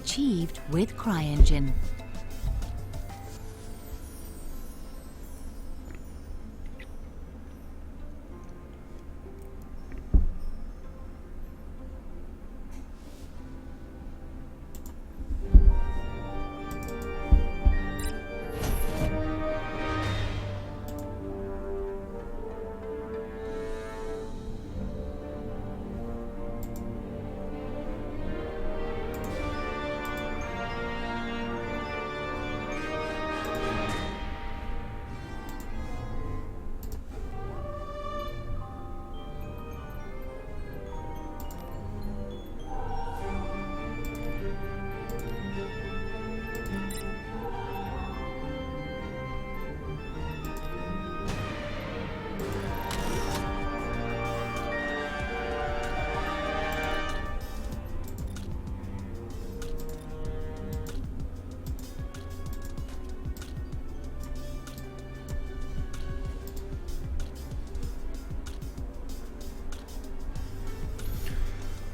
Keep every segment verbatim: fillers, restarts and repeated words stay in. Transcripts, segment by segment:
Achieved with CryEngine.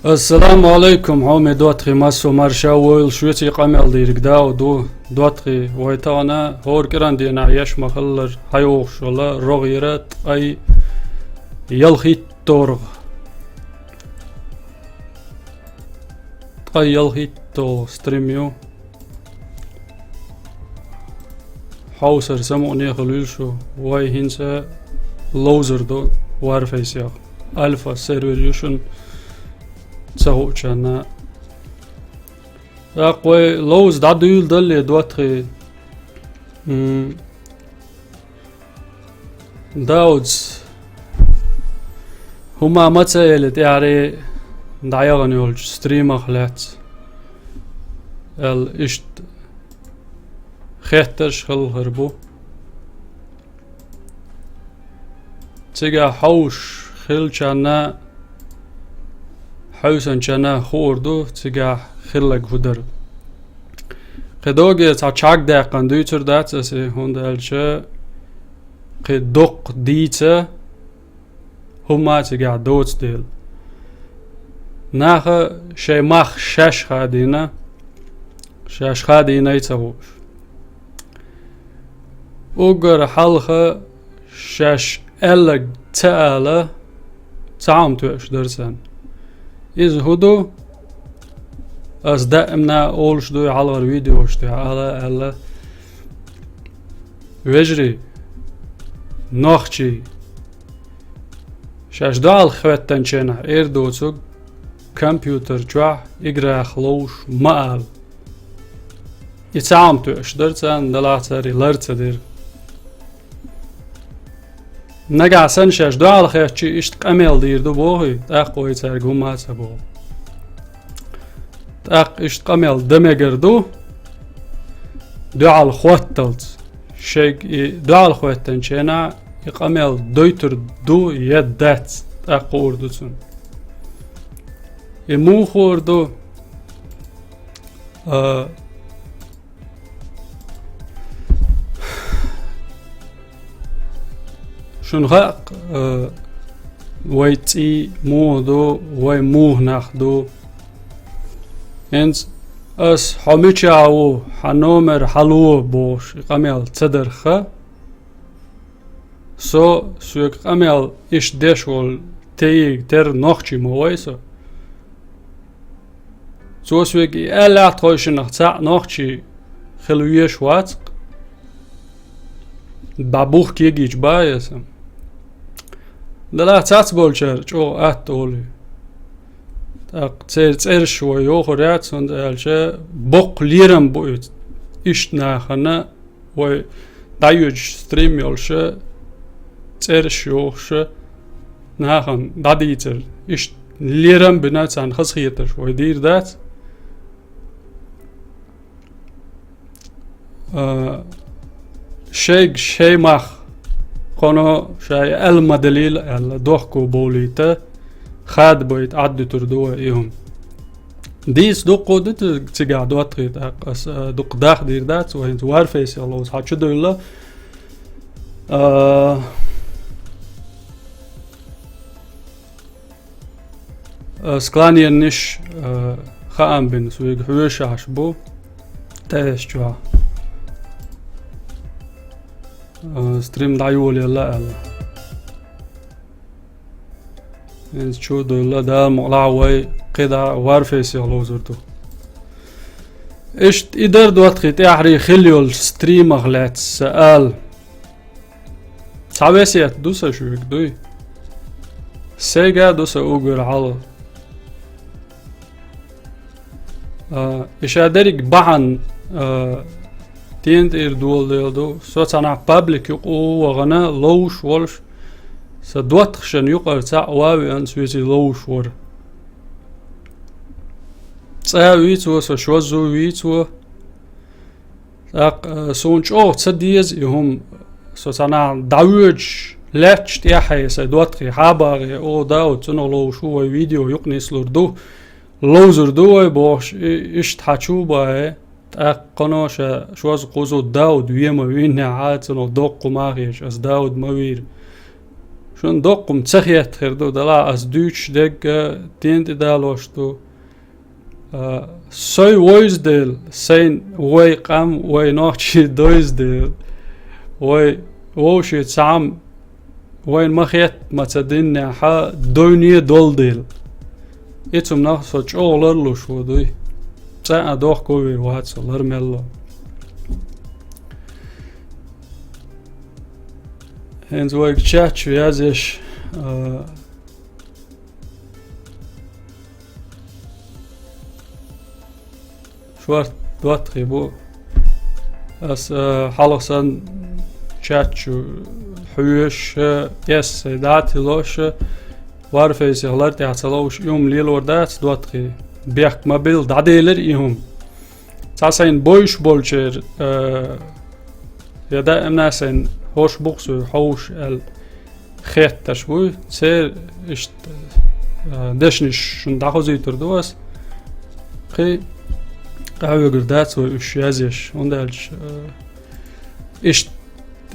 Ассаламу алейкум, хьоме доттагӀий, массо марша войла шуьца. Къамел дийриг дау ду, доттагӀий, вай тахана хӀора кӀиран дийнахь еш ма-хиллара хьайогӀуш йола рогӀера ткъаь ялхитторгӀа. Ткъаь ялхитторгӀа стрим ю. Хьовсар самукъане хуьлийла шу, вай хӀинца ловзар ду Warface-ах. Альфа сервер ю шуна ца хуучарна. ТӀаккха вай ловза дӀадуьйладале, доттагӀий. М, Даудс, хӀума ма ца эли тӀаьхьаре дӀаяхана йолчу стримах лаьцна, аьлла, иштта хеттарш хилла хир бу. Цигахь хьовсуш хиллачарна, хьовсанчарна хуур ду, цигахь хилларг хӀун дара. Кхин догӀе цхьа чӀагӀдаьккхина дуьйцур дац аса, хӀунда аьлча кхин доккха дийца хӀума цигахь доцу дела. Наха шайн мах шаьш хадийна, шаьш хадийнай ца хууш. Уггар хьалха шаьш аьлларг ца ала, цхьа хӀума тоьуш дара царна. Иза хӀун ду? Ас даимна олуш ду хьалхара видеош тӀехь, ала аьлла: «Вежарий, нохчий, шаьш дуьхьал хӀоьттинченахь эр доцург компьютер чохь играх ловш ма ала». И цхьа хӀума тоьуш дара царна, делахь цара и лар ца дира. Нагахь санна шаьш дуьхьал хетча, иштта къамел дийр ду бохий, тӀаккха вай цаьрга хӀума а ца боху. ТӀаккха иштта къамел дан мегар ду, дуьхьал хӀотталц. Шайга и дуьхьал хӀоьттинченахь и къамел дойтур ду я дац, тӀаккха хуур ду цунна. И муха хуур ду? А, шуна хаьа, а, вай цӀий муха ду, вай муха нах ду. ХӀинца ас: «Хьо мичахь ву, хьан номер хьан ло?» бохуш, и къамел ца дарх, со соьга къамел иштта деш волу тӀеийга тера нохчий ма вай со. Цо соьга и аьллехь, тхойшиннах цхьаъ нохчий хила везаш вац-кх. ДӀа бух кегийча бан аса. Делахь цхьацболчара чӀогӀа атта олий. ТӀаккха церан цӀераш вай йохур яц, хӀунда аьлча боккха лерам бу иза. Иштта нахана вай дӀайоьдуш стрим йолуша, цӀераш йохуша, нахана дӀадийцар. Иштта лерам бина царна хазахетарш вай дийр дац. А, шайга шай мах, кхуно шай аьлла ма далийла аьлла, дохко бовлийта, хадабайта Ӏаддуьтур ду вай и хӀума. Дийца дуккха ду цигахь доттагӀий, тӀаккха ас, а, дуккха даха дийр дац, вай хӀинца Warface-ах ловза хьан чу девлла. А, а, склоненниш, а, Хаам бина, соьга хьоьжуш бу. ТӀаэс чохь. Э, стрим дӀайолаелла аьлла. ХӀинца чу а девлла, Дала мукъалахь вай кхидӀа Warface-ах ловзур ду. Иштта и дара доттагӀий тӀаьххьара хилла йолчу стримах лаьцна сан ала. Цхьа весет ду сан шуьга, дуй? Сайга а ду сан уггар хьалха. А, и ша дерриг бахьана, а, тӀен тӀера доладелла ду. Со цхьа нах паблик юкъа вахана, ловзуш волуш, сан доттагӀашна юкъара цхьаъ ван а веана, соьца ловзуш вара. ЦӀа а вуьйцу, со шозза а вуьйцу. ТӀаккха, э, суна чӀогӀа ца деза и хӀума, со цхьа нах дӀавоьдуш лаьтташ тӀаьххье сайн доттагӀий хьабагӀе, о, Дауд, цунах ловзуш ву, вай видео юкъа нислур ду, ловзур ду вай бохуш, и-, иштта хьан чу а бахье, тӀаккха кхано ша шозза кхузза Дауд вен ма виннехь, цунах доккха хӀума а хеташ, ас Дауд ма вийра. Шуна доккха хӀума ца хетта хир ду, делахь ас дуьйцуш дерг а тӀен тӀе далош ду. А, сой вовза дела, сайна вай къам, вай нохчий довза дела, вай вовшийн цхьаъ вайна ма хетта ма ца диннехь, довне а долу дела. И цу нах со чӀогӀа ларлуш ву дуй. ЦӀа а дохко вийр вац со лар мелло. ХӀинца вайга чат чу язъеш, а, шорта доттагӀий бу. Ас, э, хьалха санна чат чу хьоьжуш, э, эс дӀа а тиллош, э, Warface-ах лар тӀехь ца ловзуш, и хӀума лелор дац доттагӀий. Бехк ма билла, дӀаделира и хӀума. Цхьа сайна бовзуш болчеран, э, я даимна сайна хӀорш бу-кх соьга хьовсуш аьлла хеттарш буй. Церан иштта, э, дешнаш шуна дӀахозуьйтур ду ас. Кхин къахьоьгур дац вай уьш язъеш. ХӀунда аьлча, э, иштта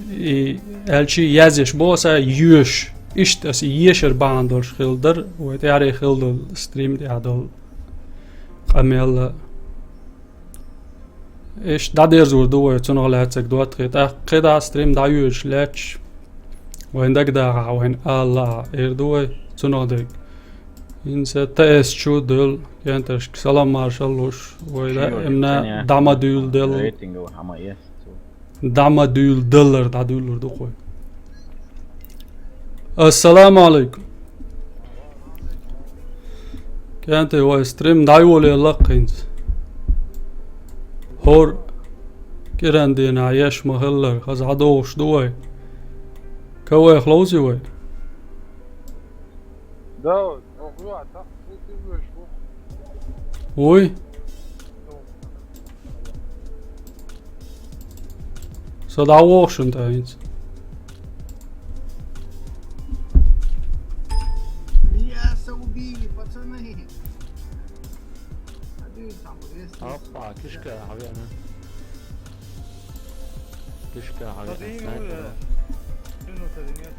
и аьлча язъеш бу аса йоьш. Иштта аса ешар бахьана долуш хилла дара, вай тӀаьххьара хилла долу стрим тӀехь долу къамел а. Иштта дӀадерзор ду вай цунах лаьцнарг доттагӀий. ТӀаккха кхидӀа стрим дӀайоьдуш лаьтташ, вайн дагадахахь, вайн ала лахахь, эр ду вай цунах дерг. ХӀинца ТС чу а девлла, кенташка салам маршалла луш, вай даимна дӀа ма дуьйладелла. ДӀа ма дуьйладаллар, дӀадуьйлалур ду-кх вай. Ассаламу Ӏалайкум. КӀентий, вай стрим дӀайолаелла-кх хӀинца. ХӀора кӀиран дийнахь еш ма-хиллара, хаза дӀадохуш ду вай. КВН-х ловзий вай? Да, вай. Вуй? Со дӀавоху шуна тӀе хӀинца. Меня убили, пацаны. Опа, кишка, наверное. Кишка, наверное, снайпер.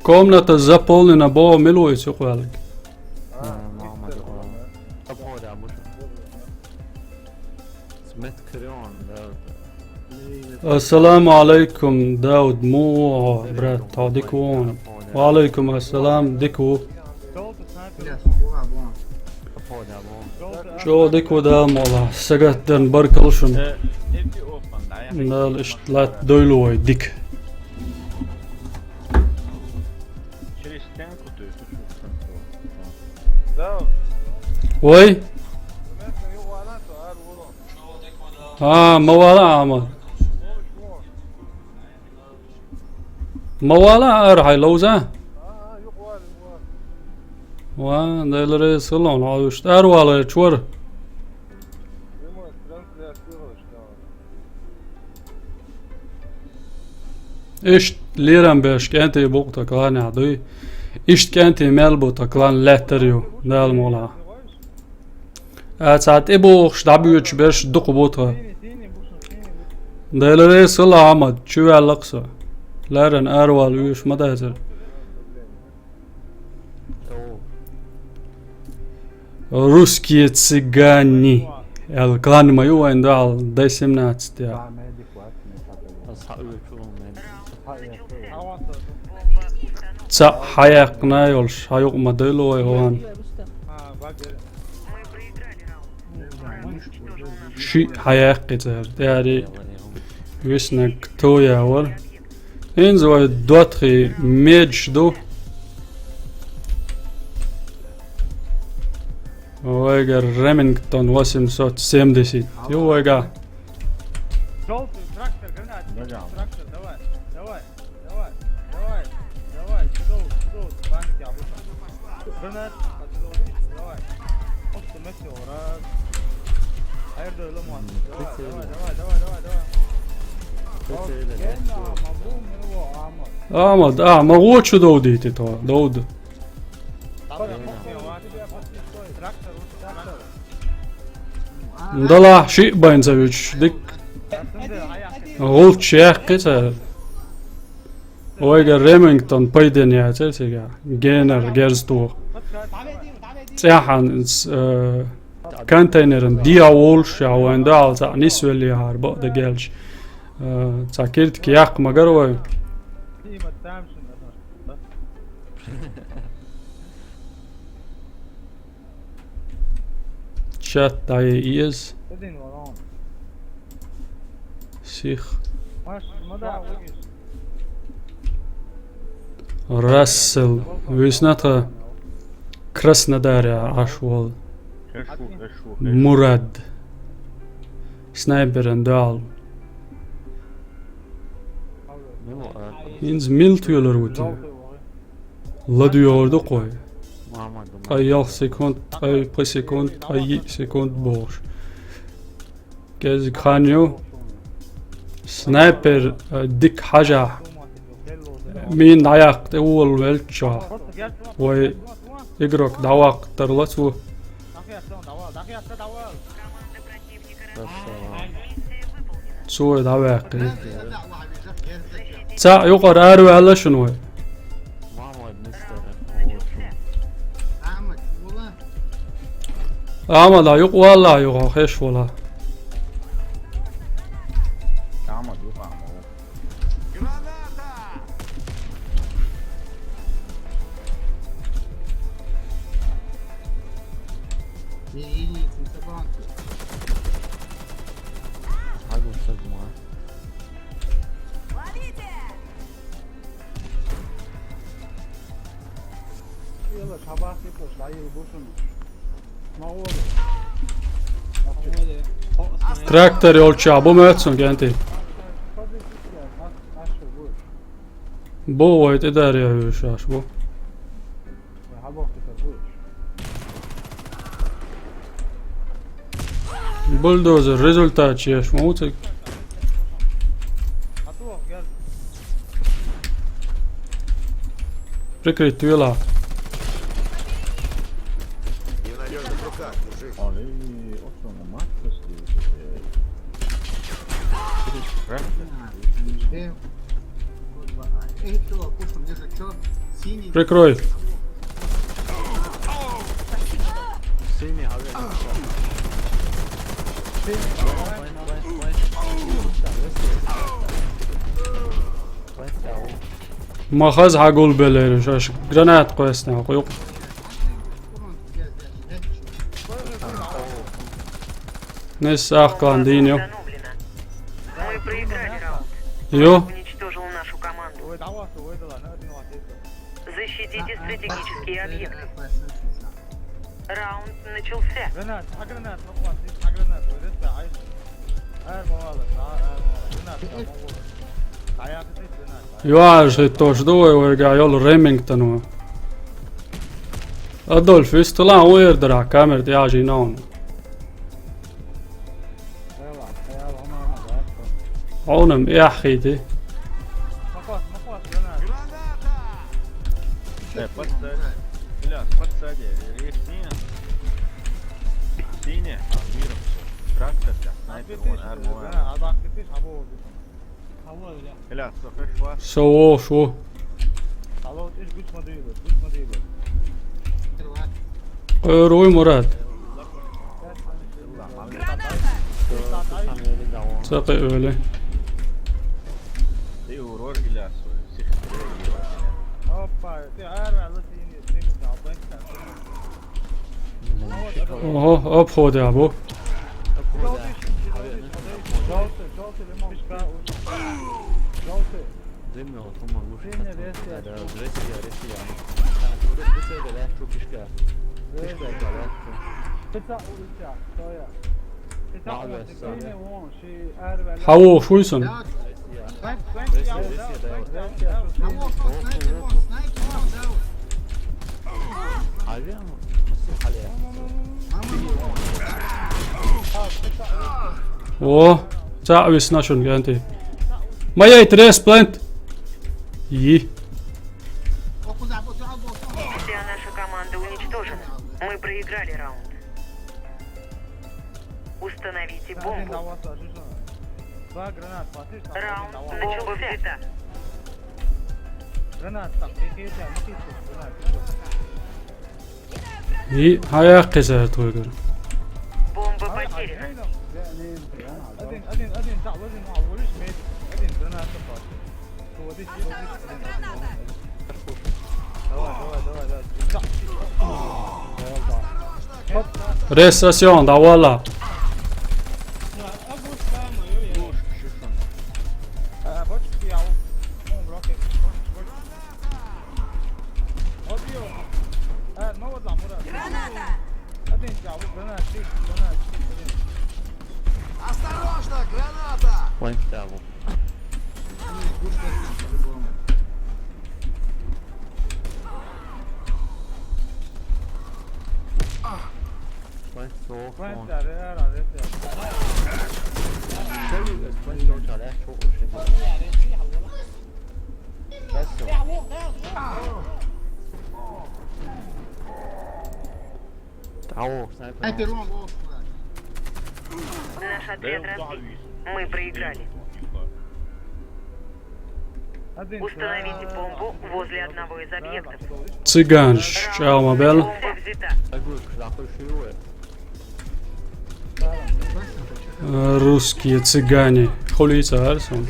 Комната заполнена, бо милуй сукъвалик. А, мама, да. Обхода, муж. Ассаламу Ӏалайкум, Дауд, муха, брат, хьо дика ву хьуна? Ва Ӏалайкум ассалам, дика ву. ЧӀогӀа дика ву, Дала мукъ лахь, сагатдарна баркалла шуна. Дала иштта латта дойла вай дика. Вай? А, ма вала, Ахьмад. Ма вала ара хьай ловза? Ва, Дела реза хила хьуна, хьо уьш тӀара вала чуьра. Иштта лерам беш кӀентий бу-кх тхан кланехь дуй. Иштта кӀентий мел бу тхан клан лаьттар ю, Дала мукъ лахь. А цхьа тӀебогӀуш дӀабоьдуш берш дукха бу тхан. Дела реза хила, Ахьмад, чу ваьлла-кх со. Леррина аравала вуьйш ма дацара. Русские цыгане. Аьлла, клан ма ю вайн дуьхьал, Д семнадцать я. Цхьа хьаяьккхина йолуш, хьан юкъа ма дойла вай гӀован. Шиъ хьаяьккхи цара, тӀаьхьаре виснарг тоя вара. ХӀинца вай доттагӀий медаш ду. Вайгара Ремингтон восемьсот семьдесят. Ю вайга. Желтый трактор, гранат, трактор, давай, давай, давай, давай, давай, сюда, сюда, память об этом. Гранат, отсюда, давай. Оп, ты метеора. Айр да ломан. Давай, давай, давай, давай, давай. Гена, могу, ну, а, ма. А, ма, а, ма гӀочу довдийти тхо, довду. Дала шиъ байна ца вуьтуш, дика. ГӀулч яьккхи цара. Вайгара Ремингтон пайден яцара цигахь. Генар герз тоха. ЦӀехьана, э, контейнеран дехьа волуш, ша вайн дуьхьал цхьаъ нисвеллехьара бакъ дан гелча. Э, цхьа киртик яккха ма гара вай. Чат дӀае еза. Сих. Рассел. Вуьйсна тхан Краснодарехь Ӏаш волу. Мурад. Снайперан дуьхьал. ХӀинца мила тоьлур ву те? ЛадоьгӀур ду кхой. Ткъа ялх секунд, ткъа пхи секунд, ткъа йиъ секунд бохуш. КӀезиг хан ю. Снайпер, э, дика хьажахь. Мина дӀаяккха тӀе волавелччохь. Вай игрок дӀаваккха тарло цо. Цо дӀаваьккхи. Цхьаъ юкъара араваьлла шуна вай. Амма да юкъа валла юха хеш вала. Трактор йолччохь бу моьтту суна, кӀентий? Бу вай тӀедаре хьуьйсуш бу. Бульдозер результат еш ма ву цига. Прикрыть вела. Прикрой. Ма хаза хьагулбеллера уьш, аша гранат кхоьссина хьо юкъа. Несса ахкан дийна ю. Мы проиграли раунд. Ю? Уничтожил нашу команду. Защитите стратегические объекты. Раунд начался. Юаш хӀиттош ду вай, вайгахь йолу Ремингтон ву. Адольф, вистхилахь ву эр дарахь, камера тӀе ажийна хьуна. Хьуна-м эхь хийти. Э, подсади. Бля, подсади. Синий, а, миром всё. Трактор, да, снайпер, вон, армия. Со вовш ву. Къера вуй, Мурат. Цӏакъи ӏули. Опа, ты ара, латини, латини, да, бэнкса. Ого, обходи абу. Желтый, желтый, желтый, лимон. Желтый. Зимнего, по-моему, лучше. Зимняя версия. Да, да, версия, версия. А, вот это, вот это, да, что пешка. Пешка, да. Пицца улица, что я? Пицца улица. Зимняя вон, ши, эр, вела. Хаву, шуйсун. Версия. Версия, версия, да, вот. О, цӏа висна шун генти. Ма яйт рес плент. Йи. Вся наша команда уничтожена. Мы проиграли раунд. Установите бомбу. Раунд начался. И хаяхъи сар туйгар. Бомба потеряна. Давай, давай, давай, давай. Рестрасион, давала. Осторожно, граната! План того. Наш отряд разбит. Мы проиграли. Установите бомбу возле одного из объектов. Цыган, чао, мабел. Бомба взята. Русские цыгане. Хули царсон.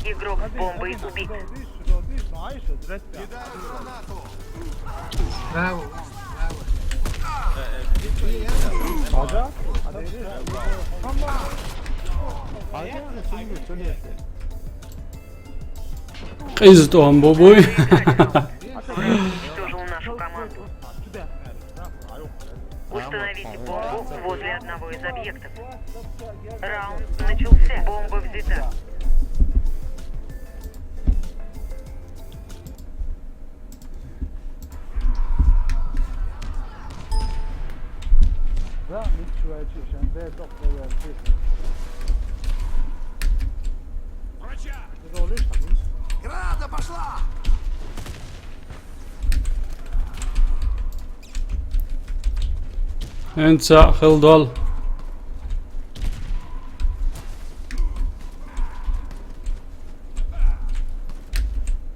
Игрок с бомбой убит. Браво, браво. Къизтӏун бубуй. Уничтожил нашу команду. Установите бомбу возле одного из объектов. Раунд начался. Бомба взята. Граната пошла! Энца хелдал.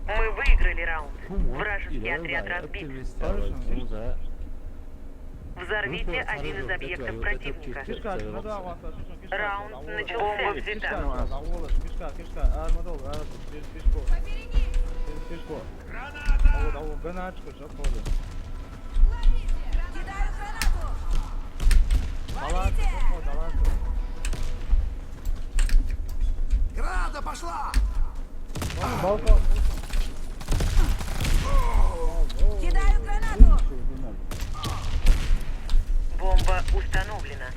Мы выиграли раунд. Вражеский отряд разбит. Взорвите один из объектов противника. Раунд начался. Бомба взята. Граната пошла! Кидаю гранату! Бомба установлена.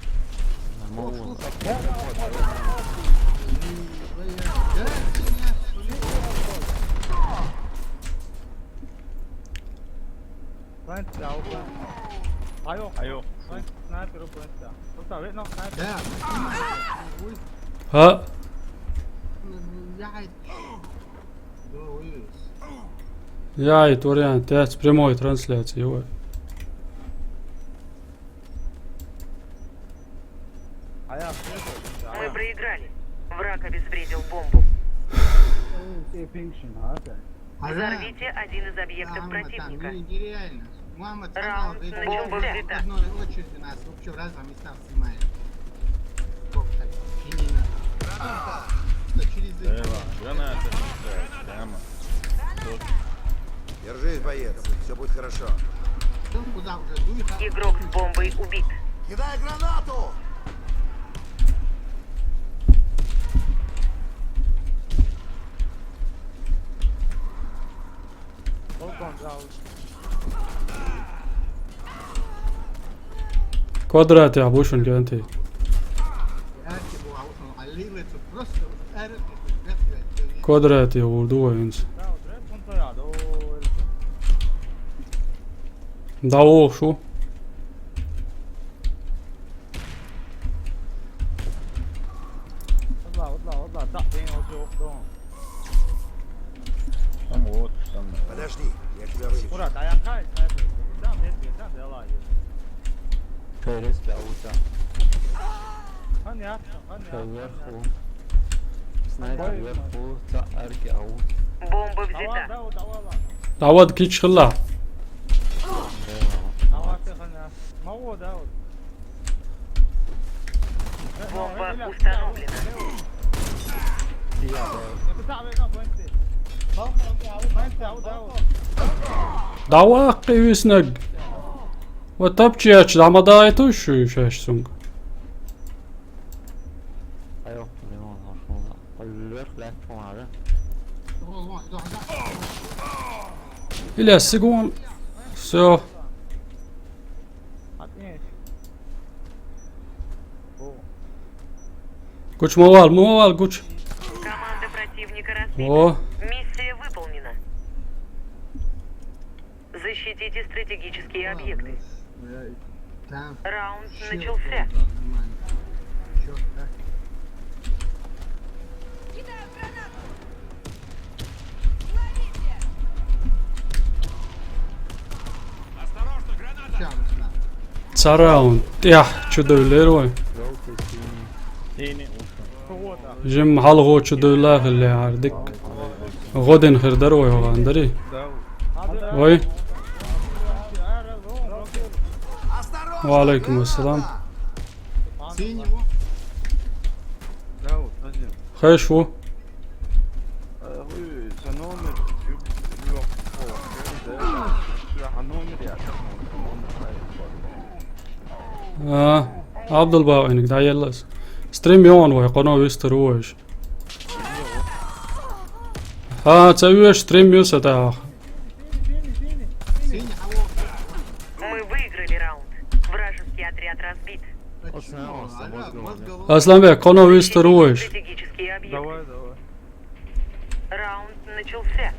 Плент, да, плент. Айо, айо. Плент, снайпер, плент, да. Просто вид на снайпер. Да. А? Я, это вариант, это прямой трансляции, ой. Мы проиграли. Враг обезвредил бомбу. Взорвите один из объектов противника. Мама, бомба взята. Одной очереди нас вообще в разных местах снимает. Сколько так? Именно. Что через эти... Эва, граната. Прямо. Держись, боец, все будет хорошо. Куда уже? Дует, а? Игрок с бомбой убит. Кидай гранату! Kvadrātā būšana, gan te. Kvadrātā jau ir dojums. Daudz. Там вот, там. Подожди, я тебя вылечу. Мурат, а я кайф, кайф. Да, нет, нет, да, да, ладно. Перес, да, ута. Понятно, понятно. Вверху. Снайпер вверху, за арки аут. Бомба взята. Давай, давай, давай, давай. Давай, кичхла. Давай, ты, понятно. Мало, да, вот. Бомба установлена. Давай, кивиснаг. Вот топчи, я чё, там отдает уж, уж, уж, сунг. Алло, не могу, пошёл, да. Вверх, легко, надо. Или сигун. Всё. Гуч, мовал, мовал, гуч. Команда противника разбита. О. Миссия выполнена. Защитите стратегические объекты. Раунд начался. Цараунд. Я, чё, доверяю? Жим халгъо чё, доверяю, хилле, ардик. Годин хирдар, ой, хогъандари. Ой. Ва алейкум ассалам. Хеш ву. А, Абдулбагъ, инг да еллас. Стрим ён вай, къоно вистер вуж. Ха, ца вуж стрим юса та. Мы выиграли раунд. Вражеский отряд разбит. Асланбек, къоно вистер вуж. Стратегический объект. Давай, давай. Раунд начался.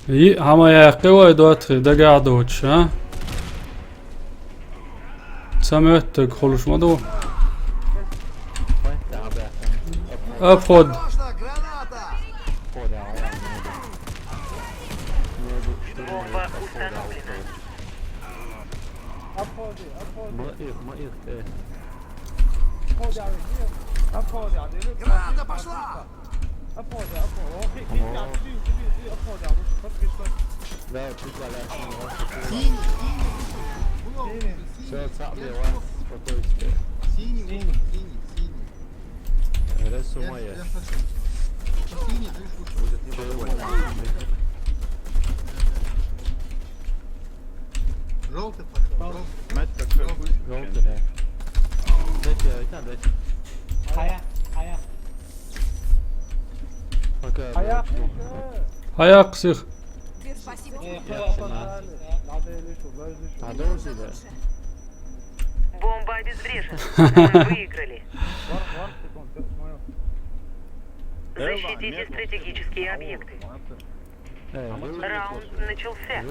И, хама яхъе вай дотхи, дагадоч, а? Самет так холуш маду. Обход. Бомба установлена. Обходи, обходи. Ма их, ма их, э. Обходи, обходи. Граната пошла! Обходи, обходи. О, хи-, хи-, хи-, хи-, хи-, обходи, а вот, вот, вот, вот. Да, тут валяется. Синий, синий. Синий. Всё, цапли, вас, спокойствие. Синий, синий, синий. Ресумая. Будет не по-твоему. Желтый пошёл, желтый. Мать, как желтый. Желтый, да. Дайте, это, дайте. Хая, хая. Пока. Хая, блядь, ну. Хая, псих. Спасибо. Э, надо или что, надо или что? Продолжи, да. Бомба обезврежена. Мы выиграли. Защитите стратегические объекты. Раунд начался.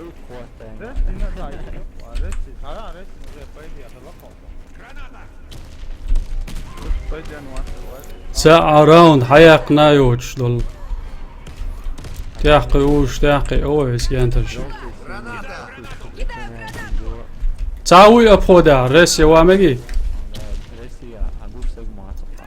Ца а раунд хьаяккхна йоцуш долу. ТӀаьхьа кхуьуш, тӀаьхьа кхио вес генташ. Ца вуй обхода, рес я ва меги? Рес я, а гуш саг мацахъа.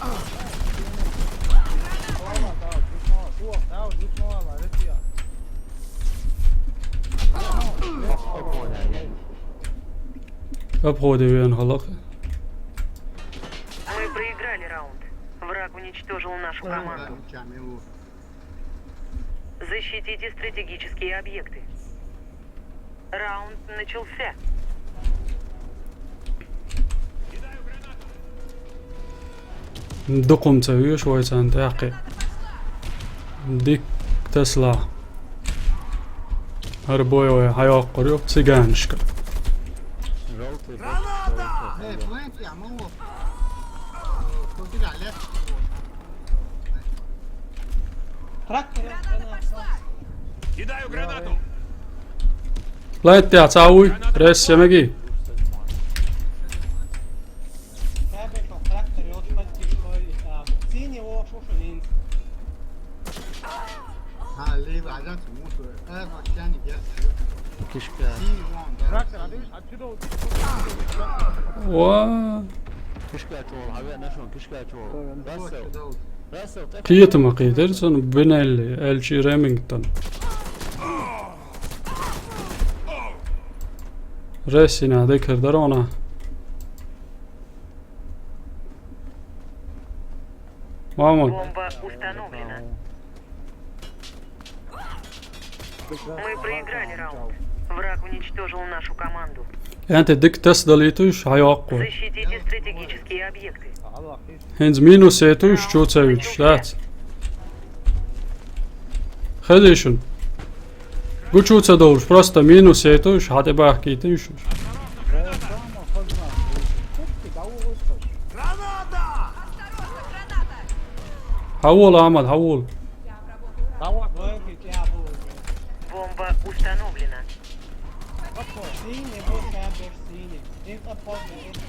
Обходи вен халах. Мы проиграли раунд. Враг уничтожил нашу команду. Защитите стратегические объекты. Раунд начался. Дукхум ца веш вай цан тӀаккхи. Дик Тесла. Гьар бой вай хьайоккхур ю циганшка. Желтый бокс, желтый. Эй, плент, я могу. Куда лес? Трактор, Кидаю гранату. Лайт я цауй, пресс семеги. трактор, вот подпиши, что и там. Синий, о, шушалин. А, либо, а, жан сумуту. Э, вот, я не герцог. Кишка. Синий вон, да. Трактор, а ты видишь, отсюда вот Ва. Кишка чуал, хаве нашон кишка чуал. Рассел. Рассел, ты Киетима киетер сон бинелли, Элчи Ремингтон. Рессина декер дарона. Мамон. Бомба установлена. Мы проиграли раунд. Враг уничтожил нашу команду. Энти дик тас далитуш хьайоккху. Защитите стратегические объекты. Хинз минус етуш чуцевич, дац. Хезишун. Гучуца долуш, просто минус етуш, хьатӀебахкийтуш. Хьавол, Ахьмад, хьавол. Бомба установлена. Синий, вот я, синий. Им подходит.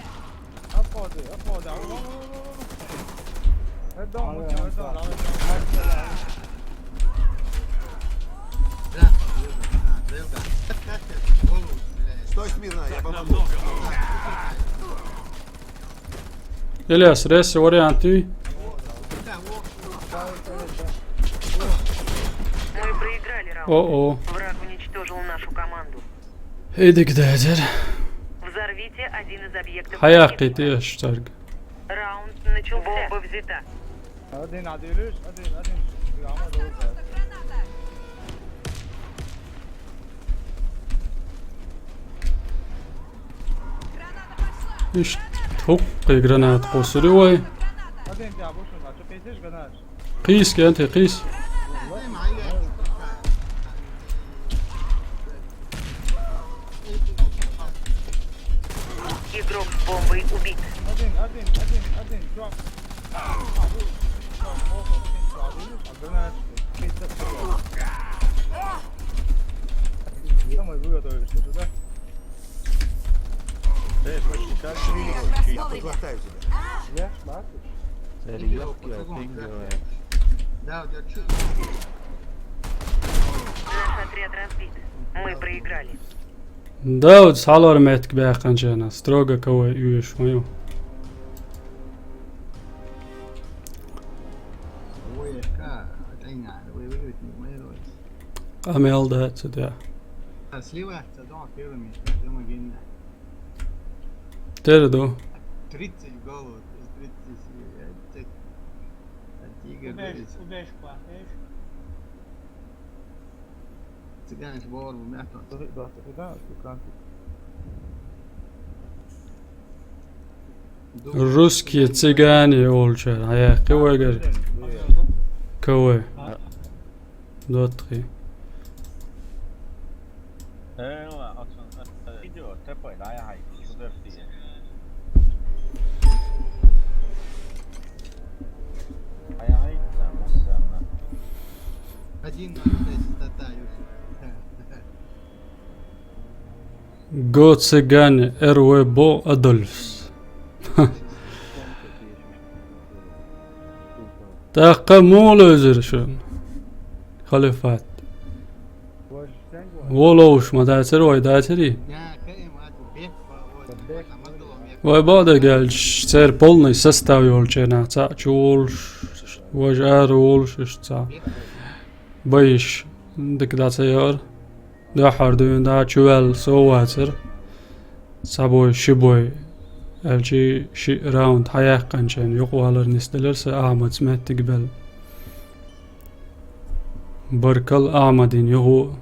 Отходи, отходи. Head down, head down, head down. Да, а, Белка. Как ты? Голову стреляешь. Стой смирно, я помогу. Ильяс, ресси варианты. Да, вот. Мы проиграли раунд. О-о. Враг уничтожил нашу команду. Эдик дезер. Взорвите один из объектов. Хьаяхкъи теш царг. Раунд начался. Бомба взята. Один, один, один, один. Ama doğru. Иш тхук гранат къусури вай. Один, ya boşun, açıp geçiş kadar. Къис кенти, къис. Игрок с бомбой убит. Один, один, один, один. Şu an. Granat. Tamam, bu kadar işte. Şurada. Эй, почти как же. Я подхватаю тебя. Ya, bak. Ребятки, пинговая. Да, вот я чё? Наш отряд разбит. Мы проиграли. Давд салор метк бяханчана. Строго кого юеш мою. Ой, ка, это не надо. Вы выиграете, не мои ролики. Амел да цудя. А слива, это дома первое место. Дома гимна. Тердо. Тридцать голов, из тридцати семь. Это тигр, Убежь, говорит. Убежь, куда, видишь? Цыганец бор, мята. Да, да, да, да, да. Русские цыгане олча. Ая, кого говорит? Кого? Дотри. Эла, отсон, э, видео, тепай, дай, ай, супер, супер. Ай, ай, там, там, Один на шесть, статаю. Го цыгане эр ве бо Адольфс. Такъа мугъла юзир шун. Халифат. Воловш ма дацар вай, дацари? Вай бадагалч цер полный состав йолченах цаӀ чу волуш, важа ара волуш, иштта цхьа байш дика дӀа ца яра. Дуьххьара дуьйна дӀа чу ваьлла сов вацара. Цхьа бой, ши бой. Аьлчи ши раунд хьаяьккхинчен юкъа валар нисделира сан Ахьмадца меттиг белла. Баркал Ахьмадин юху.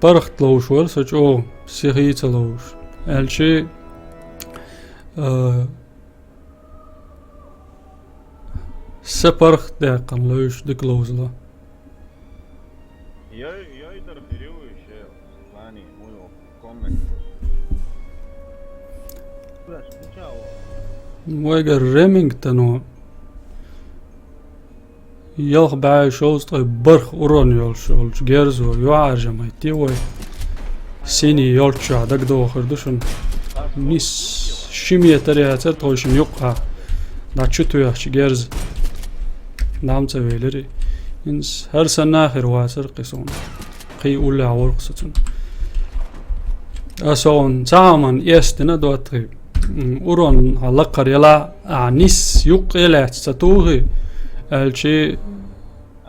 ПаргӀат ловш вара со чӀогӀа, сихий ца ловш. Аьлчи, а, са паргӀат даьккхина ловш дика ловзало. Йой, йой, дар хири вуй ше, Вани, муй коммент. Вайгара Ремингтоно ялх бӀаьи шовзткъе бархӀ урон йолуш йолчу герзо юьхьӀаьржа ма йитте вай. Синий йолччохь дагадохур ду шуна. Нис ши метр яцара тхойшинна юккъахь дӀа чу тоьхча герз. Дам ца велира и. ХӀинца хӀара санна а хир вацара кхин суна. Кхин уллехь вара-кх со цунна. Аса хьуна цхьа хӀуманна эс дина доттагӀий. М, урон хьан лакхара яла, а, нис юккъе лаьцна ца тухий, аьлчи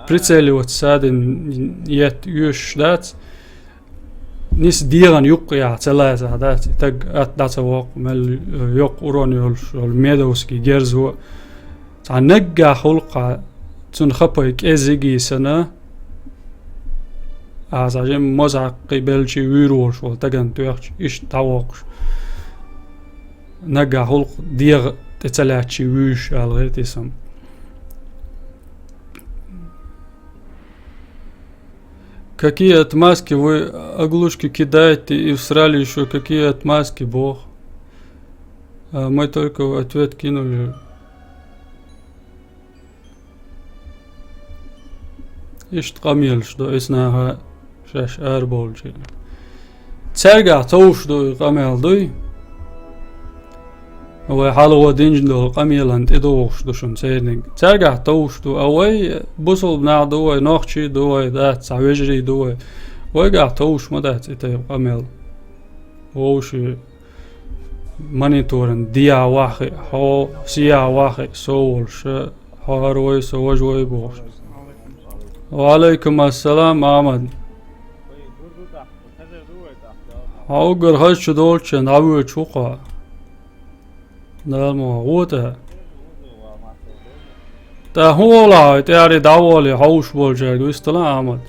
прицеле вац садина етта оьшуш дац. Нис дегӀана юккъехь ца лазахь дац, и таг атта дӀа ца воккху, мел, э, йоккха урон йолуш йолу медовский герзо. Цхьа наггахь гӀуллакхахь цунна хапай кӀеззиг йисана, а, цхьа жимма моза хьаккхий белчий вуьйр волуш волу тагана тоьхча, иштта дӀавоккхуш. Наггахь гӀуллакх дегӀа тӀе ца лаьттачий вуьйш, аьлла гӀиртисам. Какие отмазки вы, оглушки кидаете и всрали ещё, какие отмазки, бох? А мы только ответ кинули. Иштта къамелаш ду, эс наха шаьш арабовлучи. Цаьргахь товш ду и къамел дуй? Вай хьалха динчу долу къамелан тӀедогӀуш ду шуна церниг. Цаьргахь товш ду, а вай бусулба нах ду вай, нохчий ду вай, дац, цхьа вежарий ду вай. Вайгахь товш ма дац и тайпа къамел. Вовши мониторан дия вахи, хьо сия вахи, со волуш, хьо хӀара вай, со важа вай бохуш. Ва алайкум ассалам, Ахьмад. Хьо уггар хаза чу долччан дӀавоьдуш ву-кх хьо. Дала ма гӀо тӀе. ТӀаккха хӀун волахь хьо, тӀаьхьарий дӀаволий, хьовш болчаьрга вистала, Ахьмад?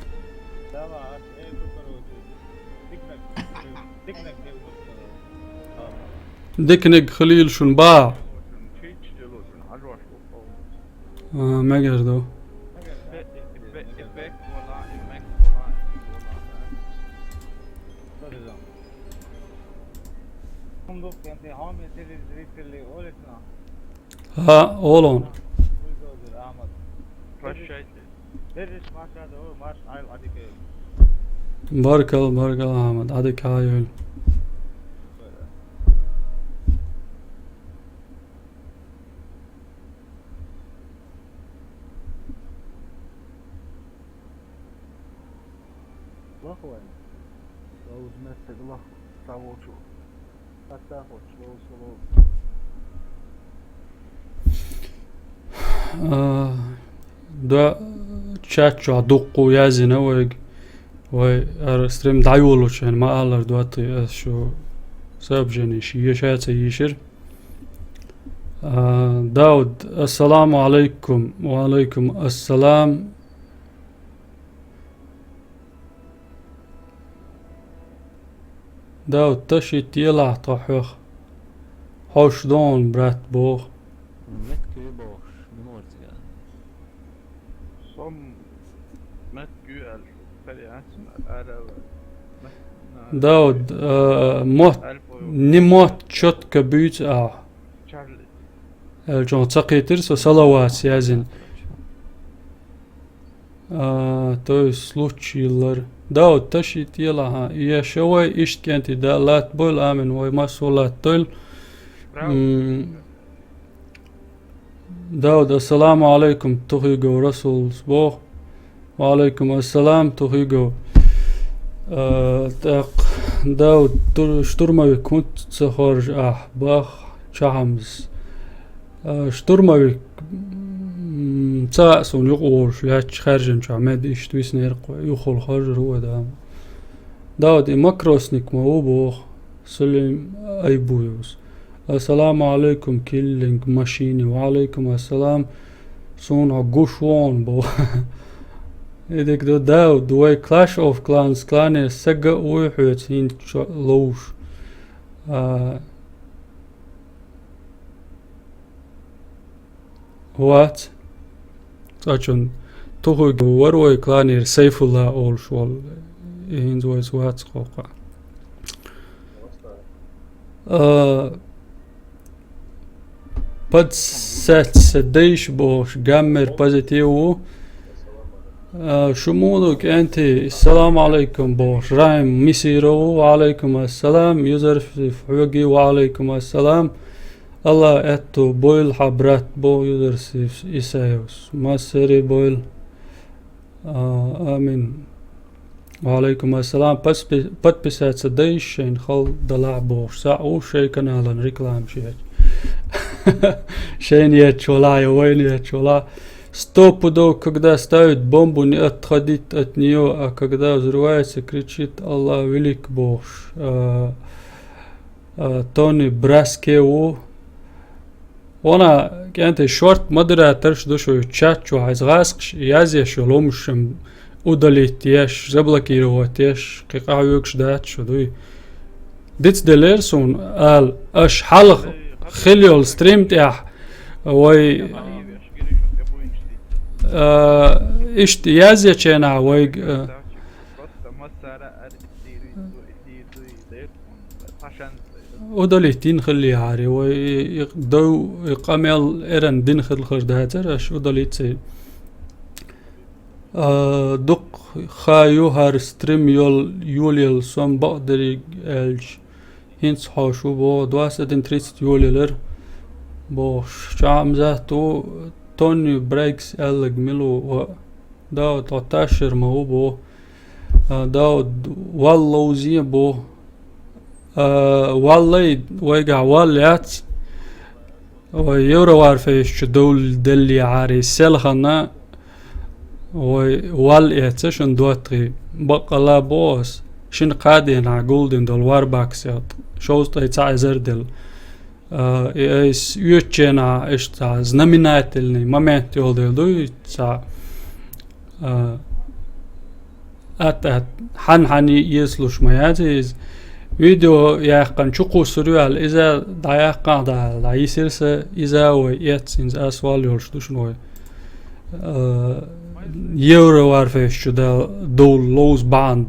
Диканиг хилийла шуна, бах. А, мегар ду. ХӀа, олун. Баркал, баркал, Ахьмад. Ӏадика хьайойла. Лахвайн. Лауз меттиг лах, цавучу. Хатта хоч, лоу, лоу. А, да, чат чохь дуккху яздина вайга. Вай ара стрим дӀайолучу хьайн ма аллара доттагӀий, ас шу сообщенеш еша а ца йийшира. А, Дауд, ассаламу алайкум. Ва алайкум ассалам. Дауд, ташийта елахь тхо хьох. Хьовш догӀун, брат, боху. Меттиг бохуш, муьлхарца ган. Сом меттиг аьлла, кариац, ара. Дауд, а, мотт, не мотт чётко буьйцу ахьа. Чарли. Аьлла чӀогӀа ца кхийтира со, салаватс яздина. А, то есть случай йиллар. Дауд, ташийта елахь, я ша вай иштта кӀентий да латтабойла, амин, вай массо а латтадойла. М, Дауд, ассаламу алайкум, тухуьйгов Расулс боху. Ва алайкум ассалам, тухуьйгов. А, тӀаккха Дауд, тур-, штурмовик хӀунда ца хоржа ахь, бах чахьамза. А, штурмовик, м, ца а суна юкъа волуш лаьтташ хаьржинчохь мед иштта виснера кхо, юххула хоржур ву вай дама. Дауд, и макросник ма ву боху, Сулим Айбуевс. Ассаламу алейкум, Killing Machine. Ва алейкум ассалам. Суна хьо гуш вон бу. И дика ду, Дауд, вай Clash of Clans клане сага а вуй хьоьца хӀинца чо ловш. А, вац. Цкъачун тухуг вар вай кланера Сайфулла олуш волу. И хӀинца вайца вац кхокха. А, Пад саьтца дайш бохуш, гаммер позитив ву. А, шу муну кӀентий, салам алейкум бохуш, Райм Мисиров ву, ва алейкум ассалам, Юзарфиф хьоьги, ва алейкум ассалам. Алла аьтту бойла хьан брат боху Юзарфиф Исаевс. Массери бойла. А, амин. Ва алейкум ассалам. Паспи-, подписаться дайш шайн хал далахь бохуш. Саъ ву шайн каналан реклама шеч. Шайн ечу вала, я вайн ечу вала. Сто пудов, когда ставит бомбу, не отходит от нее, а когда взрывается, кричит: «Аллах велик», бохуш. А, а, Тони Браске ву. Вона кӀентий шорт модераторш ду шу чат чу хьайза гӀаскхаш язъеш йолу хӀумаш шен удалить еш, заблокировать еш, кхин къахьоьгуш дац шу дуй. Дицделлера суна ала, аша хьалха хила йолу стрим тӀехь вай, а, иштта язъечу хенахь вайга, а, удалить дина хиллехьара, вай и, и дов, и къамел эрна дина хилла хир дацара, аша удалить ца йина. А, дукха хан ю хӀара стрим йол-, йолаелла сом бакъдерг аьлча, хӀинца хьо шу боху, двадцать один тридцать йолаелира бохуш. Чамзат ву, Тони Брайкс аьлларг мила ву, ва Дауд, хьо ташшар ма ву боху. А, Дауд, валла ловзе боху. А, валлай, вайгахь валла яц. Вай Евроварфейс чу довла деллехьара, селхана вай валла эца шун доттагӀий. Баккъалла боху ас, шина кхаа дийнахь гулдина долу Варбакс ялта. Шовзткъе цхьа эзар делла. А, и айс оьцученахь иштта знаменательный момент йолу дела дуй, цхьа, а, атта-атта, хьан-хьан и эцалуш ма яц иза. Видео яьккхина чу кхуссур ю аьлла, иза дӀаяьккхина дӀа, дӀайисира сан, иза вай эцна, хӀинца ас валла йолуш ду шуна вай. А, Евроварфейс чу да довла ловза бахьана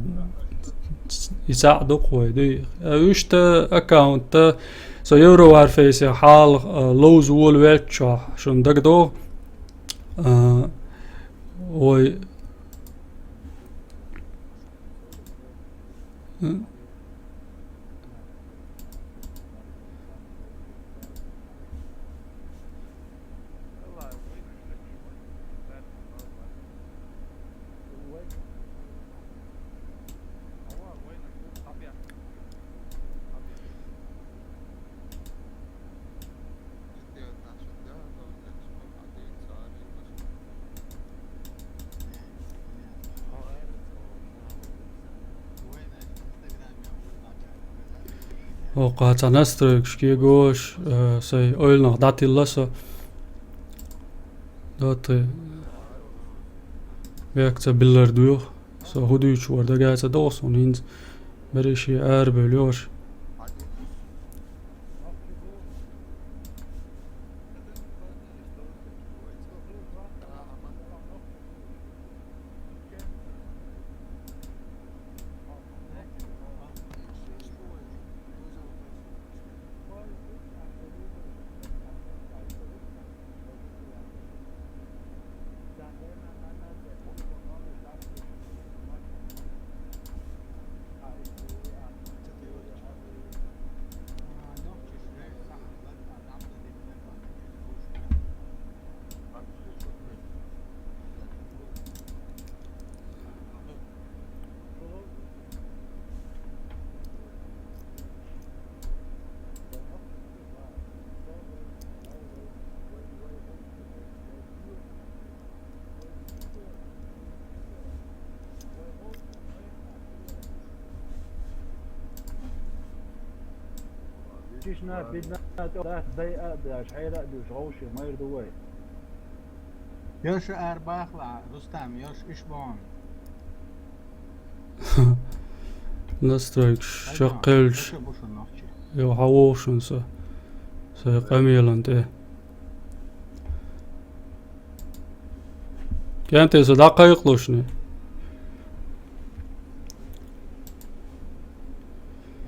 и цхьаъ дукха вай дуй. А, уьшта аккаунтта со Евроварфейсе хьала, а, ловза волавелччохь шуна дагадогӀу, а, вай Оха цхьа настройкаш кегош, э, сайн ойланах дӀатилла со. Доти век ца биллар дуьйху. Со хӀун дуьйцуш вара дага ца догӀу суна хӀинца. Берриш арабевлла йош. Шишна, бидна, тӀо дац, дай а беш, хьайра а душ, гӀовши, майр ду вай. Йоша ар бахла, Рустам, йош иш бон. Настройкаш чаккхелча. Йо, хьавогӀу шун со. Со къамелан тӀе. КӀанте со дӀакхайкхалушни.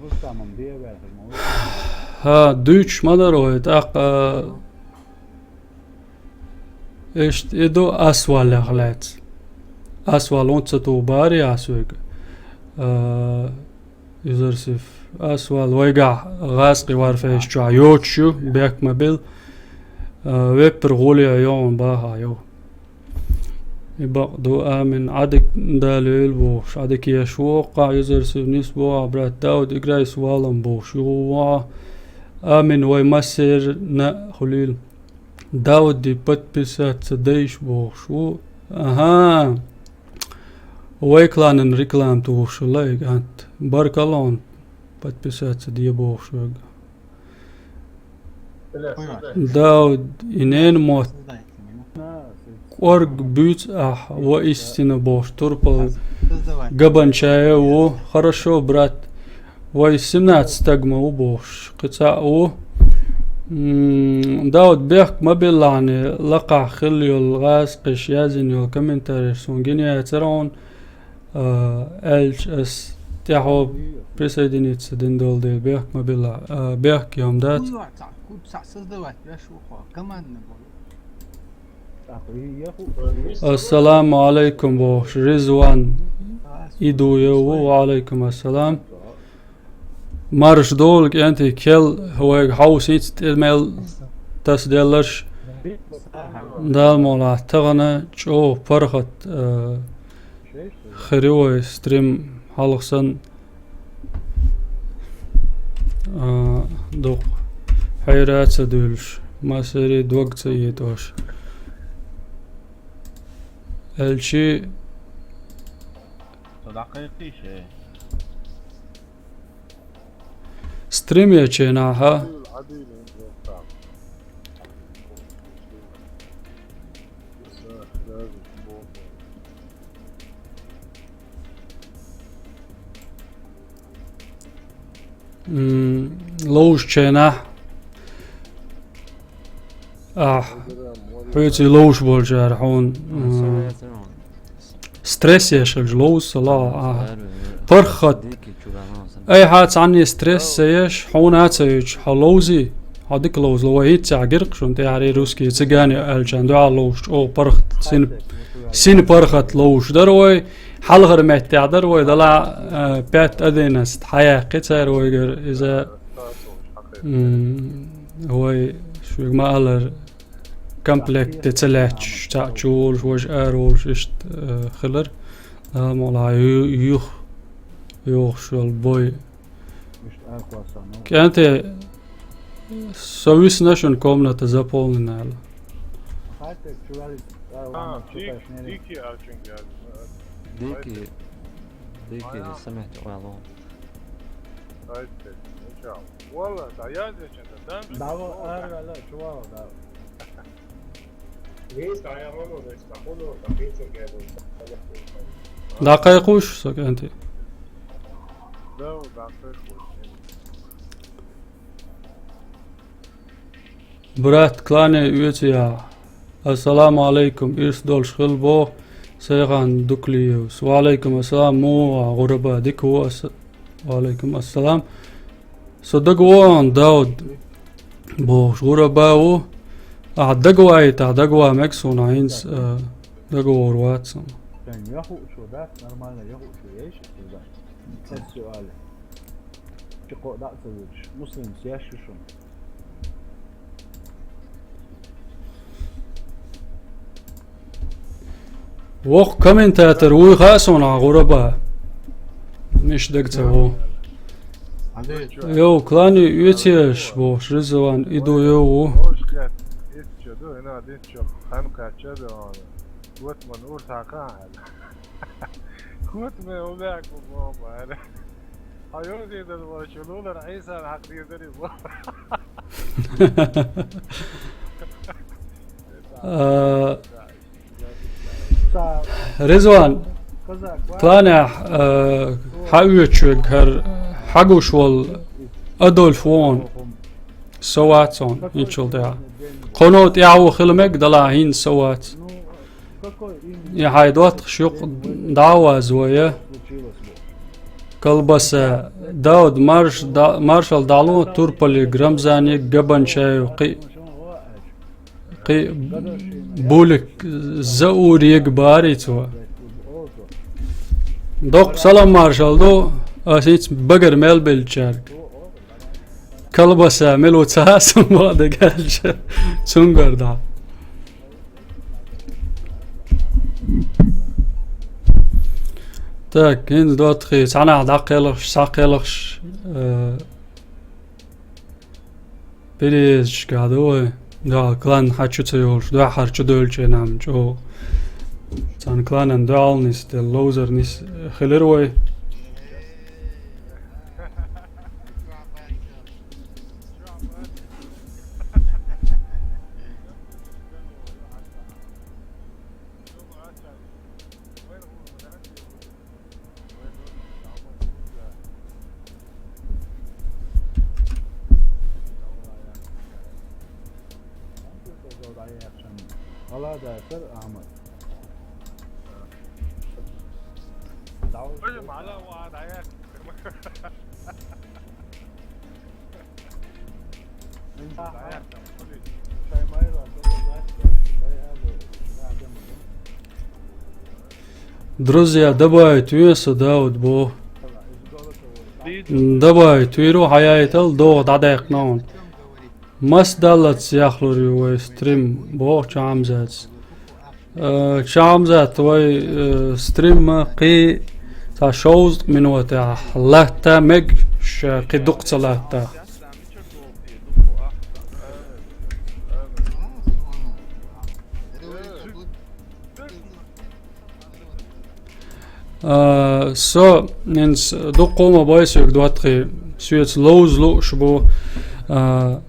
Рустаман бе ваьхар ма ву. ХӀа, дуьйцуш ма дара вай, тӀаккха, а, иштта и ду асвалех лаьцна. Асвал унца ту бари ас вега. А, Юзарсиф. Асвал вайгахь гӀазкхи варфеш чохь йоцуш ю, бехк ма бил. А, веппар гӀоле йогӀун баха йо. И бакъ ду, амин. Ӏадик Дала йойла бохуш, Ӏадик еш ву, кхахь юзарсив нис боху, брат Дауд, играй с валом бохуш, ю ву вахьа. Амин, вай массерна а хуьлийла. Дауди подписаться дайш бохуш ву. Аха. Вай кланан реклама тухуш хилла и кӀант. Баркалла хьуна, подписаться де бохуш верг. Дауд, и ненан мотт кӀорга буьйцу ахь, воистина бохуш, турпал Габанчаев ву. Хорошо, брат. Вай семнадцать стаг ма ву бохуш, кхин цхьаъ ву. М, Дауд, бехк ма биллахьане, лакхахь хилла йолу гӀазкхиш яздина йолу комментарийш суна гина яцара хьуна. А, аьлча ас тӀаьхьо присоединиться дина долу дела бехк ма билла. А, бехк йом дац. Ассаламу алейкум бохуш, Ризван Идуев ву, ва алейкум ассалам. Марш долу, кӀентий, кел вайга хьовсийца тӀе мел тасаделларш. Дала мукъалахь тахана чӀогӀа паргӀат, а, хир ю вай стрим хьалха санна, а, дукха хьера а ца дуьйлуш, массерий дог ца етӀош. Аьлчи Со дӀакхайкхийша? Стрим еченахьа. М, ловзученахь. Ахь, хьоьций ловзуш болчара хьуна, м, стресс еш хилча ловза ца ло, ахь. ПаргӀат. Айхьа цхьанне стресс ца еш, хьуна а ца йоьчу, хьо ловзий, хьо дика ловза ло, вай хӀинццехь гира-кх шуна тӀаьхьарий русский цыгане аьллачарна дуьхьал ловзуш, чӀогӀа паргӀат, син, син паргӀат ловзуш дара вай, хьалхара меттехь дара вай, далахь, а, пять одиннадцать хьаяьккхи цара вайгара, иза, м, вай шуьга ма-аллара, комплект тӀе ца лаьтташ, цхьаъ чу волуш, важа ара волуш, иштта, э, хилар. Дала мукъалахь ю-, юха йогӀуш йолу бой. КӀентий, со висна шуна комната заполнена аьлла. А, дик-, дикий аьлчуьнга яздина. Дикий, дикий, самехь тӀе къайло. Валла, дӀаязъечун дан. Дава, ара ваьлла, чувал, дава. ДӀакхайкхуш со, кӀентий? Да, дӀакхайкхуш. Брат, клане оьцу яхь. Ассаламу алейкум, ирс долуш хила боху Сайхан Дуклиевс. Ва алейкум ассалам, муха ву, гӀураба, дика ву ас. Ва алейкум ассалам. Со дагавогӀу, Дауд бохуш, гӀураба ву. Ахьа дагаваийта, ахьа дагаван мега суна, хӀинца, а, дагавогӀур вац сан. Шайн яхуучо дац, нормально яхуучо еш, иза. Цец ю али. Чи кхо дӀа а ца вуьтуш, муслимс еш ю шуна. Вокху комментатор вуй хаьа суна, гӀураба. Миш дага ца ву. Йо, клане оьцу еш бохуш, Ризаван, и ду йо ву. Йозидал волчу лулар Ӏийсан хьакъ дийрдара иза. А, Ризван, кланехь, а, хьаоьцуш верг хӀара хьагуш волу Адольф ву хьуна. Со вац хьуна, хӀинцул тӀаьхьа. Кхуьнан тӀаьхьа ву хила мега, делахь хӀинца со вац. И хьайн доттагӀаш юкъа дӀа а вазвой, Колбаса, Дауд, марш-, да-, маршалла дӀало Турпалиг, Рамзаниг, Габанчаев, кхин, кхин Булик, Заурига бахарий цо. Доккха салам маршалла ду ас хӀинца багара мел беллачаьрга. Колбаса, мила ву ца хаьа суна, бакъ дерг аьлча, цуьнгара дӀа. Так, хӀинца доттагӀий, цхьанхьа дӀакхелхаш, схьакхелхаш, э, переездашкахь ду вай. Да, клан хьан чу ца йолуш, дуьххьара чу девлча нах чӀогӀа. Цхьана кланан дуьхьал нисделла, ловзар нис хилира вай. Друзья, добавить веза со, Дауд боху. Добавить вийр ву, хьаяйтал, догӀа дӀадаьккхина хьуна. Мас даллалц яхлур ю вай стрим, боху Чамзатас. Э, Чамзат, вай, э, стрим кхин цхьа шовзткъа минотехь латта мега, ша кхин дукха ца латтахь. А, со, хӀинца дуккха а ма бай соьга, доттагӀий, соьца ловза лууш бу, а,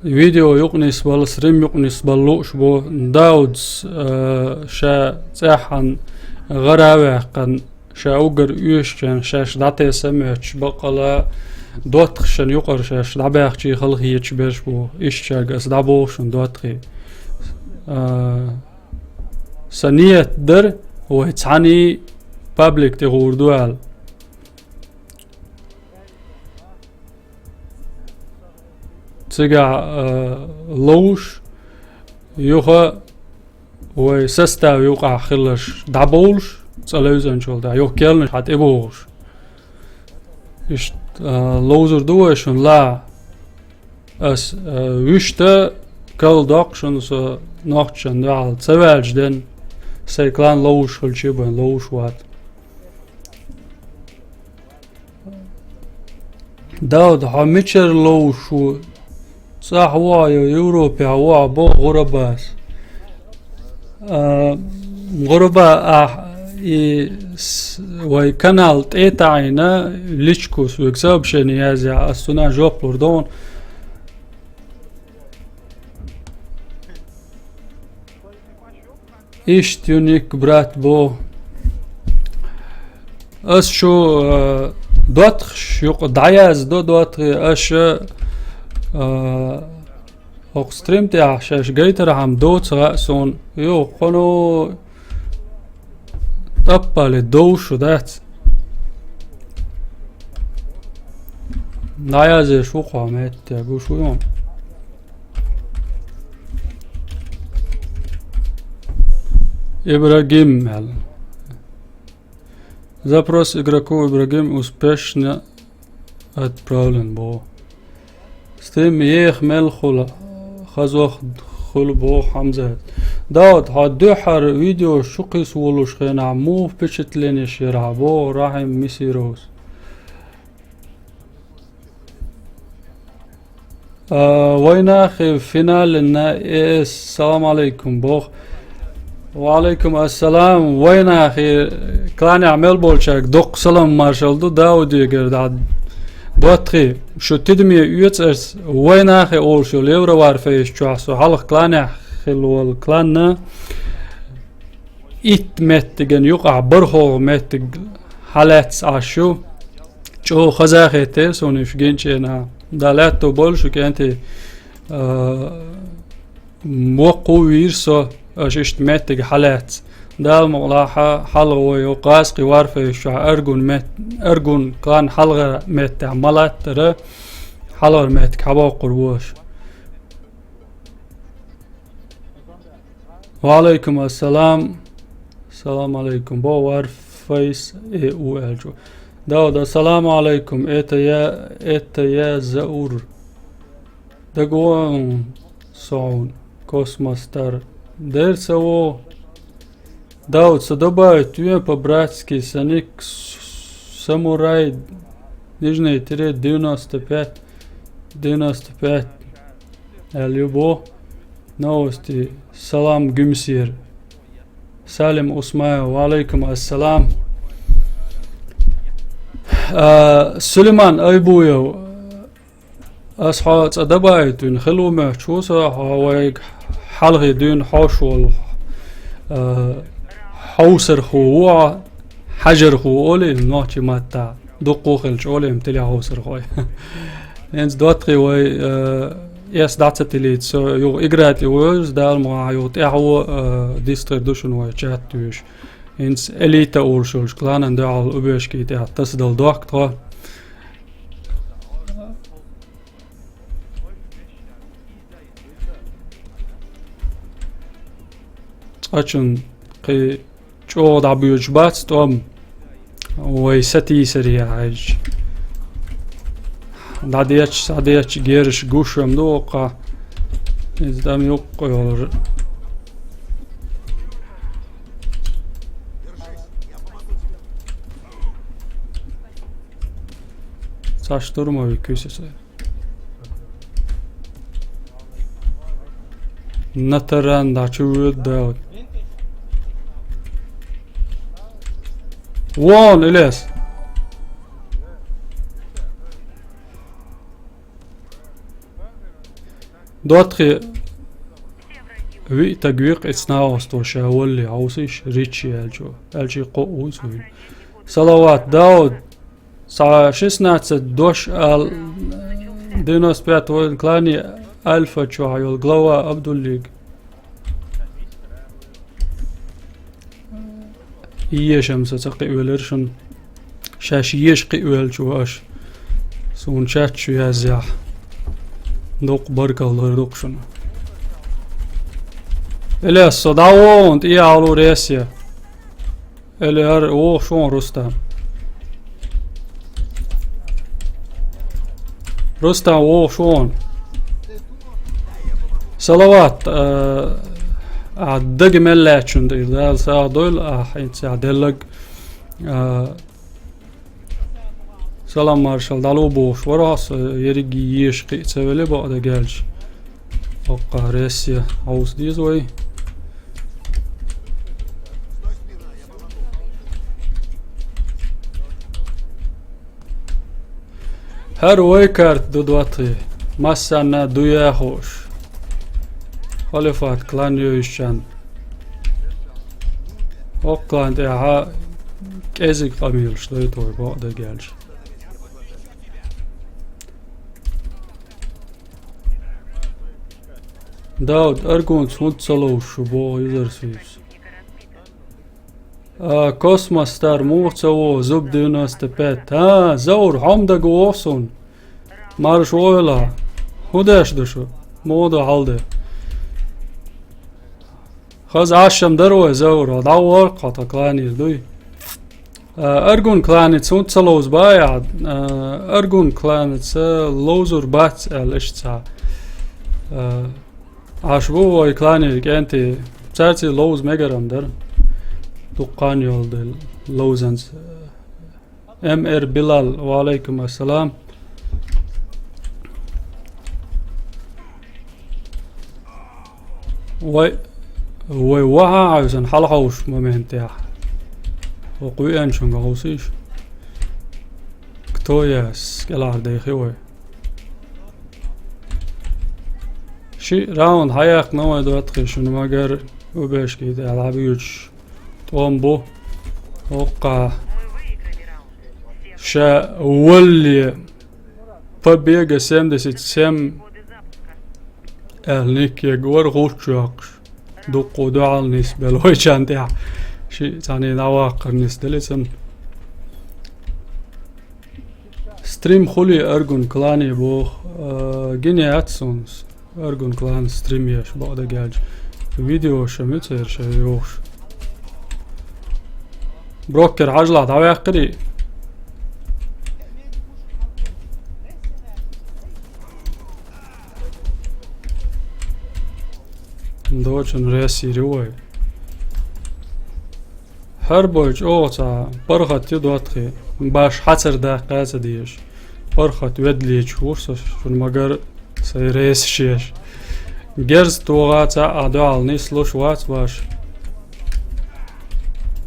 видео юкъа нисбала, стрим юкъа нисбала лууш бу. Даудас, а, ша цӀеххьана гӀара а ваьккхина, ша уггар оьшучарна шаьш дӀатеса а моьттуш, баккъала доттагӀашна юкъара шаьш дӀабаьхча хала хеташ берш бу. Ишттачаьрга ас дӀабоху шуна, доттагӀий. А, Сан ниет дара, вай цхьаьний паблик тӀе гӀур ду аьлла. Цигахь, а, ловзуш, юха вай состав юкъахь хилларш дӀабовлуш, цӀа левзанчул тӀаьхьа, юха керланаш хьан тӀе бохуш. Иштта, а, ловзур ду вай шуна, ла. Ас, а, вуьшта кал доккху шуна со нохчашна дуьхьал ца ваьлча ден, сайн клан ловзуш хилча а бен ловзуш вац. Дауд, хьо мичара ловзуш ву? ЦӀахь ву хьо, Европехь ву хьо, боху ГӀурабас. А, ГӀураба, ахь и с-, вай канал тӀе а таӀийна, личку соьга сообщение язъяхь, ас цунах жоп лур ду хьуна. Иштта ю, Ник, брат, боху. Ас шу, а, доттагӀаш юкъа дӀаяздо, доттагӀий, аша, а, хӀокху стрим тӀехь шаьш гайтархьама доцу хаьа суна. Юха кхуьнан тӀаппале довш шу дац. ДӀаязъеш ву кхо метте, гуш ву хьуна. Ибрагим аьлла. Запрос игроку Ибрагим успешно отправлен боху. Стрим еха мел хуьлу, хазох хуьлу боху Хьамзат. Дауд, хьо дуьххьара видео шу кхийса волуш хенахь муха впечатленеш яра хьан боху Рахьим Мисировс. А, вайнахе финале на эс, салам алейкум, боху. Ва алейкум ассалам. Вайнахе кланехь мел болчаьрга доккха салам маршалла ду, Даудегара дӀа Батхи, шу тидаме оьцу ас вайнахе олуш йолу Евроварфейс чохь со хьалха кланехь хилла волу кланна итт меттиган юкъахь бархӀалгӀа меттиг хьалаьцна Ӏаш ю. ЧӀогӀа хаза хетира суна уьш гинчу хенахь. Дала аьтто бойла шу кӀентий, а, воккхавийра со, аша иштта меттиг хьалаьцна. Дала мукъалахь хьалха вай йо гӀазкхи варфейс чохь аргун мет-, аргун клан хьалхара меттехь ма латтара, хьалхара меттиг хьабоккхур ву аша. Ва алейкум ассалам. Салам алейкум. Бо варфейс э у аьлча. Дауд, ассаламу алейкум. Это я, это я Заур. Дагон сон, Космостар. Дер саво. Дауд, со добавить вен по-братски, саник с-, самурай, нижнее тире, девяносто пять, девяносто пять. Аьлла ю бо. Новости. Салам Гуьмсера. Салим Усмаев, ва алейкум ассалам. А, Сулейман Айбуев, ас хьо цӀа дабаийтина, хила ву моьттуш ву со, хьо вайга хьалхе дуьйна хьош волу, а, хьовсархо ву хьо, хьажархо олий нохчийн маттахь, дуккха а хилча олий-м телехьовсархой. ХӀинца доттагӀий вай, а, эс дӀа ца тилийта, со юха игра тӀе вевза, Дала мукъалахь юха тӀаьхьо, а, дистхир ду шуна вай чат вуьйш. ХӀинца Элита олуш йолчу кланан дуьхьал убежки тӀехь тасадала дохку тхо. Цкъачунна кхин чӀогӀа дӀабоьдуш бац тӀом, вай сатийсаре хьаьжча. ДӀадечча, схьадечча герзаш гуш ма ду оккхахь. Иза тӀам юккъе йолура. Цхьа штурмовик висиса. На таран дӀа чу воьду Дауд. Вон, Илес! ДоттагӀий виъ таг викъ, и цхьа наха оста ша валле хьовсийша, Ричи аьллачо. Аьлчи кхоъ ву цуьнан. Салават, Дауд, цхьа шестнадцать дош ал, девяносто пятый военный клане Альфа чохь йолу глава Абдуллиг. Ешам со ца кхиъвелира шуна. Шаьш еша кхиъвелча ву аша. Суна чат чу язъяхь. Дукха баркалла лур ду-кх шуна. Илес, со дӀавогӀун тӀе а хьалур эссе. Или хӀара вогӀуш вон Рустам. Рустам вогӀуш вон. Салават, а, а, дага мел лаьттачунна тӀера Дала сагӀа дойла, а, хӀинца а деллаг, а, салам маршалла дӀало бохуш вара хьо, со ерриге еша кхиъ ца веле бакъдерг аьлча. Оккха рессе хьовса деза вай. ХӀара вай карта ду, доттагӀий, массарна дуй а хууш. Халифат клан йовзучарна. Оккха клан тӀехь кӀезиг къамелаш дойту вай бакъдерг аьлча. Дауд, аргунца хӀунда ца ловзуш шу боху юзар суьйса? А, Космос Стар муха ца вогӀу, Зуб девяносто пять? А, Заур, хьо-м дага вогӀу суна. Марша вогӀийла. ХӀун деш ду шу? Муха ду хьал де? Хаза Ӏаш-м дара вай, Заур, дӀавахара-кх хьо тхан кланера, дуй? А, Аргун кланица хӀунда ца ловзу баьхьа? А, Аргун кланица ловзур бац аьлла иштта цхьа. А, Ӏаш бу вай кланера кӀентий. Цаьрца ловза мегар-м дара. Дуккха а йолу дела ловзанца. М Р Билал, ва алейкум ассалам. Вай, вай вахьа хьаьвзина хьалховшу моментехь. ХӀокху веанчуьнга хьовсийша. Тояс, кӀелхьардайхи вай. Ши раунд хьаяьккхина вай, доттагӀий, шуна, магар убешкий тӀехь дӀабуьйцуш тӀом бу. Оккха ша валле Побега семьдесят семь аьлла ник егора гӀулч йоккхуш. Дуккха дуьхьал нисбелла вайчарна тӀехь. Ши цхьанне дӀаваккхар нисделла цунна. Стрим хуьлий Аргун клане боху, а, гина яц суна. Аргун клан стрим еш бакъдерг аьлча. Видео ша муьцӀера ша йохуш. Брокер хьажлахь дӀаваьккхирий? Дочун ресири вай. ХӀара бойчу оха цхьа паргӀат ю, доттагӀий, баш хьацар даккха а ца дезаш. ПаргӀат ведлечу ву со шуна, магар сайн ресаш еш. Герз тоха цхьа а дуьхьал нислуш вац баш.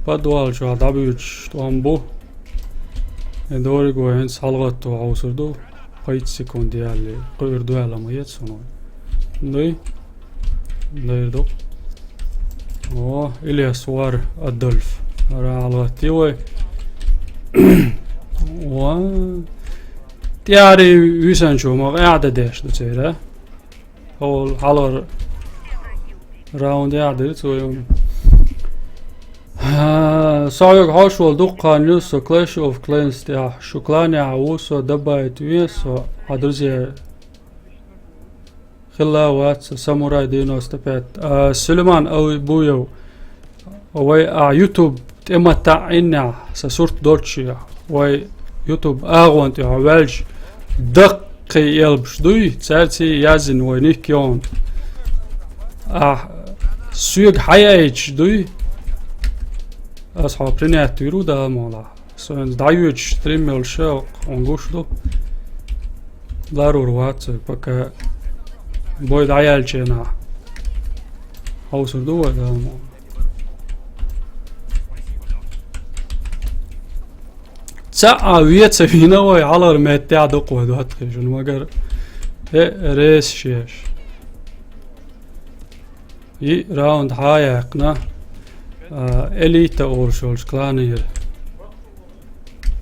Подвал чохь дӀабуьйцуш тӀом бу. И дориг вай хӀинца хьалагӀатто хьовсур ду. Пхийтта секунд яьлли, кхуьур дуьхьал ма яц хьуна. Дуй? Дайр ду. О, Ильяс вар Адольф. Ара хьалагӀатти вай. Ва. ТӀаьхьарий висанчо ма къаьхьа деш ду церан. Хьол хьалар раунд яхь дира цо юн. Со хьоьга хьош волу дуккха хан ю со Clash of Clans тӀехь. Шу кланехь ву со, добавить ве со, хьан друзья хилла вац со, Самурай девяносто пять. А, Сулейман Албуев, вай а YouTube тӀе ма таӀинехь, сан сурт доцчехь, вай YouTube агӀон тӀе хьо ваьлча, даккхий элбаш дуй, цаьрций язйина вай ник йогӀун. Ахь соьга хьаяйча дуй, ас хьо принять вир ву Дала мукъалахь. Со хӀинца дӀайоьдуш стрим йолуш хьуна гуш ду. Ларур вац, пока бой дӀаяьллачу хенахь. Хьовсур ду вай, Дала мукъалахь. Цхьа а веца вина вай хьалар меттехь дукха вай доттагӀий шуна, магар, э, ресаш еш. И раунд хьа а яьккхина, а, Элита олуш йолчу кланера.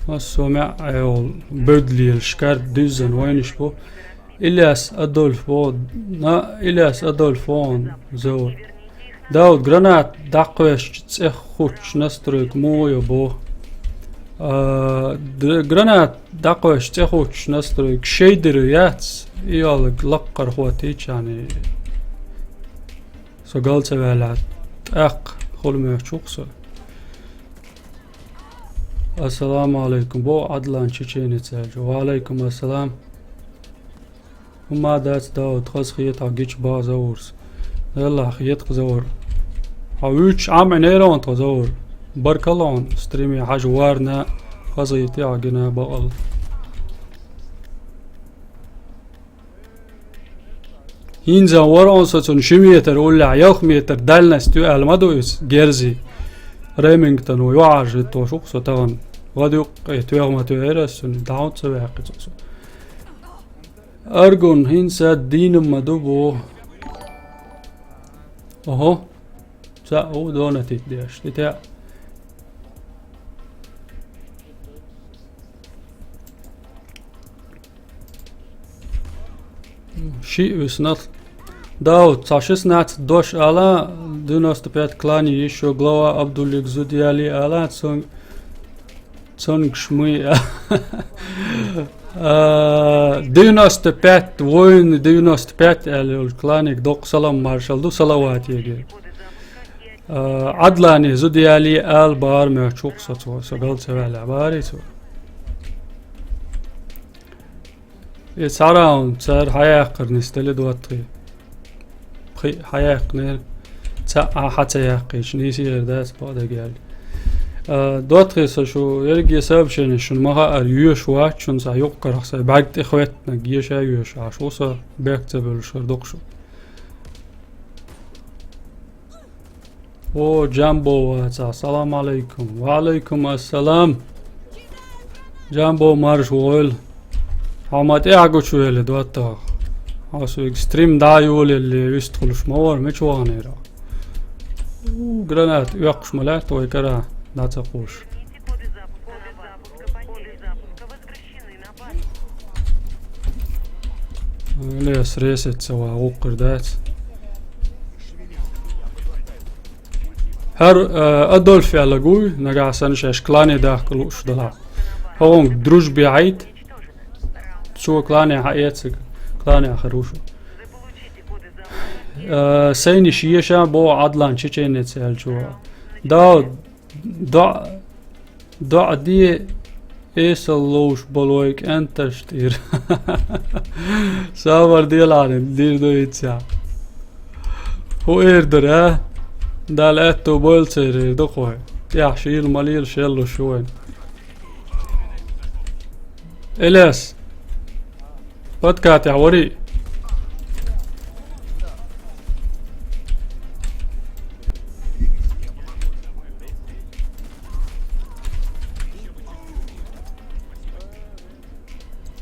Ас со меӀ Ӏевал бевдлелаш карт дуьззина вайнаш бу. Ильяс Адольф боху, на, Ильяс Адольф вон зовр. Дауд, гранат дӀакхоьссича цӀе хуттуш настройка муха йо боху. А, д-, гранат дӀакхоьссича цӀе хуттуш настройка шайдира яц, и йолу лаккхара хӀоттийчарний. Со гал ца ваьллехь, тӀаккха хула моьттуш ву-кх со. Ассаламу алейкум, бо Адлан чеченец аьлча. Ва алейкум ассалам. ХӀумма дац, Дауд, хаза хета хьо гича баха Завурс. Деллахь, хета-кх, Завур. Хьо вуьйцуш Ӏам Ӏинера хьуна тхо, Завур. Баркалла хьуна, стриме хьажа варна, хаза хета хьо гина бакъал. ХӀинца вара хьуна со цунна ши метр уллехь, ялх метр дальность ю аьлла ма ду иза, герзи. Ремингтон ву, юьхьӀаьржа хӀиттош ву-кх со тахана. ВадуькъӀе тоьхна ма тоьхира ас цунна, дӀа хӀунда ца ваьккхи цо со. Аргун, хӀинца дийна ма ду бу. Охьо. Цхьаъ ву донатить деш. ТӀе теӀа. Шиъ висна. Дауд, цхьа шестнадцать дош ала, девяносто пять клани, ещё глава Абдуллик зудъяли ала, цун-, цунгаш муй а. А, девяносто пять, воин девяносто пять аьлла йолчу кланига доккха салам маршалла ду, салават еге. А, Адлани зудъяли ала бахара моьттуш ву-кх со цо, со гал ца ваьллехь, бахарий цо. И цхьа раунд цара хьаяьккхар нисделла, доттагӀий. Пхи хьаяьккхинера. Цхьа а хьа ца яьккхича, нийсийр дац бакъдерг аьлча. А, доттагӀий, со шу ерриге сообщенеш шуна ма хаара, йоьшуш вац шуна, цхьа юккъерх сайн бӀаьрг тӀе хӀоьттинарг еша а йоьшуш Ӏаш ву со, бехк ца буьллуш хир ду-кх шу. О, Джамбо вацахь, салам алейкум. Ва алейкум ассалам. Джамбо, марша вогӀийла. Хьо ма тӀехьа гучувелла, доттагӀа. Хьо соьга стрим дӀа а йолаелла, вистхуьлуш ма вара, мича ваханера? У, гранат оьккхуш ма лаьтта вай кара, дӀа ца кхуш. Лес ресет ца ва, гӀуккхур дац. ХӀара, э, Адольф аьлла гуй, нагахь санна шаьш клане дахка лууш далахь. ХӀогӀунг дружбе хьайта. Цо клане хьаэцаг, клане хир ву шу. Э, сайни шеша бо Адлан чеченец аьлчо. Дав, доӀ, доӀа де, эсал ловш болой кӀенташ тӀера. Сабар делахьарин, дир ду ицця. ХӀу эр дара, а? Дала аьтту бойла церера ду кхой. ТӀехь шийла малийла шеллуш ю вайн. Элес. Подкатехь вари.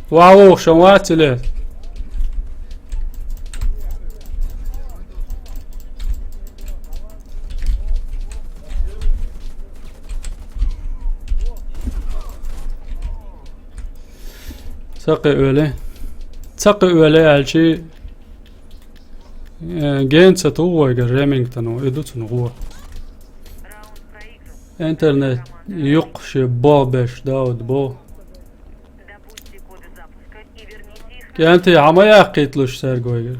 Вау, шан вациле. Ца кхиъвеле. Ца кхиъвеле аьлчи, э, генца ту вайгара Ремингтону, и ду цунна гӀо. Интернет юккъе бо беш, Дауд, бо. КӀентий, хьан ма яьккхийтлуш цаьрга вайгара?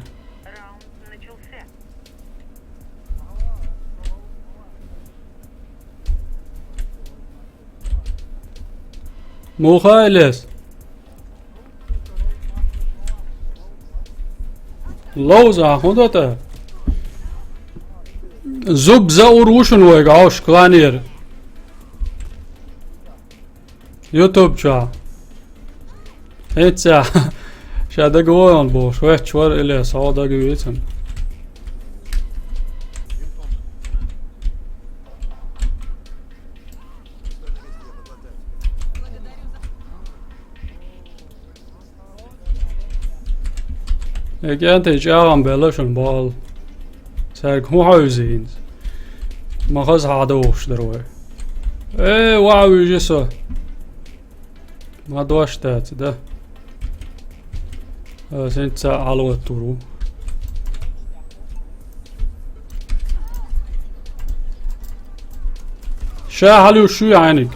Муха Элес? Ловза, хӀун до тӀа? Зуб Заур ву шуна вайга, Ӏовш, кланера. Ютуб чохь. ХӀинца ша дага вон бохуш, ваьчча вара Элес, хьо дага вийцина. Э, кӀентий, чӀагӀам белла шуна бохал. Цаьрга хӀун хьовзийна? Ма хаза хьадогӀуш дара вай. Э, ваха вуьжи со. Ма дош дац, да? Э, сен ца ӀалгӀаттур ву. Ша хьалуьйш ю Ӏайниг.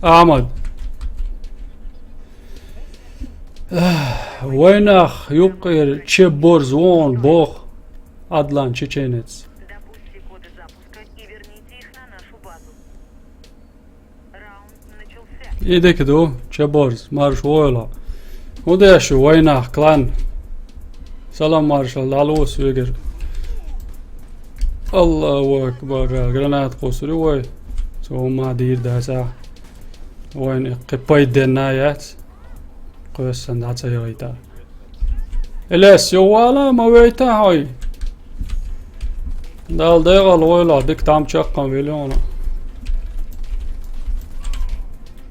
Ахьмад. Вайнах юккъера чеборз вон бох Адлан чеченец. И дика ду, чеборз, марш войла. ХӀун деш ю, вайнах, клан? Салам маршал, дӀалуш вегар. Аллаху акбар, гранат кхуссур ю вай. Цо хӀумма дийр дац а. Вайн кхин пайда денна яц. Кхоьссан дӀа ца яхийта. Элес, юхавала, ма вейта хьой. Дала дегӀал войла, дика там чаккхам вели хьуна.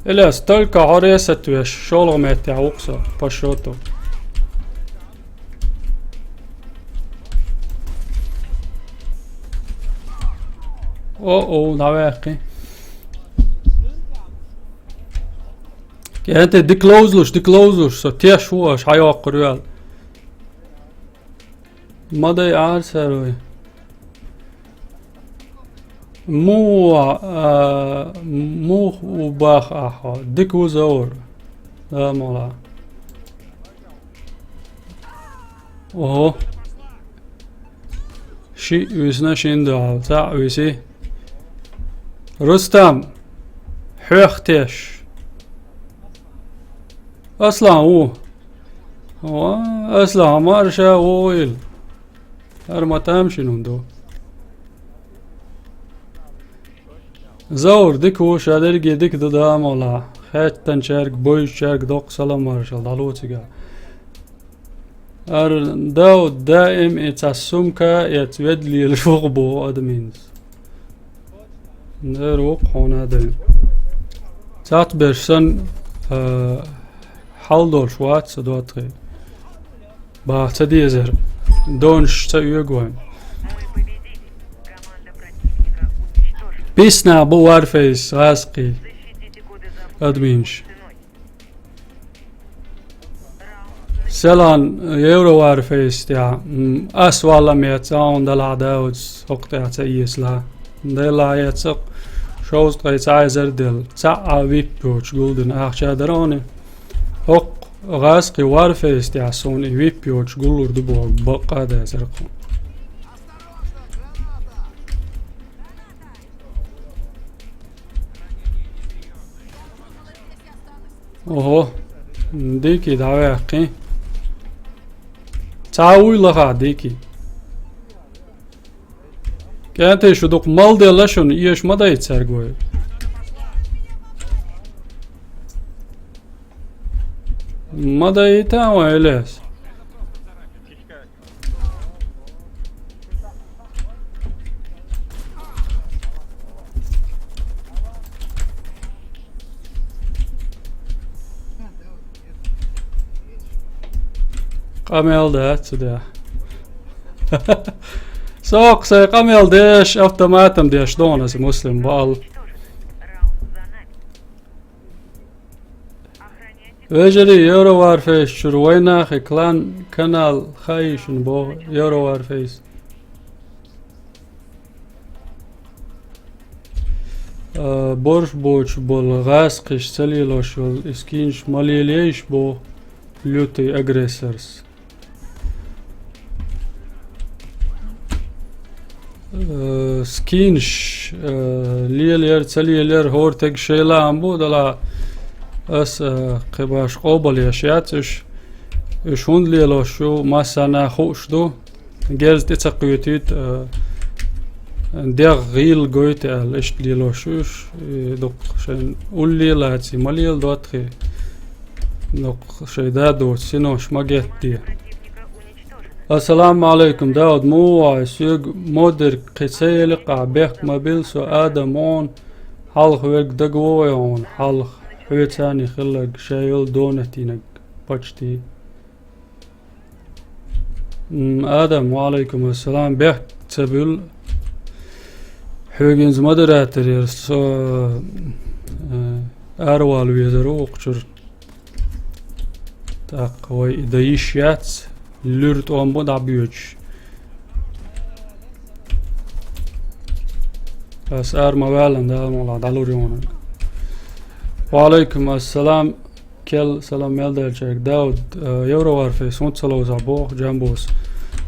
Элес, только хьо ресет веш, шолгӀа меттехь ву-кх со, по счёту. О-о, дӀаваьккхи. КӀентий, дика ловзалуш, дика ловзалуш, со теш ву аша, хьайоккхур вел. Ма дай Ӏара сарой. Муха, а, муха ву баха ахьа? Дика ву Заур. Да, мола. Ого. Шиъ висна шин дуьхьал. Цхьаъ виси. Рустам. Хьоьх теш. Аслан ву. Ва, Аслан, марша вогӀийла. ХӀара ма там шин хӀун ду. Заур, дика ву, ша дерриге дика ду, да, мола. Хаьттанчаьрга, бойучаьрга доккха салам маршал, дӀалу цига. ХӀара Дауд даим и цхьа сумка, и цхьа ведлийлаш ву-кх боху адаминца. Дера ву-кх хьуна а дай. Цхьацца берш санна, а, хьал долуш вац со, доттагӀий. Баха ца дезара. Донаш ца оьгу вайн. Писнах бу Warface гӀазкхий админаш. Селан Евро Warface тӀехь, м, ас валла меца, хьуна делахь Дауд хӀокху тӀехь ца эцалахь. Делахь эцна шовзткъе цхьа эзар делла. Цхьаъ а вип йоцуш гулдина ахча дара хьуна. ХӀокху гӀазкхи Warface тӀехь суна и вип йоцуш гуллур ду боху бакъ а дацара кху. Ого, дикий дӀаваьккхи. Цхьа вуй лаха дикий. КӀентий, шу дукха мал делла шуна, эша ма дайта цаьрга вай. Ма дайта вай, Ильяс. Къамел дац цу де. Сокъ сай къамел деш, автоматом деш, дона си муслим вал. Вежарий, Евро Warface чуьра вайнахи клан канал хаийшина боху Евро Warface. А, борш боцуш болу гӀазкхиш ца лелош йолу и скинш ма лелайша боху лютый агрессорс. Э, скинш, э, лелаяр, ца лелаяр, хӀора теган шайн лаам бу, дала ас, э, кхин баш къобалъеш яц уьш. Уьш хӀунда лелош ю, массарна хууш ду. Герз тӀе ца кхоьтуьйту, э, дегӀ гӀийла гойту аьлла, иштта лелош ю уьш. И дукха шайн улле а лаций, ма лела доттагӀий. Дукха шайн да доцу синош ма геттде. Ассаламу алейкум, Дауд, муха ву хьо? Соьга модерг кхин ца елира, бехк ма билла, со Адам ву хьуна, хьалха верг дага вогӀий хьуна, хьалха хьоьца хилларг, ша йолу донатийнарг почти. М, Адам, ва алейкум ассалам, бехк ца буьллу. Хьоьга иза модератор яра, со, э, аравала везар ву укху чуьра. ТӀаккха вай и дан йиш яц, луьра тӀом бу дӀабоьдуш. Ас ара ма ваьллан, Дала мукъалахь дӀалур ю хьуна. Ва алейкум ассалам, кел салам мел даьллачаьрга. Дауд, э, Евро Warface хӀунда ца ловзахь боху Джамбос.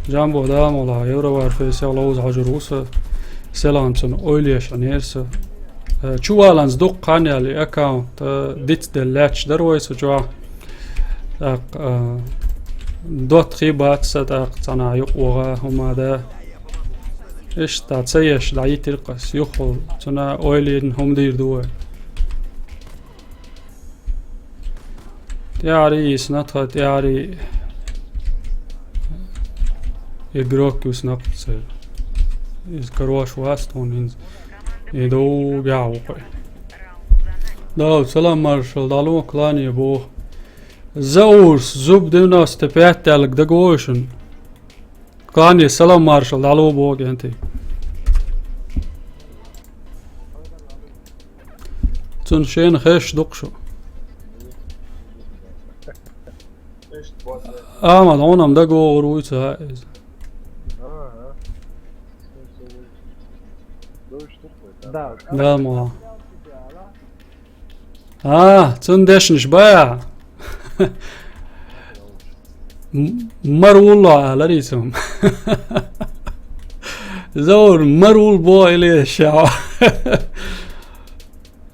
Джамбо, Дала мукъалахь, Евро Warface ловза хьожур ву со. Селан цунна ойла еш Ӏинера со. Э, чуваланца дуккха хан яьлла и аккаунт, э, дицделла лаьтташ дара вай со чохь. ТӀаккха, э, доттагӀий бац сан, тӀаккха цхьана юкъа ваха хӀума да. Иштта ца еш дӀайитира-кх ас юххул, цуьнан ойла йина хӀума дийр ду вай. ТӀаьхьарий йисна тхан, тӀаьхьарий игрок йисна-кх церан. Иза карош вац тхуна хӀинца. И дугахь ву кхуьй. Дала салам маршалла дӀало клане боху. Заурс, зуб девяносто пять аьлларг дага вогӀий шуна? Клане салам маршалла дӀало боху кӀентий. Цунна шена хезаш ду-кх шу. Ахьмад, хьуна-м дага вогӀур вуй ца хаьа иза. Да. Да, ма. А, цунна дешнаш бан ахьа? М-, мара вулло аларий цунна. Заур, мара вулло бо или ша.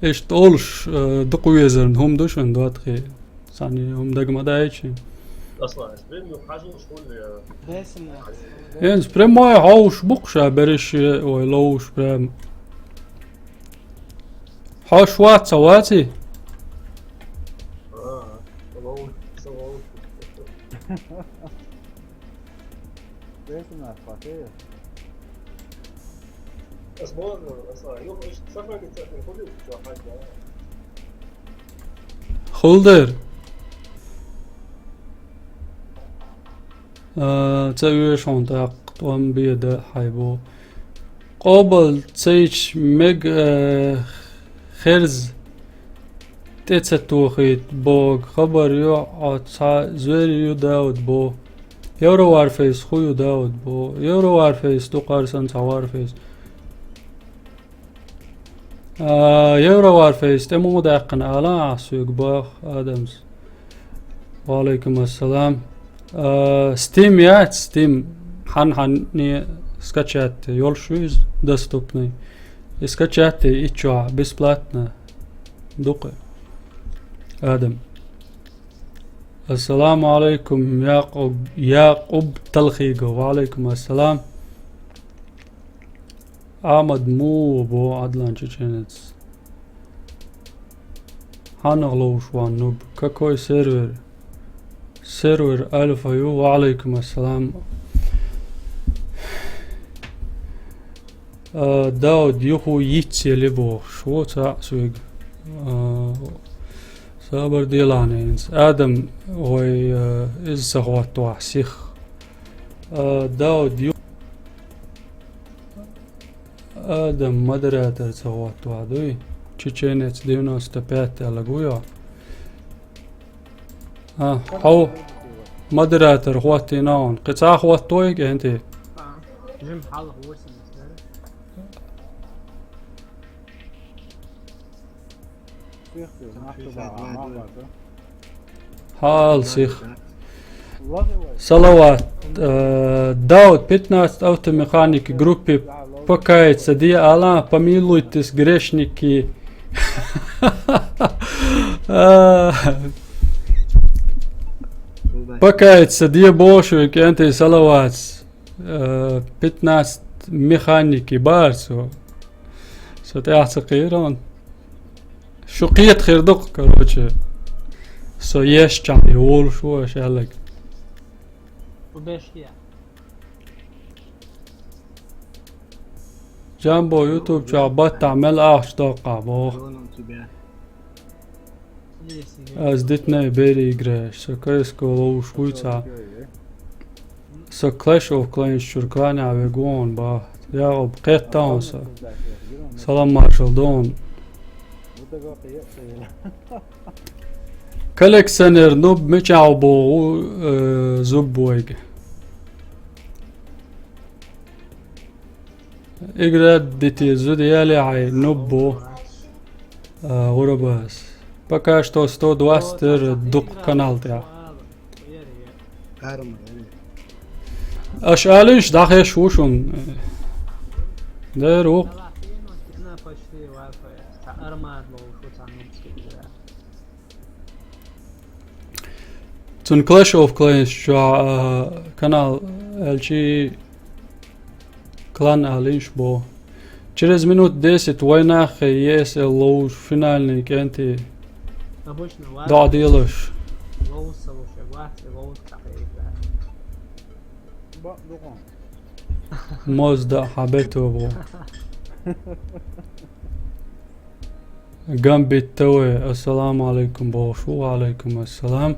Иштта олуш, э, дукха везарна хӀума ду шуна, доттагӀий? Цхьана хӀума дага ма даьлча. ХӀинца прямой хьовш бу-кх ша берриш вай ловш прямо. Хьош вац ца ваций? Къулдер. А, ца вешан тӀаккха тӀом беда хьайбо. Къобал цайч мег, э, херз тӀе ца тохийт бог. Хабар ю, а цхьа звери ю Дауд бо. Евро Warface ху ю Дауд бо. Евро Warface ду къарсан цхьа Warface. А, Евро Warface, тӀе муха даьккхина ала ахь соьга бах, Адамс. Ва алейкум ассалам. А, Steam яц, Steam. Хьан-хьанне скачать йолуш ю иза, доступный. И скачать иччохь бесплатно дукха. Адам. Ассаламу алейкум, Якъуб, Якъуб Талхигов. Ва алейкум ассалам. Ахьмад, муха боху Ӏадлан чеченец? Хьанах ловш ван нуб? Какой сервер? Сервер Альфа ю. Ва алейкум ассалам. А, Дауд, юху йицъели бохуш ву цхьаъ соьга. А, сабар делахь, ненас. Адам, вай, а, иза ца хӀоттавахь сих. А, Дауд, ю-, Адам, модератор ца хӀоттавахь дуй? Чеченец девяносто пять аьлла гуй хьо? А, хьо модератор хӀоттийна хьуна. Кхин цхьа хӀотто и кӀентий? А, жим хьалха восемьдесят, да? Хьал сих. Салават, э, Дауд, пятнадцать автомеханики группе покаяться де ала, помилуйтесь, грешники. А, покаяться де бохуш ву кӀентий Салават. Э, пятнадцать механики бара цо. Со тӀаьхьа ца кхийра хьуна. Шу кхета хир ду-кх, короче. Со еш чам йолуш ву аша аьлларг. Джамбо YouTube чохь баттахь мел ахча доккхахь боху. Ас дитинай берриг греш, со кайско ловш вуй цхьа. Со Clash of Clans чуьра кланехь вега вон бахт. Якъуб, кхетта хьуна со. Салам маршалла ду хьуна. Коллекционер нуб мичахь ву боху, э, зуб вайга. Игра дити зуда яле хьай нуб бу, а, гӀурабас. Пока что сто двадцать тера дукха канал тӀехь. Аша алиш дӀахеш ву шун. Дер ву. Цунна Clash of Clans чохь, а, канал аьлчи клан алинш бо. Через минут десять вай нахе E S L ловш финальный кӀентий. Обычно вац. ДоӀа делаш. Ловш ца луш, вац, ловш ца хьийга. Бо, дукъан. Моз да хьабето бо. Гамбит ТВ, ассаламу алейкум бохуш ву, ва алейкум ассалам.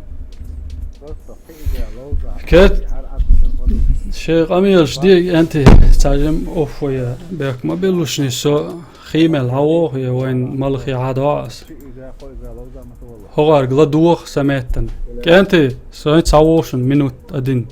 Кет шен къамелаш де, кӀентий, цхьа жим оффа я, бехк ма беллушний со, хи мел хьан воху, я вайн малхе хьан доӀа ас. ХӀогӀарг ла доху сан меттана. КӀентий, со хӀинца хьан вохушун минут а дин.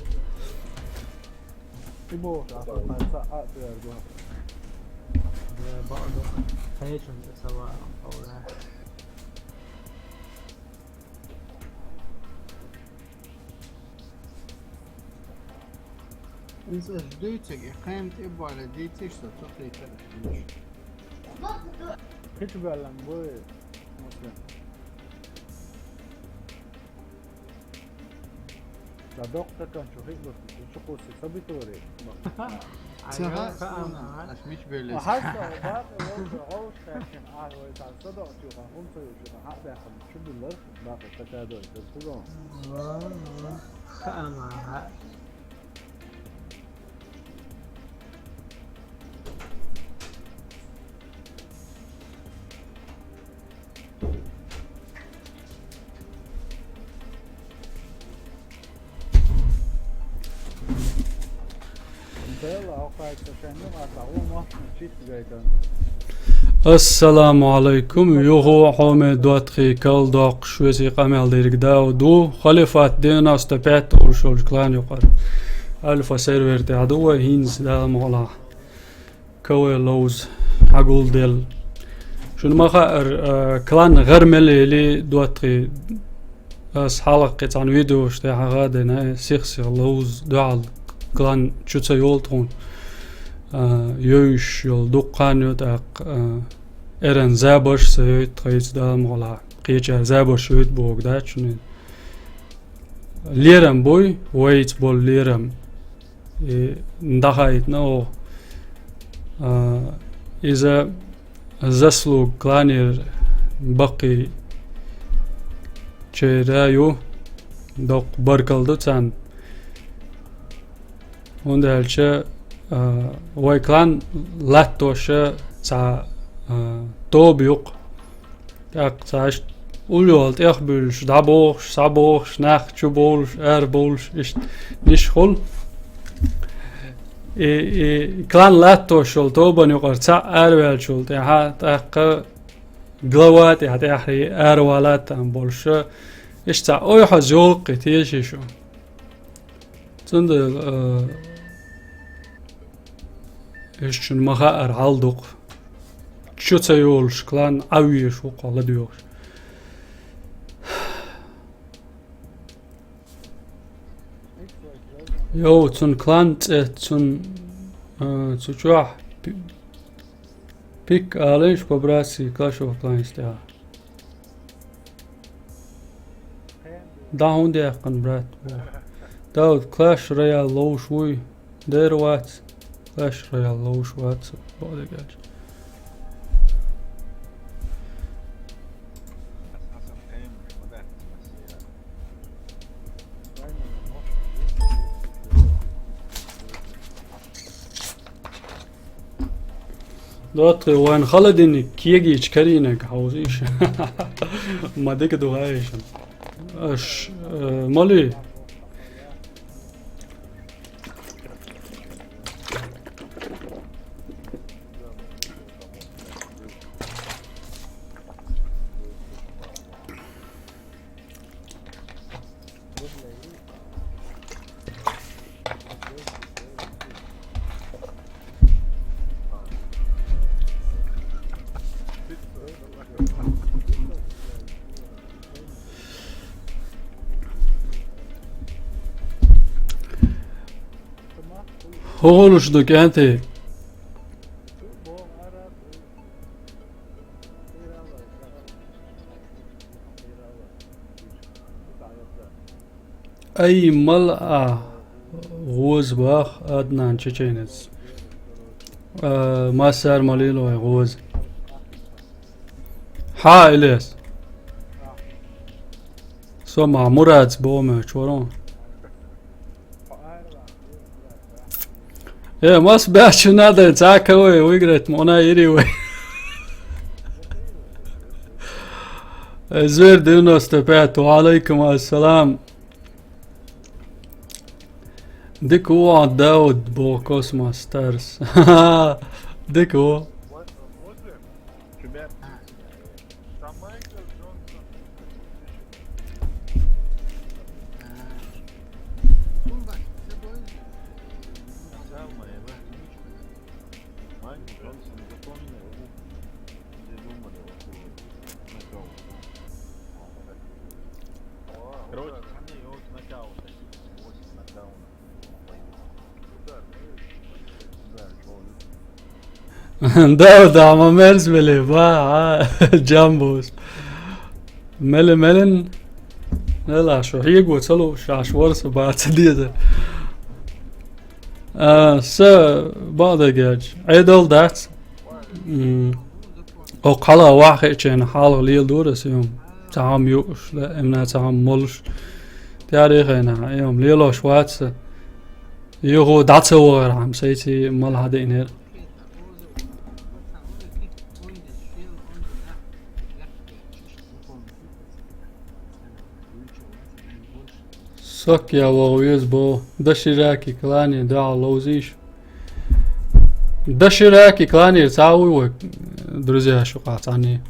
Иза дуьйцург, и кхайна тӀе а бовлий, дийцийша со, цо кхийтар. Кхечу баьллан бу, Муслим. Ца доккха стакан чу хиъ бу, чу кхуссий, са битори. Ца хаьа суна, аш мича беллий. Хьан со, бакъ, вовшах, вовшах хаьттина, ахь вай цхьа садоӀучу юкъахь, хӀума ца юучу юкъахь, хьа а баьхна, чу биллар, бакъ, ца кадой, ца кузон. Ва, ва, хаьа ма хаьа. Ассаламу алайкум, юха хьоме доттагӀий, кал доккхуш везий къамел дерг Дауд ву, Халифат девяносто пять олуш йолчу клан юкъара. Альфа сервер тӀехь ду вай хӀинца, Дала мукъалахь. КВ ловза хьагулделла. Шуна ма хаьара, а, клан гӀар мел ели доттагӀий. Ас хьалакхе цхьана видеош тӀехь хьагӀадина, сих-сиха ловза дуьхьал клан чу ца йолу тхуна. А, йовзуш йолу дуккха хан ю тӀаккха, а, эран забарш а ца йойту тхайца, Дала мукъалахь. Кхечара забарш йойту боху дац шуна. Лерам буй, вайца болу лерам. И дахайтина оха. А, иза заслуга кланера баккхийчеран ю, доккха баркалла ду царна. ХӀунда аьлча, а, вай клан латтоша цхьа, а, тоба юкъа. ТӀаккха цхьа иштта уллохула тӀехбуьйлуш, дӀабохуш, схьабохуш, нах чу бовлуш, ара бовлуш, иштта ниш хуьлу. И, и клан латтош йолу тобанна юкъара цхьаъ араваьллачул тӀаьхьа, тӀаккха глава тӀехь тӀаьхьа аравала лаьттам болуш, иштта цхьа ойхьаза йолу-кх и, теший шу. Цундела, а, Иштта шуна ма хаьара, хьал ду-кх. Чу ца йолуш клан Ӏан везаш ву-кх ладоьгӀуш. Йо, цуьнан клан цӀе, цуьнан, а, цу чохь пи-, пик алийша по-братски Clash of Clans тӀехь. ДӀа хӀунда яьккхина, брат? Дауд, Clash Royale ловзуш вуй? Дера вац. Clash Royale ловзуш вац, бакъдерг аьлча. ДоттагӀий, вайн холодильник кегийчу карийнарг хьовзийша. Ма дика ду хьаьжна. Аш, э, мали? ХӀун гӀуллуш ду, кӀентий? Ай, мала а гӀоза бах, Аднан чеченец. А, массара ма лело вай гӀоза. Хьа, Илес. Со ма Мурадс боху моьттуш вара. Э, мас баьчча надо, цхьа кого выиграть, мона ири вай. Э, Зверь девяносто пять, ва алейкум ассалам. Дика ву, Дауд, боху Космос Старс. Дика ву. Да, да, ма мелс мели, ба, а, Джамбус. Мели, мелин. Нела, шу хьего ца лу, ша шу ворса баца деза. А, са бада герч. Айдал дац. М. О, кхала вахе чен хала лил дура сиум. Цхьа хӀума юуш, ла, эмна цхьа хӀума молуш. ТӀаьхьа хенахь, эм, лелош вац. Юху дӀа ца вогӀар хьама, сайци мала хьадеънера. Сак я вогӀу веза бо, дашираки клане дуьхьал ловзийша. Дошираки кланера цхьа а вуй вай, друзья, шух цхьанне?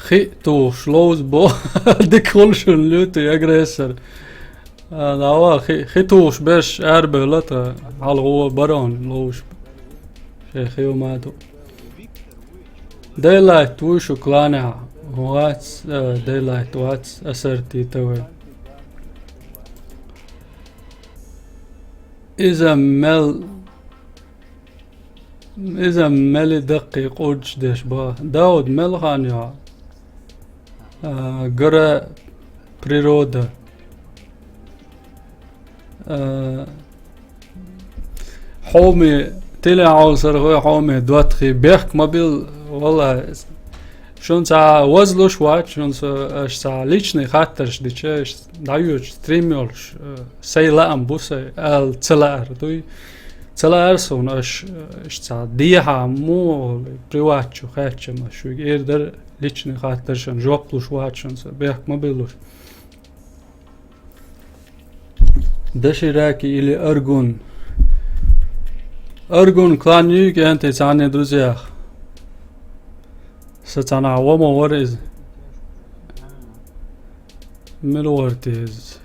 Хи тухуш ловза бо, дика хуьлуш луьйту агрессор. А, дӀавала, хи, хи тухуш берш арабевлла тха, хьалха барон ловзуш. Шайн хи ма ду. Дейлайт вуй шу кланехь? Вац, а, дейлайт вац, асар тита вай. Иза мел, иза мели даккхий къурдаш деш ба. Дауд, мел хан йо? А, гора природа. А, хьоме, тиле Ӏовсар хой хьоме, доттагӀий, бехк ма билла, валлахӀи. Шуна цхьа вазлуш вац, шуна со, аша цхьа личный хаттарш дича, аша дӀайоьдуш стрим йолуш, э, сай лаам бу сай, ала ца лаар дуй. Ца лаар суна, аша, э, аша цхьа дехьа муха приват чу хаьттича, ма шуьга эр дара личный хаттаршан жоп луш вац шуна со, бехк ма биллуш. Дошираки или Аргун? Аргун клан юй кӀентий цхьанне, друзьях? Са цхьанхьа вама вара иза. Мила вара те иза?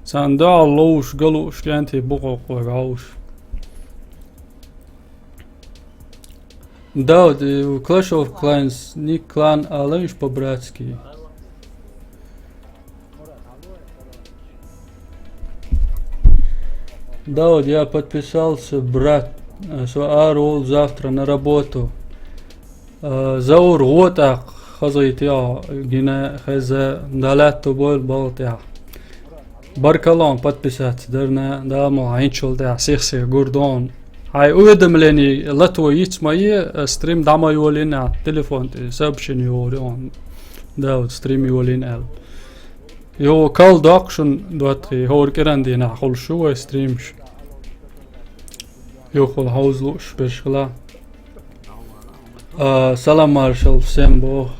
Цхьана дуьхьал ловш, галуш кӀентий бу кху вайга хьовш. Дауд, и Clash of Clans, ник клан алайш по-братски. Дауд, я подписался, брат. Э, со араволу завтра на работу. Э, Заур, гӀо тӀаккха хазайта йо, гина хеза, далатто бойла балла тӀехь. Баркаллон подписаться дарна, Дала ма хьайначул тӀехь сих-сих гур дон. Хьайн уведомление лато йиц ма е, стрим дӀа ма йолийна, телефон тӀе сообщение йогӀур он. Да, вот стрим йолийна аьлла. Йо, кал доккхушун доттагӀий, хӀора кӀиран дийнахь хуьлуш шу вай стримаш. Юххул хьовза лууш берш хила. А, салам маршал всем боху.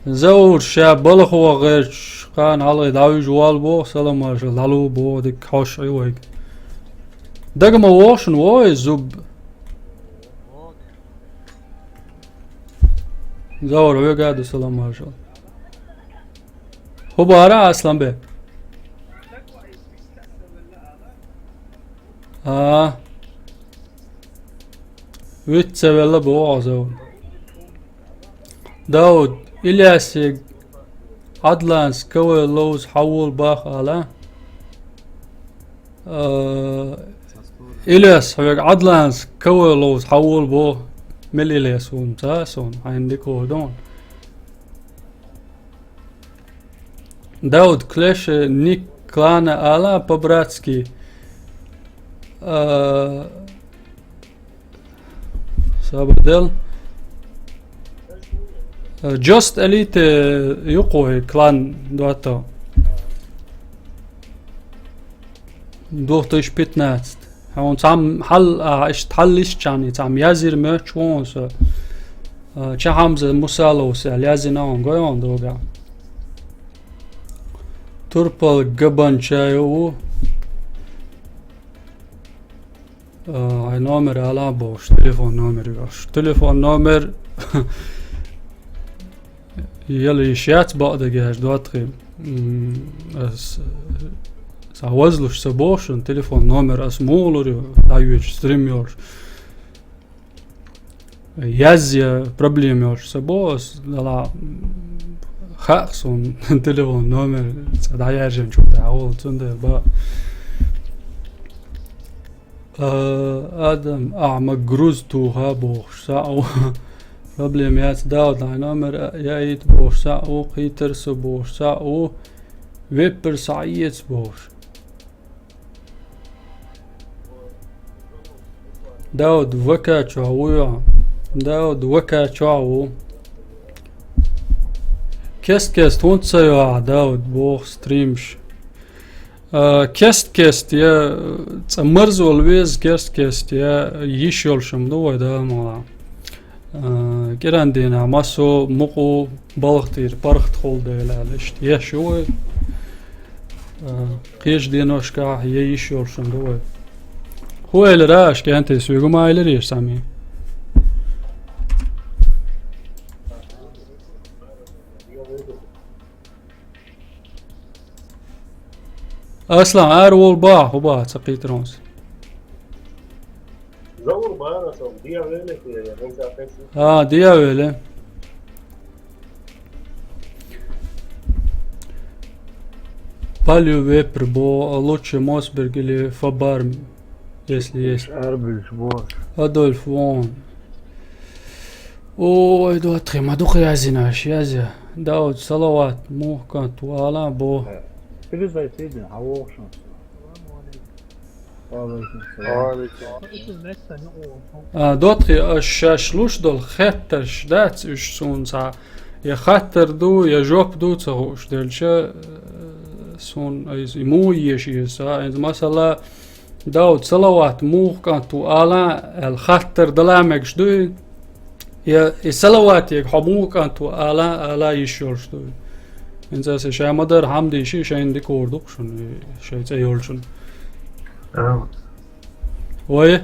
Заур ша балхо гӀерташ кхана хьалхе дӀавижа вал боху, салам маршал дӀалу боху, дика хьош Ӏи вайга. Дага ма вохушун вой зуб. Заур, хьоьга а ду салам маршал. ХӀун бара, Асланбек? А. Виц ца велла боху Заур. Дауд, Ильясе Ӏадланс КВ ловза хьан волу баха ала? А, Ильяс, хьоьга Ӏадланс КВ ловза хьан волу боху? Мел Ильяс ву ца суна, хьайна дика воху дон. Дауд, Клэше ник клана ала по-братски. А, сабадел. А, Just Elite юкъой клан дуатто. Две тысячи пятнадцать. Хьуна цхьамма хьал, а, иштта хьал лисчани, цхьамма язйира моьттуш ву хьуна со. А, Чахьамза Мусаловс аьлла язйина хьуна, гой хьуна догахь. Турпал Габанчаев ву. А, хьайн номер ала бохуш, телефон номер йохуш. Телефон номер Яла йиш яц бакъдерг аьлча, доттагӀий. М, ас, сан вазлуш ца боху шуна, телефон номер ас муха лур ю, дӀайоьдуш стрим йолуш. Язъян проблема йолуш ца боху ас, дала, м, хаьа суна телефон номер, ца дӀаяьржинчул тӀаьхьа волу, цундела бан. А, Адам, ахьа ма груз туха бохуш, схьа а ву. Проблема яц, Дауд, хьайн номер а яийта бохуш, схьа а ву, кхийтар со бохуш, схьа а ву, веппар схьа а эца бохуш. Дауд, ВК чохь ву йо? Дауд, ВК чохь ву. Кест-кест хӀунда ца йо ахьа, Дауд, боху стримаш? А, кест-кест я, цӀа марзо веза кест-кест я, йиш йолуш-м ду вай, Дала мукъ лахь. А, кӀиран дийнахь массо а мукъа балха тӀера паргӀат хуьлу дела аьлла, иштта еш ю вай. А, кхечу деношкахь я йиш йолуш-м ду вай. ХӀун элира аша, кӀентий, соьга ма элира еш цхьамма? Аслан, ара волу бахьа, хӀун бахьа ца кхийтира хьуна? Зовр бара со, диавеле те, хӀунца хеси. А, диавеле. Палю вепр бо лучше Мосберг или Фабарм, если есть. Арбюльш бо. Адольф вон. Ой, ду тхи ма дукха язйина аша, язъя. Дауд, салават муха кӀант ву ала бо. Передай сидин, хьан вохуш? Ва алейкум салам. А, дотхи, аш шаьш луш долу хеттарш дац уьш суна цхьа. Я хаттар ду, я жоп ду ца хууш делча, э, суна иза муха еш иза, а, иза масала, Дауд, салават муха кӀант ву ала аьлла хаттар дала мегаш дуй? Я и салаватега хьо муха кӀант ву ала, ала йиш йолуш дуй? ХӀинца аса ша ма-дарра хьамдийша, шайна дика гӀур ду-кх шуна, и шайн цӀе йолчун. Ам. Вай?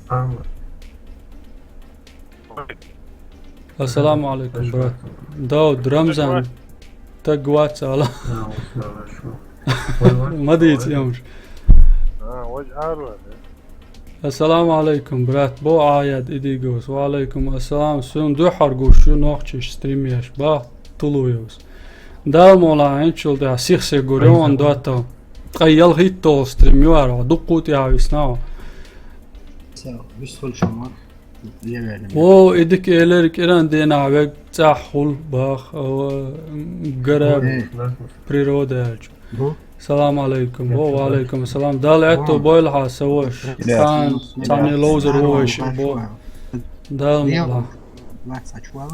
Ам. Ассаламу алейкум, брат. Дауд, Рамзан. Таг вац ала. Ма дийца ямаш. А, вай ара вац. Ассаламу алейкум, брат. Бо Ӏаяд Идиговс. Ва алейкум ассалам. Суна дуьххьара гуш ю нохчаш стримеш. Бах Тулуевс. Дала мукъ лахь, хӀинцачул тӀаьхьа сих-сих гур ю ван доттагӀа. Ткъа ялхитталгӀа стрим ю ара, дуккха тӀаьхьа висна ван. О, и дика элира, кӀиран дийнахь вег цӀахь хуьлу бах, ава, гара природа аьлча. Салам алейкум. О, ва алейкум ассалам. Дала аьтто бойла хьан, сан ваша. Цхьана, цхьана ловзар ву вайша, бо. Дала мукъ лахь.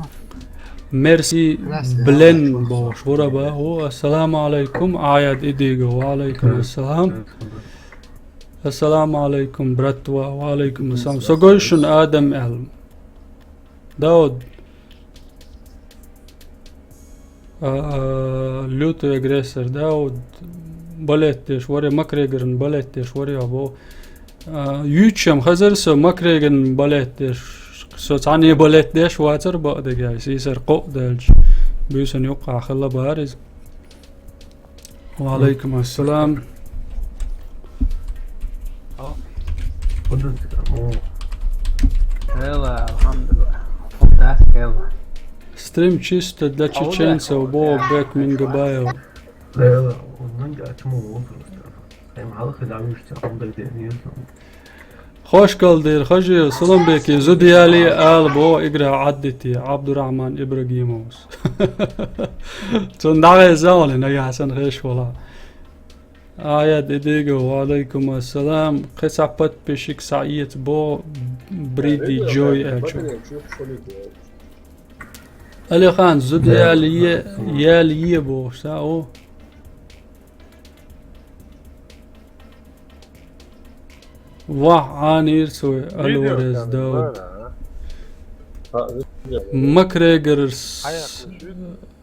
Мерси Блен бохуш вара бах. О, ассаламу алейкум, Ӏаяд Идиго. Ва алейкум ассалам. Ассаламу алейкум, братва. Ва алейкум ассалам. Со гой шуна Адам аьлла. Дауд. А, а, лютый агрессор, Дауд. Балет деш варе, Макгрегоран балет деш варе, або. А, юьйцуш-м хезара со Макгрегоран балет деш. Со цхьанне балет деш вацара бакъдерг, сийсара кхоъ даьлча. Буьйсанна юккъахь хилла бара иза. Ва алейкум ассалам. Хела, алхьамдулиллах. Фу дас хела. Стрим чисто для чеченцев, бо Бек Мингабаев. Хела, ондан гачмо возраст. Эм хьалха завуьш цхьа онда дениз. Хошкал дер, хажи, Сулумбеки, зуда яле ала бо игра Ӏаддити, Абдурахман Ибрагимовс. Цунна дӀагӀеза вале, нагахь санна хеш вала. Аяд Идиго, ва алейкум ассалам. Кхин цхьа подписчик схьаэца бо Бриди Джой аьлча. Алихан, зуда яле, яле бохуш, са, о. Вахь, Ӏанийра цо, Алварес Дауд. Макгрегорс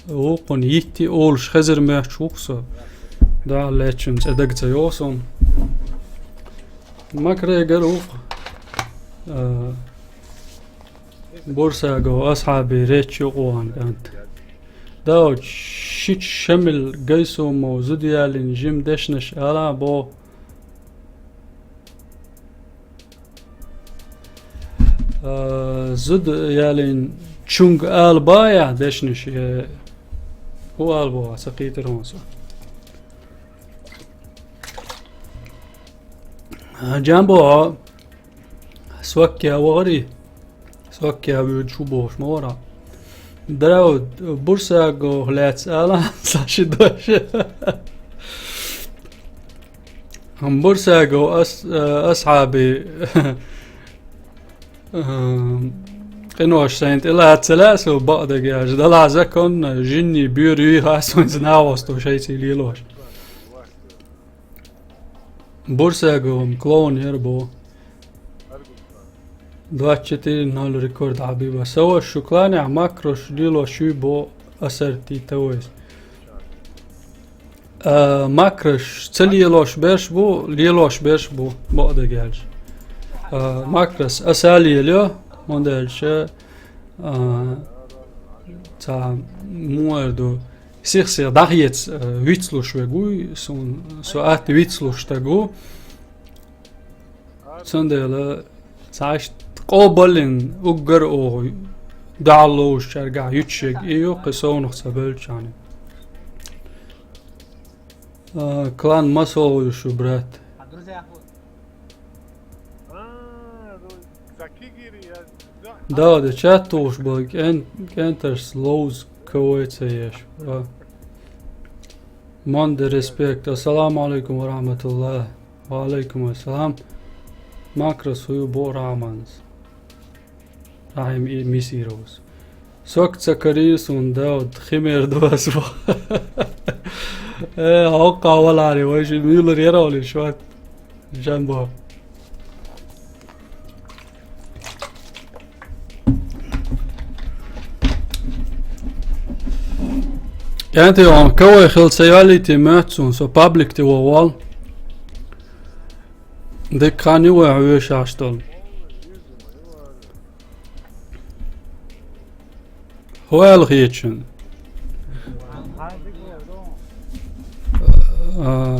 вукхун йитти олуш хезар моьттуш ву-кх со. Да, лечун цӀе дага ца йогӀу суна. Макгрегор вукх. А, Бурсагов Асхьаби речу юкъа ван кӀант. Дауд, шича Шамил Гайсумов зуда ялин жим дешнаш ала бо. А, зуда ялин чунга ала бая дешнаш, э, хӀу ала бо, ца кхийтира хьуна со. А, Джамбо, Соккя вахари? Соккя вуьйцуш ву бохуш ма вара. Дауд, Бурсагов лаьцна ала, сан ши дош. Бурсагов ас-, э, Асхьаби, э, къинош сайна тӀе лаца ца лаьа со бакъдерг аьлча. Далахь закон, жинний боьра юй хас вайца нахосто шайций лелош. Бурсаговым клоун яр бо. Двадцать четыре ноль рекорд Хьабиба. Сава шу кланехь макрош лелош ю бо асарти тавайс. А, макрош ца лелош берш бу, лелош берш бу, бакъдагелш. А, макрос аса лелайо, хӀунда аьлча, а, ца муэр ду. Сих-сих дахьец, а, вицлуш вегуй, сун, со атта вицлуш тагу. Цундела цхьаьшт къобаллин уггар оха дӀалош чаргахь ючуьг и ю, кхин совнах ца бевлчани. А, клан масовгӀа ю шу, брат. Да, да, чат тухуш бан кӀен-, кӀентарш ловза кавай ца еш. А. Монда респект. Ассаламу алейкум ва рахматуллах. Ва алейкум ассалам. Макрос хӀу ю бо Рахманс. Рахим и мисировс. Сок ца карийсун, Дауд, химер ду ас бо. Э, хьокха валари, вай ши мюллер яра олиш ват. Жамбо. КӀентий, он кавай хила ца йоллий те моьтту суна, со паблик тӀе вогӀу вол. Дика хан ю вай хьоьшуш долу. ХӀун аьлла хеташ ю? А,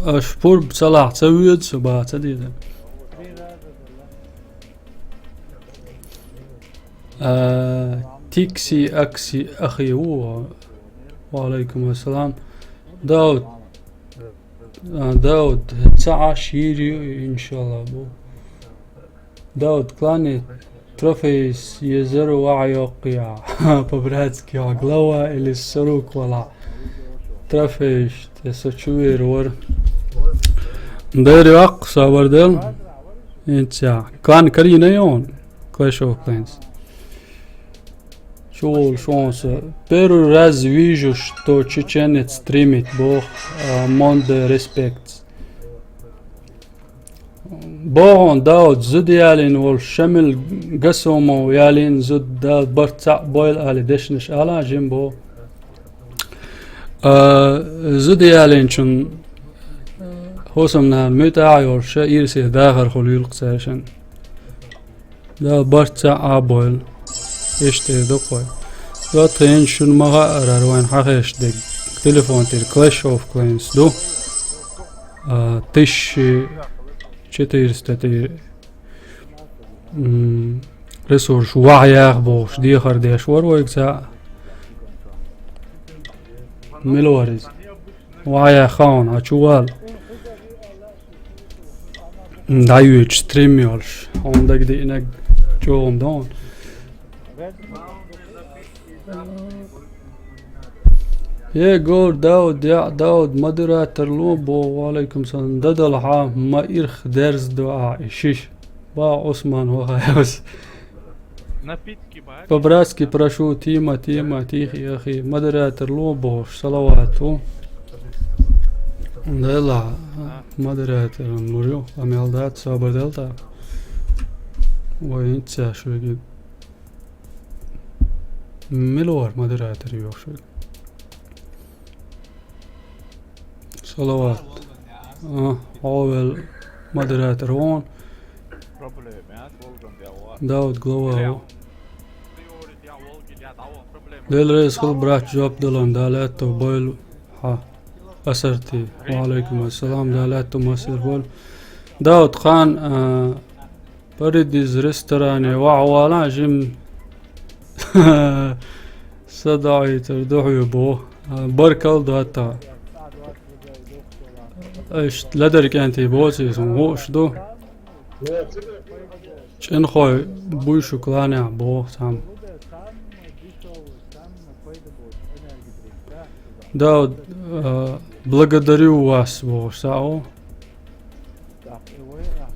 аша пурба ца лахь ца воьду со баха ца дийр. А, Тикси Акси ахи ву. Ва алейкум ассалам. Дауд. А, Дауд, ца Ӏаш йийр ю, иншалла, бу. Дауд, клане трофейс езар ваӀ йоккхуьйту. По-братски, глава или сарук вала. Трофейш, те со чу вер вар. Дер йоккху, собар дел. Инца. Клан карийна йон. Clash of Clans. Чуволуш вон со. Первый раз вижу, что чеченец стримит, бох, а, Монда респект. Бохун Дауд зуда ялийна волу Шамил Гасумов ялийна зуда Дауд барт цхьаъ бойла али дешнаш ала, жим бо. А, зуда ялийначун хӀусамнана муьтӀахь а йолуш, ша ирсе дахархула юлкха цаьршина. Да, барт ца а бойла. Иштта ду кхой. Да, тхайна шуна ма хаъара, вайна хьахеш дерг. Телефон тӀера Clash of Clans ду. А, тысяча четыреста тӀера, м, ресурс ваха яха бохуш, дехар деш вара вайга ца. Мила вара иза? Ваха яха хауна, а чу вала. ДӀайоьдуш стрим йолуш. Хьуна дагадеънарг чӀогӀа ма ду. Егор, Дауд, я Дауд, модератор ло боху, ва алейкум салам. Дадала хьан ма ирх дерза ду ахь и шиш. Ба Усман вахаевс. По-братски прошу, Тима, Тима, тихий, ахи, модератор ло бохуш, салават ву. Делахь, модератор лур ю, къамел дац, собар дел тӀаккха. Вай хӀинца шуьга. Мила вара модератор йохуш вай? Салават. А, хьо вел модератор вон. Дауд глава ву. Дела реза хила, брат, жоп далан, Дала аьтту бойла хьан. Асарти. Ва алейкум ассалам, Дала аьтту массер бойла. Дауд хан, а, Паридиз ресторане вахьавала жим садаӀийтар ду хьоьга боху. Баркалла ду хӀотта. Иштта ледар кӀентий боций, хӀун хууш ду. ЧӀинхой буй шу кланехь боху цхьамма. Да, а, благодарю вас боху сао.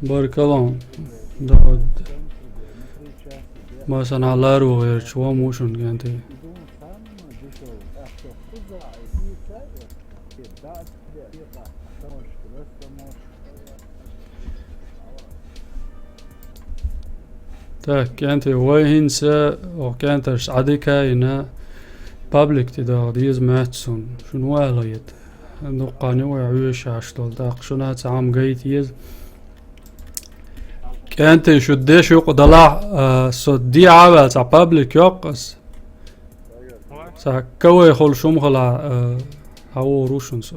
Баркалла. Да, масана лару гӀерташ ван ву шуна кӀентий. Так, кӀентий, вай хӀинца, оха кӀентарш Ӏадика а йина, паблик тӀе даха деза моьтту суна. Шуна вала хета. Дуккха а вай хьоьжуш долу, тӀаккха шуна цхьа хӀума гайта еза. КӀентий, шу деш юкъа далахь, а, со дехьа а ваьлла, цхьа паблик йоккху ас. Цхьа кавай хуьлуш хӀума хилахь, а, хьан вогӀур ву шуна со.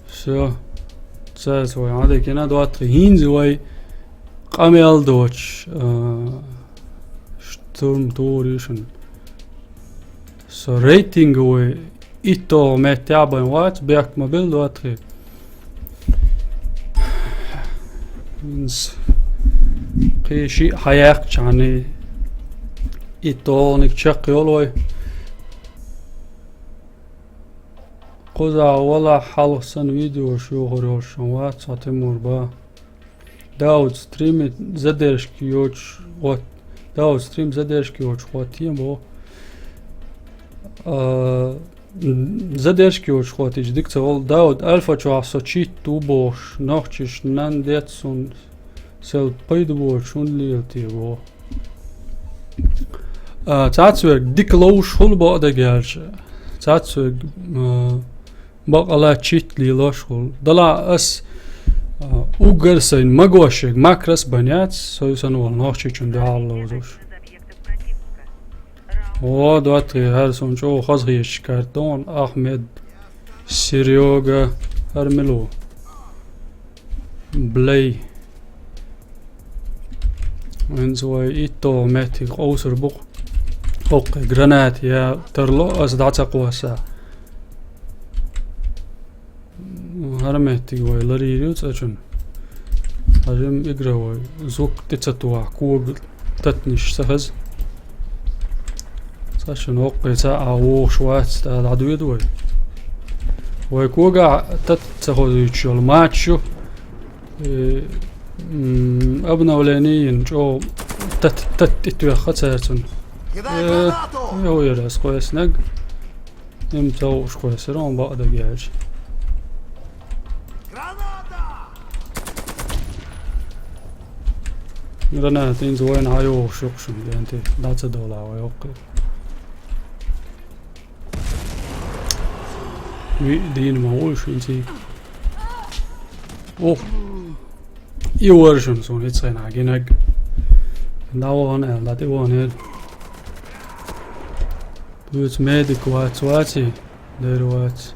Всё. Цаьрца вай Ӏадика йина, доттагӀий, хӀинца вай къамел доцуш, а, штурм тур ю шуна. Со рейтинговый итталгӀа метте а бен вац, бехк ма билла, доттагӀий. ХӀинца кхин шиъ хьаяккхачхьана итталгӀаниг чекхйолу вай. Кхузахь валахь, хьалха санна видеош йохур йолуш сан вац, хьо Тимур бан. Дауд стримы задержки йоцуш хӀотта. Дауд стрим задержки йоцуш хӀоттийна боху. А, м, задержки йоцуш хӀоттийча дика ца волу. Дауд, Альфа чохь со чит ву бохуш, нохчаш нан дец суна, сел пайда боцуш хӀунда лела те боху. А, цхьацца верг дика ловзуш хуьлу, бакъдерг аьлча. Цхьацца верг, а, бакъалла чит лелош хуьлу. Делахь ас, а, уггар сайн магош ерг макрас бан яц, со санна волу нохчичун дуьхьал ловзуш. О, доттагӀий, хӀара суна чӀогӀа хазахеташ карт ду хьуна, Ахмед, Серёга, хӀара мила ву? Блей. ХӀинца вай итталгӀа меттиг къовсур бу-кх. ХӀокху гранат я тарло ас дӀа ца кхосса. ХӀара меттиг вай ларйийр ю цӀа чунна. Хьажа-м игра вай. Звук тӀе ца тухахь, кога татнаш ца хаза. Цхьа шуна воккхаца а вогӀуш вац, тӀаккха дӀадоьду вай. Вай когахь тат ца хозуьйтуш йолу матч ю. Э, м, обновление йина чӀогӀа тат, тат тӀетоьхна цаьрцунна. Э, йо, яра ас кхоьссинарг. Им ца хууш кхоьссира, хьуна бакъдерг аьлча. Граната хӀинца вайна хьайогӀуш ю-кх шуна, кӀентий, дӀа ца довла вай хӀокху. Виъ дийна ма ву уьш хӀинца. Ух! И вара шуна суна хӀинца хенахь гинарг. ДӀавахана аьлла, дӀа тӀе ваханера. Вуьйцу медик вац, ваций? Дера вац.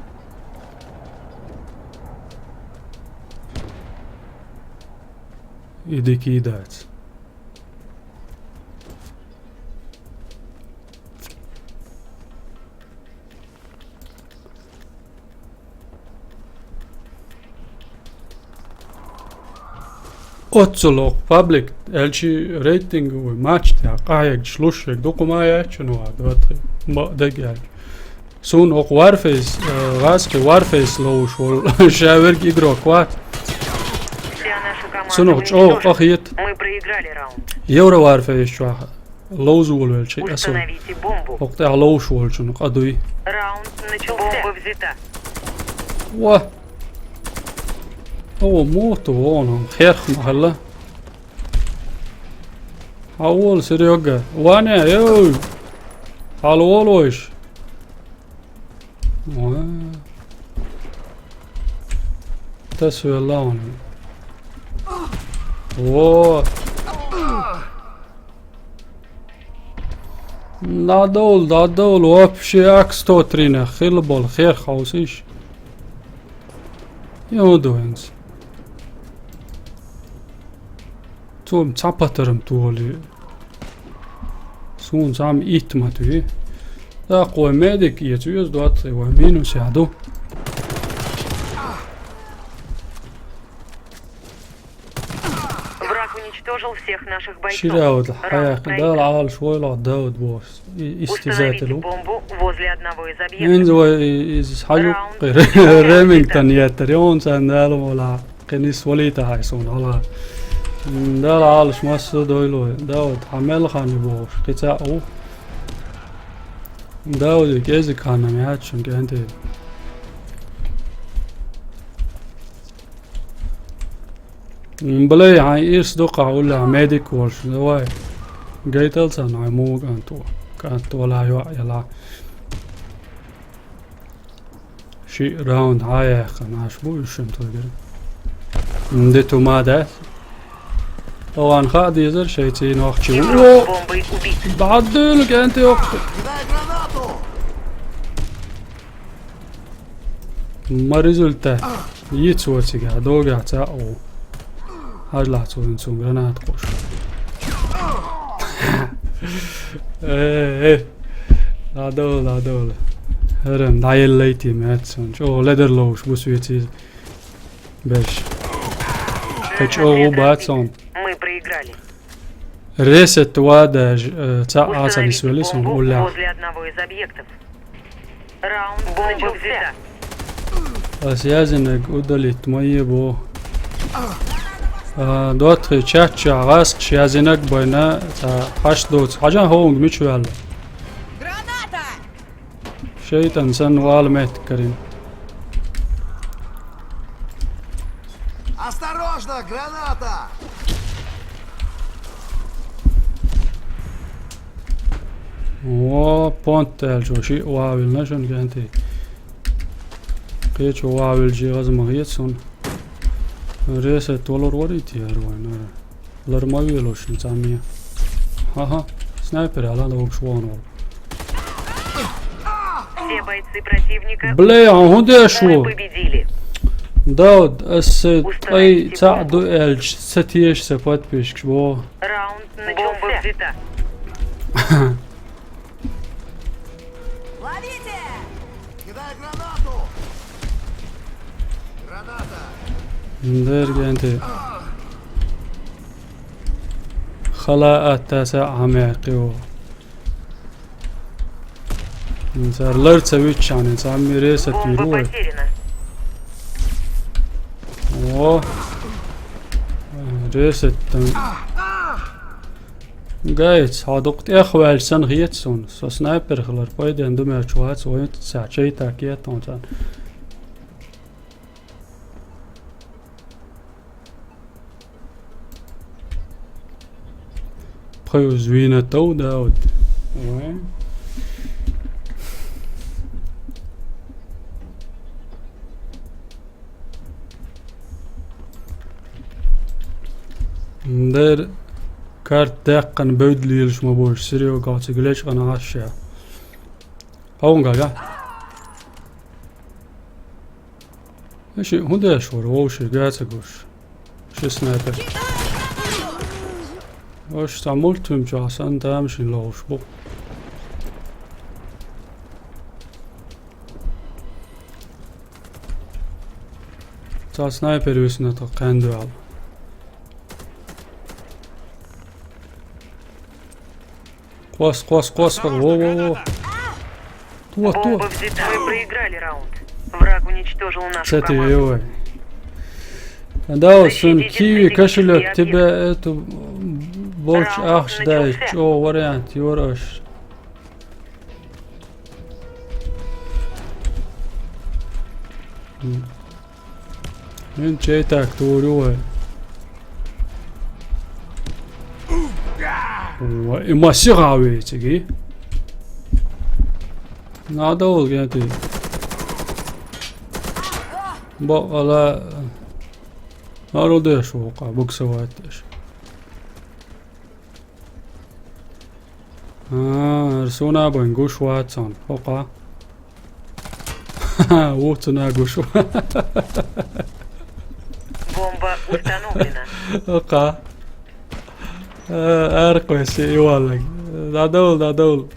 И дика и дац. Оццул хӀокху паблик, аьлчи рейтинговый матч тӀехь къахьегча луш верг дукха ма яц шуна ван, доттагӀий, бакъдерг аьлча. Суна хӀокху Warface, э, гӀазкхи Warface ловзуш волу ша верг игрок вац. Цунах чӀогӀа къа хета. Мы проиграли раунд. Евро Warface чохь ловза волавелча аса. Установите бомбу. ХӀокху тӀехь ловзуш волчунна къа дуй. Раунд начался. Бомба взята. Ва! О, муха вон, херх ма хилла. Хьан волу, Серёга? Ваня, йой! Хьан волу вайша? Ва. Тасвелла ван. Во. ДӀадовла, дӀадовла, вообще ак сто три нах хилла болу, херх хьовсийша. Йо, ду хӀинца. Цо цхьа патарам толи. Суна цхьа итт ма туьй. ТӀаккха вай медик эца веза доцций, вай минус яхь ду. Враг уничтожил всех наших бойцов. Шира вадла хьаяккхи Дала Ӏалаш вайлахь Дауд босс. И-, истязатель ву. Установите бомбу возле одного из объектов. Инза вай и-, иза хьажу Раунд. Ремингтон еттар, йон царна Дала мола. Кхин исс валийта хьай суна, хьала. М, Дала Ӏалаш масса дойлой. Дауд, хьан мел хан ю бохуш, кхин цхьаъ ву. Дауди кӀезиг хан ма яц шуна кӀентий. М, бале, хьайн ирс дукха уллехь медик волуш, давай. Гайтал царна хьайн муха кӀант ву. КӀант валахь йоӀ ялахь. Ши раунд хьан яьккхина, аш бу уьш шун тхуьгара. М, де тума дац. Охан хаа дезар шайца нохчи. О! Бомбой убит. ДӀадуьйла, кӀанти йоккха. Ма результат. Йиц вацигахь, догахь цхьаъ ву. Хьажлахь цо хӀинца цунна граната кхуш. Э, э. ДӀадовла, дӀадовла. ХӀара-м дӀаеллайтий маьццан. ЧӀогӀа ледар ловш бу соьца иза. Берш. Кхин чӀогӀа ву бац хьуна. Мы проиграли. Ресет ва даже, э, цхьаъ а ца нисвелли суна уллехь. Возле одного из объектов. Раунд начался. Ас язйинарг удалить ма е бо. А, доттагӀий, чат чохь гӀазкхаша язйинарг а байна, цхьа хьашт доцу. Хьажа хӀокхунга мича ваьлла? Граната! ШайтӀан санна вала меттиг карийна. Осторожно, граната! О, понт аьлча, шиъ ван вилна шуна кӀанти. Кхечо ван вилча, хаза ма хета суна. Ресет валур варий те хӀара вайн, хӀара? Лар ма вело шуна цхьамме. Ха-ха, снайпер аьлла, ловгаш вон волу. Все бойцы противника. Бля, а хӀун деш ву? Мы победили. Дауд, ас сайн ткъе цхьаъ ду аьлча, ца теша сан подписчикаш боху. Раунд начался. Бомба взята. Ловите! Кидай гранату! Граната! Дергенти. Хала атта са Ӏамаьккхи ву. Цара лар ца виччхьана, цхьамма ресет вийр ву вай. Бомба потеряна. О! Ресет там. Гайц, хьо дукха тӀех ваьлча санна хета суна. Со снайпер хилар, пайден ду моьттуш вац, вайн цхьа чайта кета хьуна царна. Пхуьйза вийна тов, Дауд. Вайн. Дера карта даьккхина бевдда лелаш ма бу, Серёга, цига лечкъина Ӏаш ша. Хьунгага. Ши хӀун деш вара, вовший га ца гуш? Ши снайпер. Ош цхьа мультфильм чохь санна тамашийна ловш бу. Цхьа снайпер висина тхо кхаьндоьгӀна. Кхосса, кхосса, кхосса, во, во, во. Туо, туо. Бомба взята. Мы проиграли раунд. Враг уничтожил нашу команду. Ца тио, йой. Да, сон киви кошелек тебе эту болчу ахча дай, чо вариант, юраш. М. Ин чей так тур ю вай. Ва, и ма сига вециг и. Надо вол генти. Бо, ала. Ару деш ву, ка, буксовать деш. А, суна бен гуш вацан, хокъа. Ву цуна гуш. Бомба установлена. Хокъа. А, аркъвеси и валлаг. Дадовл, дадовл.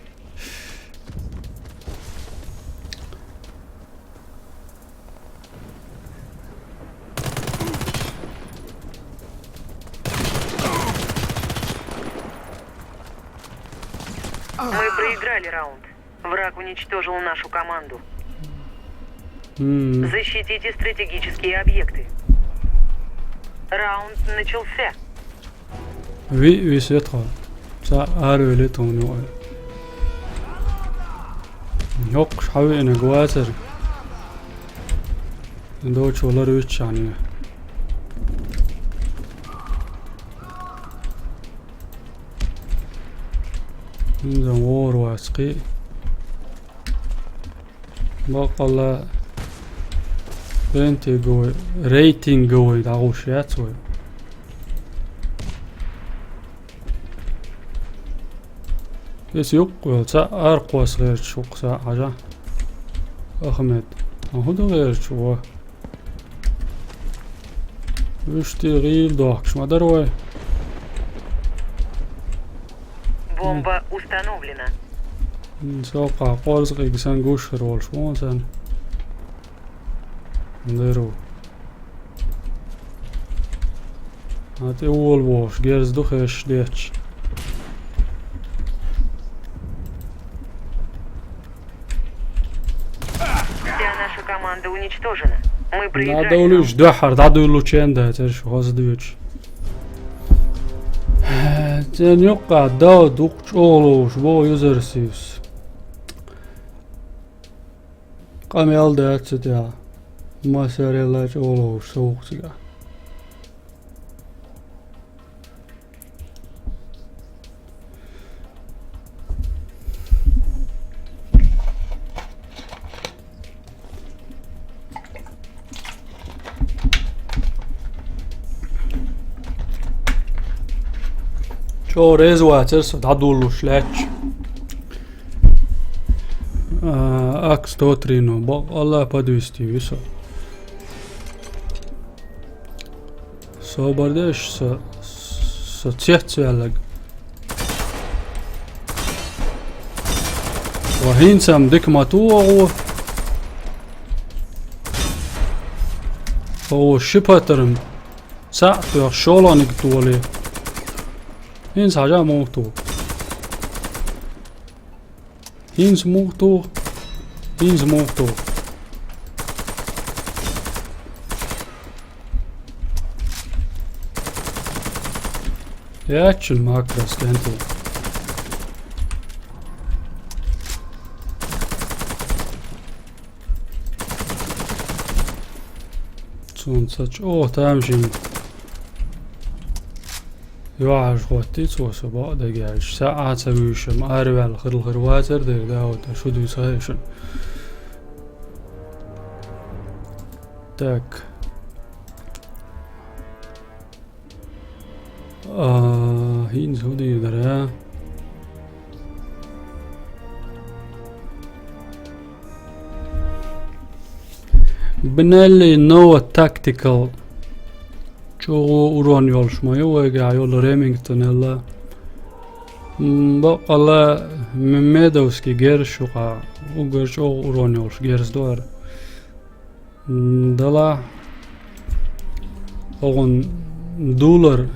Мы проиграли раунд. Враг уничтожил нашу команду. М. Защитите стратегические объекты. Раунд начался. Ви, ви светхо. Ца арвели тонуой. Йоккхуш хьавеана гвацар. Дочу валар виччани. ХӀинца вор вац кхин. Баккъалла рейтинговый, рейтинговый дӀагӀуш яц вай. Эс юккъе ца аркъос гӀерташ ву-кх са хьажа. Ахмед. А хӀун ду гӀерташ ву? Вуьшта гӀийла дохкуш ма дара вай. Бомба установлена. М, сокъа къорзакъиг сан гуш хир волуш ву сан. Деру. А тӀе волавохуш герз ду хезаш детташ. Вся наша команда уничтожена. Мы проиграем. Надо улуш дуьххьара дӀадуьйлучу ен дацара шу хаза дуьйцуш. Цен юккъа да дукха чӀогӀа ловш бо юзар сивс. Къамел дац цу тӀехь. Массарелла чӀогӀа ловш совгӀа цигахь. ЧӀогӀа реза вацара со дӀадуллуш лаьтташ. А, ак сто три, ну, бакъ Аллах подвести ву со. Собар деш, со, со цецваьлларг. Ва хӀинца-м дика ма ту вогӀу. ХӀо ши патарм цхьаъ тоьхна шолгӀаниг толе. ХӀинца хьажа муха ту. ХӀинца муха туху? ХӀинца муха туху? Яьччун макрос кӀентий. Цунца чӀогӀа тамашийна. ЙоӀаш хӀоттий цо со бакъдерг аьлча, саьӀа ца вуьйшам, араваьлла хирла хир вацара дера, да, вот, шу дуьйцу хьешан. Так. А, хӀинца хӀун дийр дара? Бинелли Nova Tactical. ЧӀогӀа урон йолуш ма ю вайгахь йолу Ремингтонелла. М, баккъалла м-, медовский герз шу къа. Уггар чӀогӀа урон йолуш герз ду ара. М, дала. Оха дулар.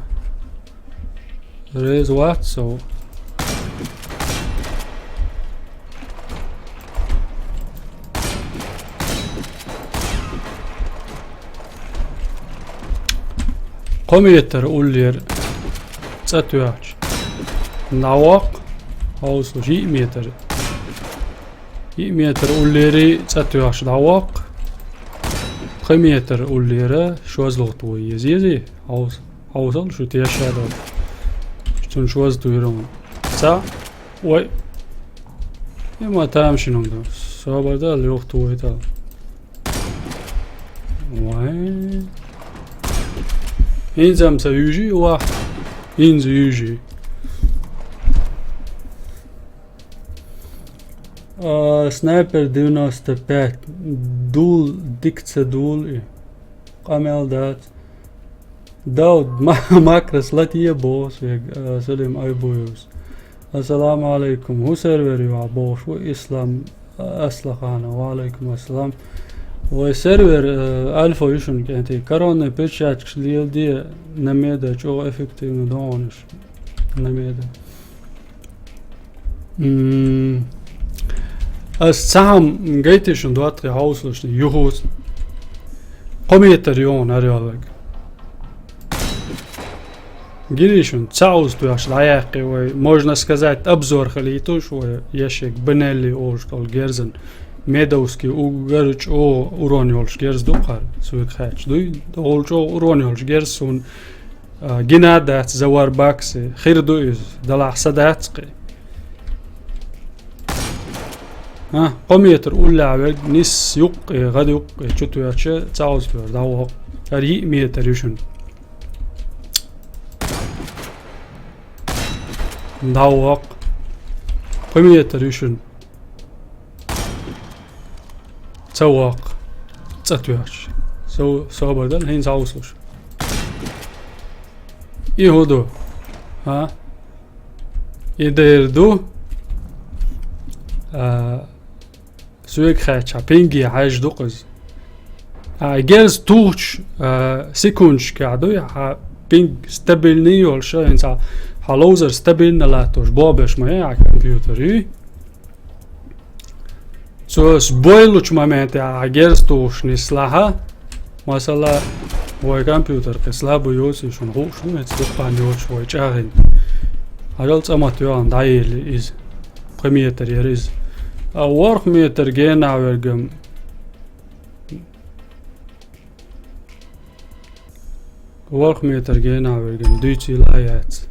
Реза вац со. Кхо метр уллера цӀа тоьхча. ДӀавоккху. Хьовсалуш йиъ метр. Йиъ метр уллерий цӀа тоьхча дӀавоккху. Пхи метр уллера шозлагӀа тӀе еза, езий? Хьовс-, хьовсал шу тешшадо. Цунна шоза туьйра ван. Цхьаъ, вай. И ма тамашийна ду. Собар дал, юхатухуьйтал. Вай. ХӀинца-м ца юьйжий, вах. ХӀинца юьйжий. А, снайпер девяносто пять. Дул, дика ца дул и. Къамел дац. Дауд, ма-, макрос латае боху соьга, а, Салим Айбуевс. Ассаламу алейкум. ХӀун сервер ю ахь бохуш ву Ислам, а, Аслаханов. Ва алейкум ассалам. Вай сервер, а, альфа ю шуна кӀентий. Коронный перчаткаш леладе, намеда чӀогӀа эффективно догӀунаш. Намеда. М, ас цхьаъ гайтина шуна доттагӀий хьовсалаш юхуц. Кхо метр йогӀун арйоллаг. Гиний шуна, цхьаъ уза тоьхча дӀаяьккхи вай, можно сказать, обзор хилийтуш вай, яшек Бенелли олуш долу герзан. Медовский уггар чӀогӀа урон йолуш герз ду кхара, соьга хаьттича. Дуй, догӀу чӀогӀа урон йолуш герз суна. А, гина а дац за Варбакси. Хир ду иза. Далахь са дац кхин. А, кхо метр уллехь верг нисса юккъе, гӀад юккъе чу тоьхча, цхьа хьовза тоьхча, дӀавоаккх. ХӀара йиъ метр ю шуна. ДӀавоаккх. Кхо метр ю шуна. Ца воаккх. ЦӀа тоьхча. Со-, собар дан, хӀинца хьовсалаш. И хӀун ду? А? И дер ду? А, соьга хаьттача, пинге хьаьжжа ду-кх иза. А, герз тухучу, а, секундашкахь дуй, хьан пинг стабильный йолуш, хӀинца хьан ловзар стабильно латтош, бобеш ма яй хьан компьютер, юй? Цо сбой лучу моментехь хьан герз тухуш нислахь, масала, вай компьютер кхин слабый йоций шуна хууш ду, эца дуккха йоцуш вай чӀагӀйина. Хьажал цӀа ма тоьхна дӀаели иза. Кхо метр яра иза. А ворхӀ метр генахь верг-м, ворхӀ метр генахь верг-м дуьйцийла а яц.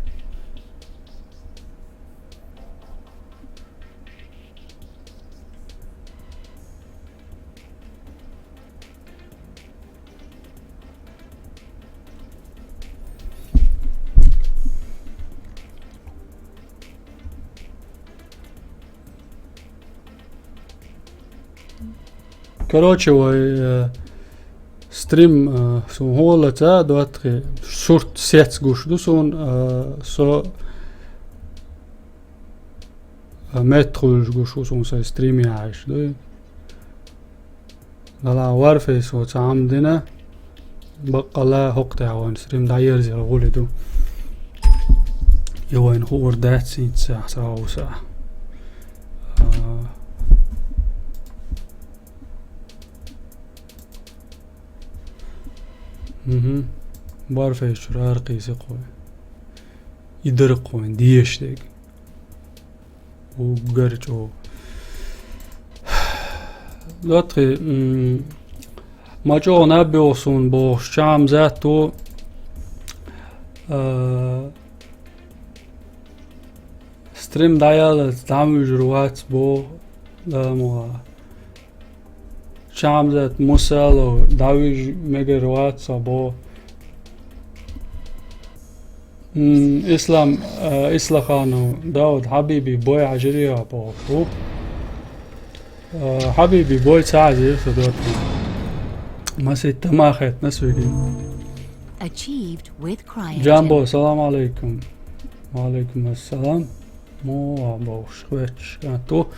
Короче, вай, э, стрим, э, суна хӀун лаца, доттагӀий, сурт сец гуш ду суна, э, со, э, меттахуьлуш гуш ву суна сайн стрим яхьаш дуй. Дала Warface-о цхьа хӀума дина, баккъалла хӀокху тӀехь вайн стрим дӀаерзийла гӀули ду. И вайна хуур дац хӀинца схьа хьовса. А. Мгм. Warface чуьра аркъийса кхой. И дара кхойн дезаш дерг. Уггар чӀогӀа. ДоттагӀий, м, ма чӀогӀа наб йогӀу суна бохуш, чам затто, а, стрим дӀаяллалц дӀа ма вуьжур вац боху, Дала мукъ лахь. Чамзат Мусалов, дӀавижа мегар вац со боху. М, Ислам, а, Ислаханов, Дауд, Хьабиби, бой хьажирий боху. А, Хьабиби, бой ца хьажийра со доттагӀий. Масийтта ма хеттина соьга. Achieved with CryoGen. Джамбо, салам алейкум. Ва алейкум ассалам. Мо а бохуш, хветташ кӀант ву.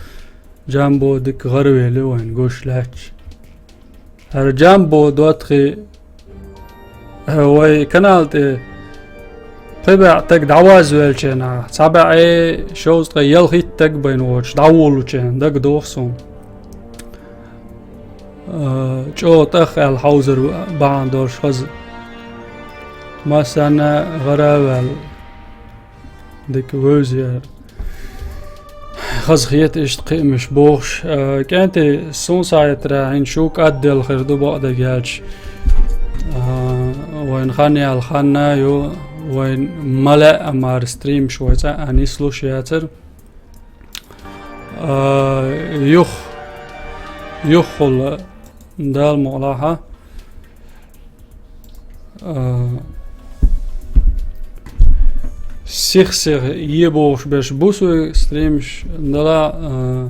Джамбо дика гӀаравели вайн гуш лаьтташ. ХӀара Джамбо доттагӀий, э, вай канал тӀе пхи бӀе таг дӀавазвеллачу хенахь, цхьа бӀе шовзткъе ялхитта таг байна воцуш, дӀаволлучу хенахь, дагадогӀу суна. Э, чӀогӀа тӀах аьлла хьовзар бахьана долуш хаза. Массарна гӀара а ваьлла. Дика вевза яра. Хаза хета иштта кхиамаш бохуш. А, кӀентий, суна схьахетарехь, хӀинца шу кӀадделла хир ду бакъдерг аьлча. А, вайн хан яьлла хан а ю, вайн ма лаьа мара стримаш вай цкъа а нислуш яцара. А, юх-, юххула Дала мукъ лахь. А, сих-сиха е бохуш берш бу соьга стримаш, дала, а,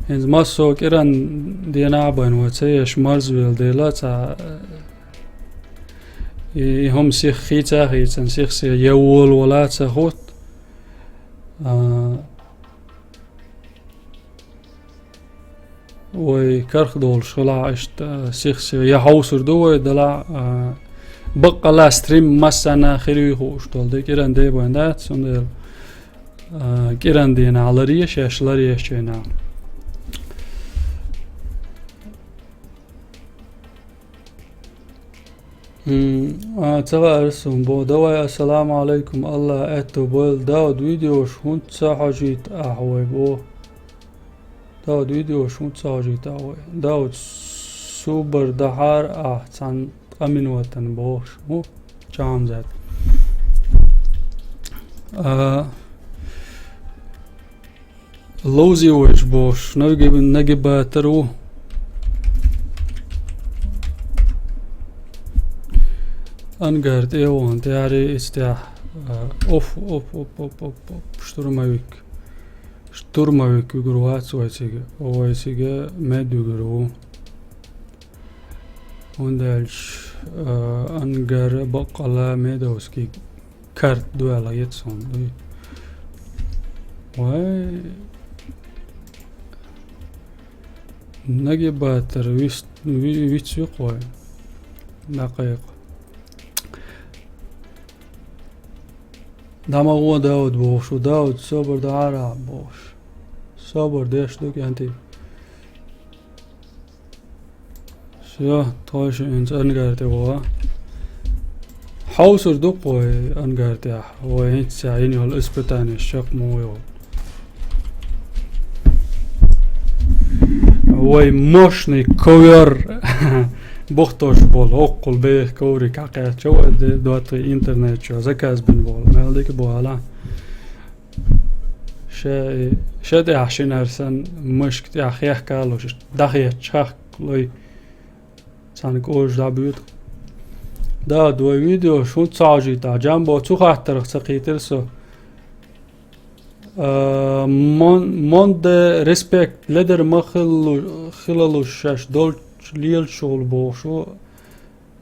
хӀинца массо а кӀиран денахь а байна вай ца еш марзвелла дела, цхьа, и, и хӀума сих хийца а хийцина, сих-сиха е волавала а ца хӀутту. А, Вай карх долуш хилахь, иштта сих-сиха я хьовсур ду вай, дала, а, баккъалла стрим массарна хир юй хууш долу, де кӀиран де бен дац, цундела, а, кӀиран дийнахь ларъе, шаьш ларъеш чу хьенахь. М, а, ца ваара суна бо. Давай, ассаламу алайкум, Аллах аьтту бойла. Дауд, видеош хӀунда ца хьожуьйту ахь вай бо? Дауд, видеош хӀунда ца хьожуьйту ахь вай? Дауд, субар дахьара ахь цхьана ткъа минотана бохуш. ХӀу, чамзат. А, Ловзий вайш бохуш, нагиб-, нагибатор ву. Ангар тӀе а вахана, тӀаьхьаре а, цу тӀехь, а, оф, оф, оф, оф, оф, оф, штурмовик. Штурмовик вуьгур вац вай цига. Вай цига мед вуьгур ву. ХӀунда аьлча, а, ангар баккъала медовский карт дуьхьал гӀетта суна, дуй. Вай, нагибатор вис-, ви-, вицвикх вай. ДӀакхайкха. ДӀа ма гӀо, Дауд, бохуш ву. Дауд, собар даӀара, бохуш. Собар деш ду, кӀентий. Всё, тхойша хӀинца ангар тӀе ваха. Хьовсур ду-кх вай ангар тӀехь, вай хӀинца цхьа йина йолу испытанеш чекх ма ву йолу. Вай мощный ковёр бухтош болу, хӀоккхул беха коврик хьакхаьчча, вай де доттагӀий интернет чу заказ бина болу. Мел дика бу хьала. Ша, ша тӀехь шинара санна, мышка тӀехь хехкалуш, дӀахецча хахкалой, цхьана кӀожа дӀабуьйту. Да, вай видео шун ца хьожийта, Джамбо цу хаттарах ца кхийтира со. А, мон-, монде респект, ледар ма хиллу-, хилалуш шаьш долчу лелачул бохуш ву.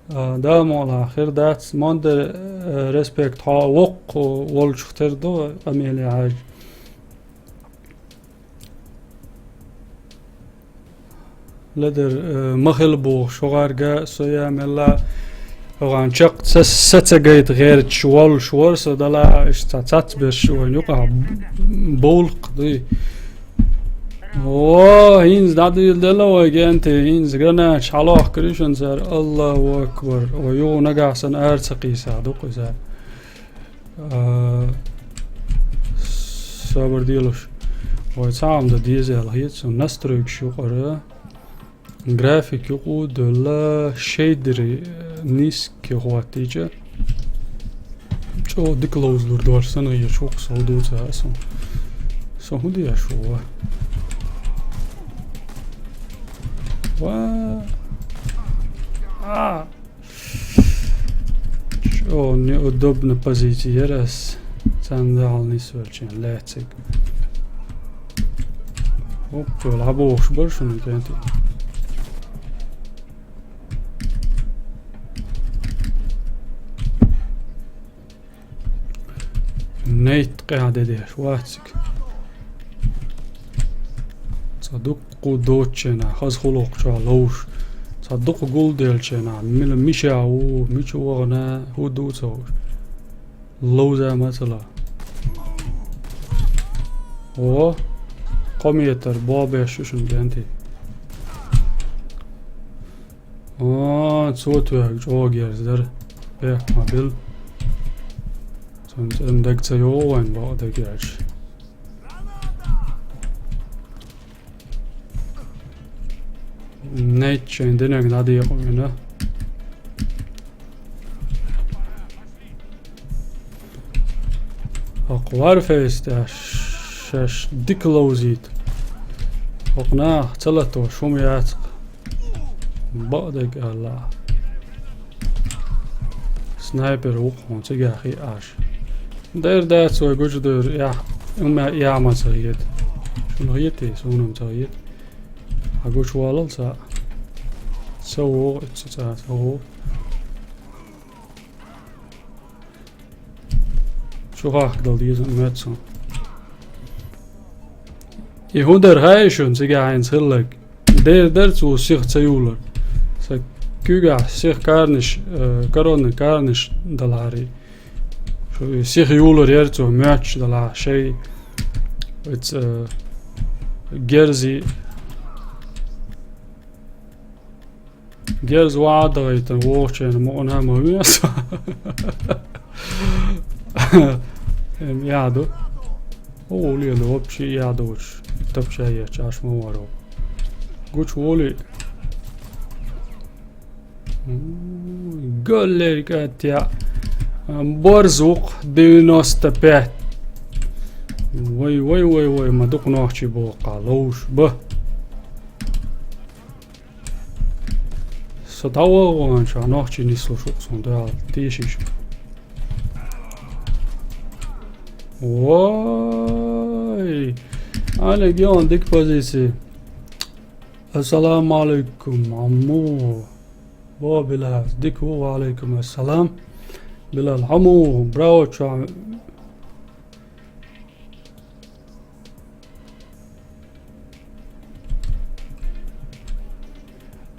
А, да, ма ала, хир дац, монде, э, респект, хьо воккха волчух тера ду, къамеле хьаьжча. Ледар, э, ма хила боху, шугӀарга со я мелла, хӀогӀан чекх ца, са ца гайта гӀерташ волуш вара со дала, иштта цхьа цацберш вайна юкъахь бовлакх дуй. О, хӀинца дӀадийла делла вай, кӀентий, хӀинца гранача хьалохкур ю шуна цара, Аллаху акбар. Вай юха нагахь санна ара ца кхийса ду-кх иза. А, собар делуш. Вай цхьа хӀума дан деза аьлла хета суна. Настройкаш юкъара. График юкъа а девлла, шейдери, э, низкий хӀоттийча. ЧӀогӀа дика ловзалур долуш санна хеташ ву-кх со, хӀун дуьйцу а сан. Со хӀун деш ву? Ва. Ва. А. ЧӀогӀа неудобно позици яра ас. Царна дахьал нисвелчийн лаьциг. Оп, вала хьан бохуш бара шуна, кӀентий? Нейт къаьхьа де деш вац цига. Цхьа дуккха доцучу хенахь, хаза хӀуллакх чохь ловш. Цхьа дукха гулделчу хенахь, мила миша ву, мича вахана, хӀун ду ца хууш. Ловза ма ца ла. О, кхо метр бобеш ю шуна, кӀентий. О, цо тоьхга чӀогӀа герз дара. Бехк ма билла. Цунна цӀена даг ца йогӀу вайн бакъ даг яьлча. Нейт шайн динарг дӀадекъа вина. ХӀокху Warface тӀехь шаьш дика ловзийта. ХӀокху наха ца латош хӀума яц-кх. Бакъдерг аьлла. Снайпер ву-кх хьуна цигахь хиъаш. Дера дац вай гучудевр, яхь, хӀума яхь ма ца хета. Шуна хетий, суна-м ца хета. Хьан гучуваллал цхьаъ. Ца вогӀу, ца, ца, ца вогӀу. Чу хахкадала деза моьтту суна. И хӀун дара хаьий шуна цигахь хӀинца хилларг? Дера дара цо сиха ца юлар. Сан куьйгахь сиха карнаш, э, коронный карнаш далахьарий. Шу и сиха юлар яра цо моьттуш далахь шай. Оцу, э, герзи. Герз ван а дахийтина вогӀучу хенахь мукъана а ма вен со. Эм, яхь ду. О, уле ду, вообще яхь доцуш. Тапча ечча, аш ма варо. Гучу волий. М, галлерка тя. Борзук девяносто пять. Вай, вай, вай, вай, ма дукха нохчий боху-кх, ловш ба. Со дӀаваханчохь нохчий нислуш ву-кх суна дуьхьал, тешийша. Вай! Олег, ян дика позиция. Ассаламу алейкум, Амму. Бо, Билал, дика ву, ва алейкум ассалам. Билал, Амму, браво, чу.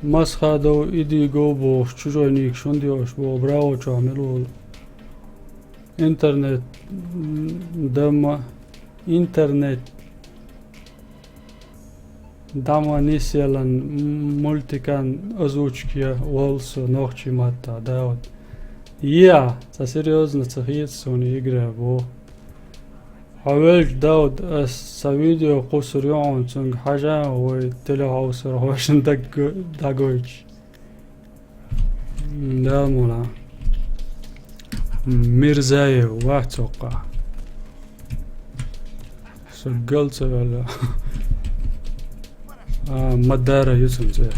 Масхадов, иди го бохуш, чужой ник шун диош боху, браво, чохь мила волу. Интернет, м, дама, интернет, дама ниселан, м, мультикан озвучка я волу со нохчий матта, да, вот. Я, ца серьёзно, ца хета суна игра, бо. Хьо велча, Дауд, ас сан видео кхуссур ю хьуна, цуьнга хьажа, вай телехьовсар хьошна даг-, дӀагойтуш. М, да, мула. Мирзаев, вац цо кхаъ. Со гал ца ваьлла. А, Мадара ю цуьнан цӀе.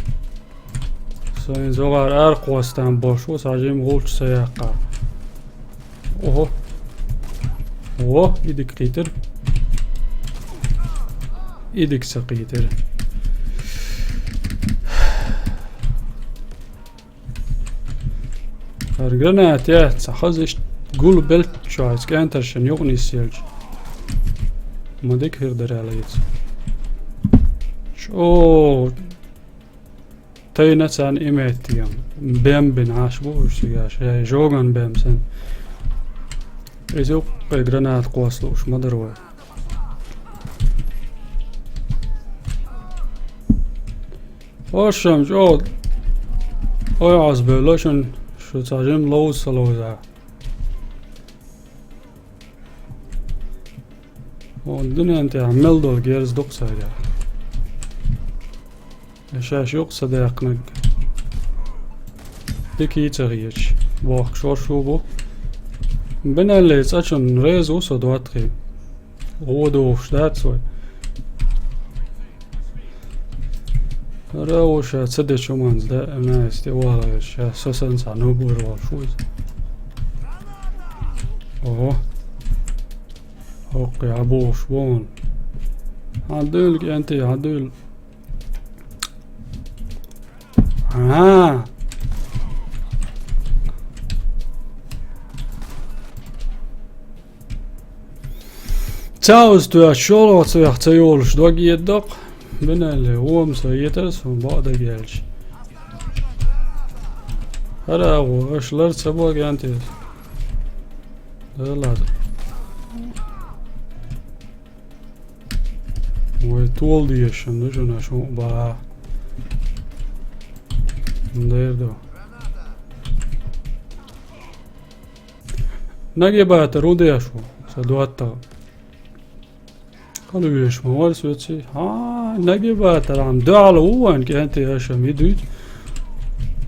Сайн зогӀар аркхостан бош ву, схьа жима гӀулч ца яккха. Ого. Во, и дика кхийтира. И дика ца кхийтира. ХӀара граната яц, ца хаза иштта гул беллачохь, кӀентаршна юкъа нисъелча. Ма дика хир дара аьлла иза. Чо, тайна царна и меттиган. Бем бина Ӏаш бу уьш цигахь, шайн жоган бем санна. Иза юккъе граната кхоссалуш ма дара вай. Ошам чӀогӀа ой Ӏазбевлла шуна, шу цхьа жима ловза ца ловза. О, дуьнен тӀехь мел долу герз ду-кх цаьргахь. Шаьш юкъа ца даьккхинарг. Дика а ца хеташ, бохкуш шоршу бу. Бинелли цӀа чунна реза ву со доттагӀий. ГӀо дохуш дац вай. ХӀара а ву ша ца дечу хӀуманца даима, ша тӀе вахалера, ша со санна цхьа наб вара волуш ву иза. Ого. ХӀокху хьан бохуш бу хьуна? Хьан дуьйла, кӀентий, хьан дуьйла? А. Цхьа уьстуьйш шолгӀа цӀехь ца йолуш дог едо-кх. Бинелли, вон со етара суна бакъ дагаьлча. ХӀара а гӀо, аша лар ца богӀен те. Да ладно. Вай тола дезаш ду шуна, шу баха. Дер ду. Нагибатор, хӀун деш ву, сан доттагӀа? Хала веш ма вара соьций. Хьа, нагибатор, ам дуьхьал ву вайн кӀентий аша, ми дуьйцу.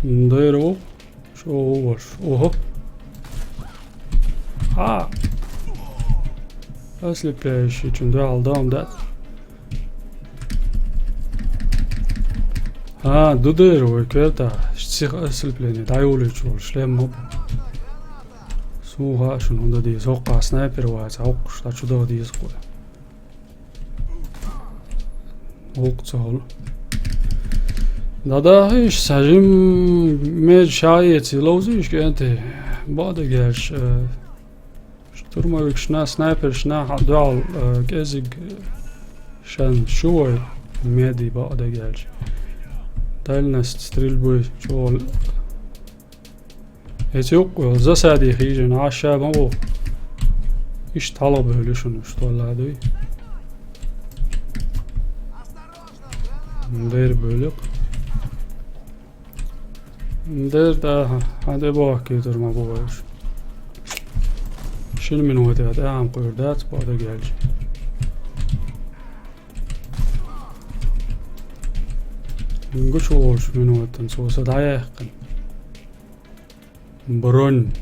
Дер ву. Шо ву ваша. Ого. А. Ослепляющий, чун дуьхьал дом дац. А, ду дера вай коьрта. Псих ослепление. ДӀайолуьйтуш волу шлем ма бу. Суна хаьа шуна хӀун дан деза. ХӀокху снайпер вац, хӀокхуш, ткъа чу дан деза кхуьй. Вукху ца хуьлу. ДӀадахийша, сан жимма межа ша а эций, ловзийша кӀентий. Бакъ дагаьлча, э, штурмовикашна, снайпершна хьан дуьхьал, э, кӀезиг шен шу вай медий бакъ дагаьлча. Дальность стрельбы чӀогӀа. Эца юккъе йолу засаде хьийжина Ӏаш ша ма ву. Иштта хьалха бевлла шуна уьш толла дуй. Дер бевлла-кх. Дер да, хьан тӀе бохкий тур ма бу вайша. Шина минута тӀаьхьа кхуьур дац, бакъ дагаьлча. Гучу волчу минутан цо са дӀаяьккхина. Бронь.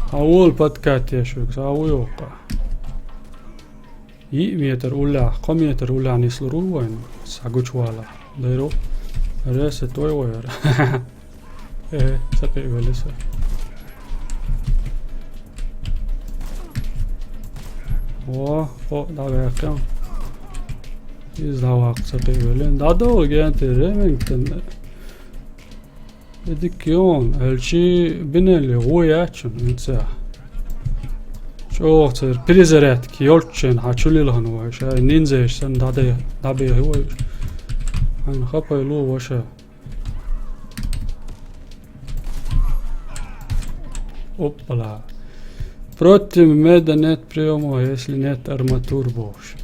Хьан волу подкат еш вуьгу, сан ву йоккха. Йиъ метр уллехь, кхо метр уллехь нислур ву вайн, схьагучувала. Дайро, ресет вай вайра. Э, ца кхиъвелли со. О, о, дӀаваьккхи. Иза дӀаваккха ца кхиъвелли. ДӀадовла генте Ремингтон. И дика йону, аьлчи бинелли гӀо яц шуна, хӀинца. ЧӀогӀа церан перезарядка йолчченна хьан чу лилхина вай, ша ниндзеш санна дӀаде-, дӀабехи вай. Хьайна хапай ло ваша. Оппала. Против меда нет приёма, если нет арматур, бохуш.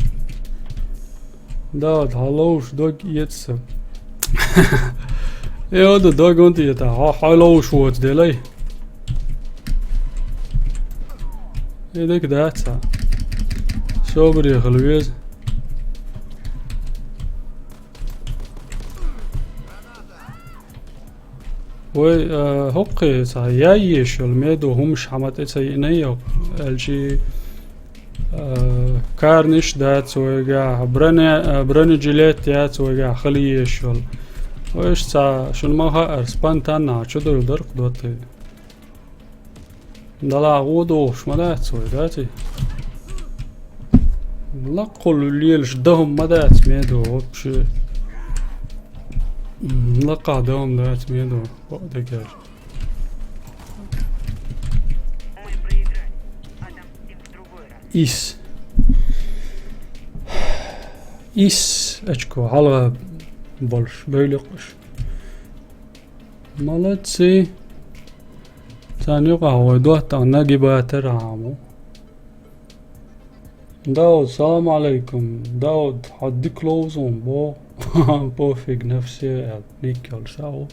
Да, вот, хьан ловш дог эца со. Э, ода дог унта эта, хьо, хьо ловш воцу делай. Э, дика дац хьа. Собаре хила веза. Вай, а, хӀокхе цхьа яй еш йолу медо хӀумаш хьан ма тӀе ца йиъна йо, аьлчи, а, карниш дац вайгахь, броне-, а, бронежилет яц вайгахь хила еш йолу. Вайша цхьа шуна ма хаьара, спонтанно чу дуьйла дарх доттий. Дала гӀо дохуш ма дац вай, дац и? Лакхул лелаш дахам ма дац медо вообще. М, лакха дахам дац медо, бакъдерг аьлча. Ис. Ис очко хьалха болуш, бевлла кхуш. Молодцы! Царна юкъахь вай доттагӀа нагибатар а хьан ву. Дауд, салам алейкум. Дауд, хьо дика ловзун бо. Пофиг на все, аьлла, ник йолуш а ву.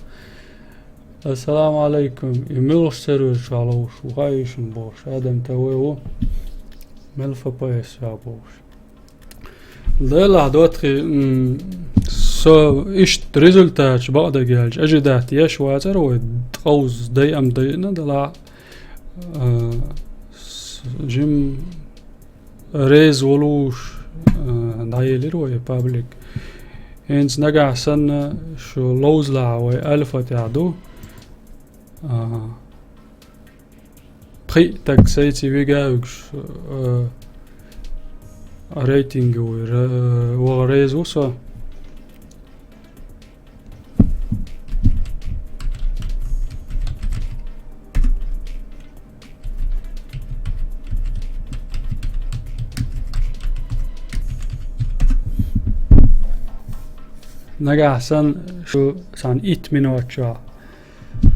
Ассаламу алейкум. И муьлхачу сервисчохь ловзуш ву, хаийшина бохуш. Адам, та вай ву. Мел Ф П С чохь бохуш. Делахь доттагӀий, м, со иштта результаташ бакъдерг аьлча, ожидать еш вацара вай, ткъовза дайам дайина делахь, а, с-, жим реза волуш, а, дӀаелира вай паблик. ХӀинца нагахь санна шу ловзалахь вай альфа тӀехь ду. А, Пхи таг сайци вига а вуьгуш, э, рейтинг вуй, ре-, ваха реза ву со. Нагахь санна шу сан итт минот чохь.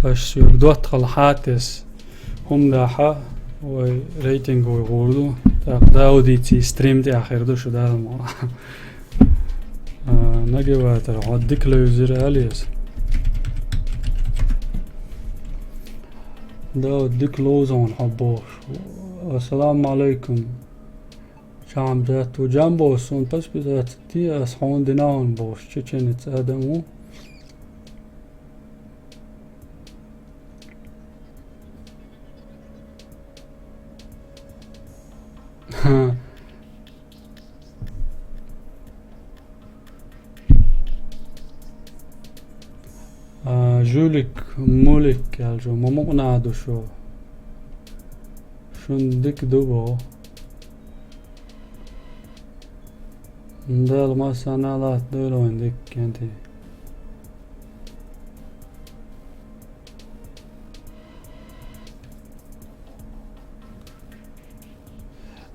Аш соьга доттагӀалла хьатес хӀума дахьа, вай рейтинг вай гӀур ду. ТӀаккха Даудиций стрим тӀехь хир ду шу далла ма. А, нагеватор, хьо дика левзира алиес. Дауд, дика ловзун хьо бохуш. Ассаламу алейкум. Чамзат ву Джамбо, суна подписаться де, ас хьуна дина хьуна бохуш, чеченец адам ву. А, Жулик, Мулик аьлла шу, ма мукъана ду шу. Шун дика ду бо. Дала массарна а латта дойла вайн дика кенти.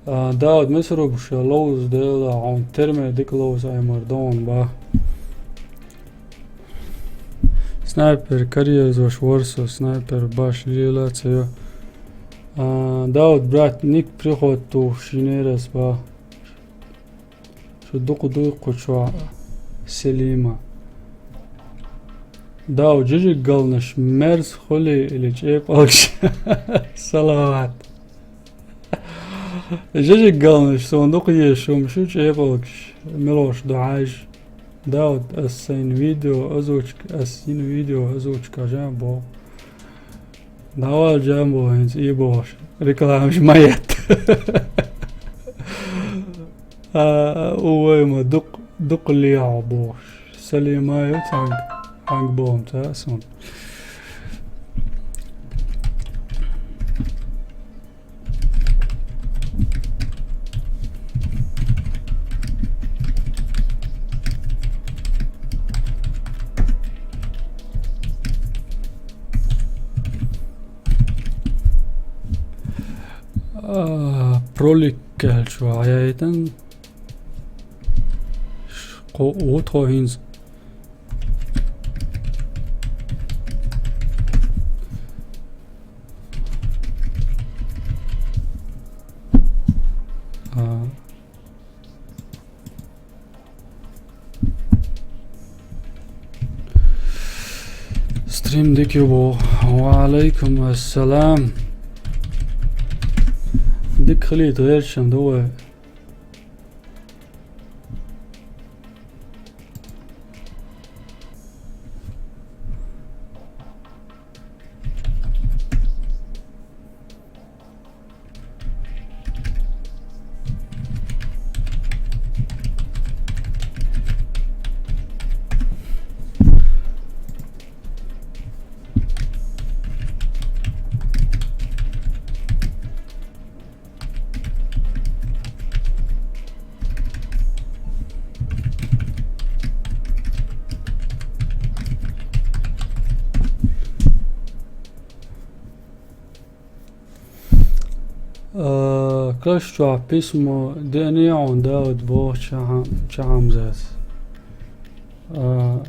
А, Дауд, Месарубуш, ловза дела, хьуна терме дика ловза аймар догӀун ба. Снайпер карьерзош вара со, снайпер баш лела а ца йо. А, Дауд, брат, ник приход тухуш йинерас ба. Шу дукха дуй кху чохь, Селима. Дав, жижиг галнаш мерза хуьлий или чӀепалгаш? Салават. Жижиг галнаш, суна дукха езаш хӀума шу чӀепалгаш. Мелош ду хьаьжа. Дав, ас сайн видео озвучка, ас йина видео озвучка жан бо. Давал жан бо, хӀинца и бохуш. Рекламаш ма етта. А, увай ма дукъ-, дукъ лехьа бохуш. Салима ю цхьаьнга, хьанга боху ца сан. А, пролик аьлча ваьхьайтан. Кхо, ву тхо хӀинца. А. Стрим дика ю боху. Ва алайкум ассалам. Дика хилийта гӀерташ ду вай. А, каш чохь письмо деанехьа хьуна, Дауд, боху ча-, ча Хьамзас. А,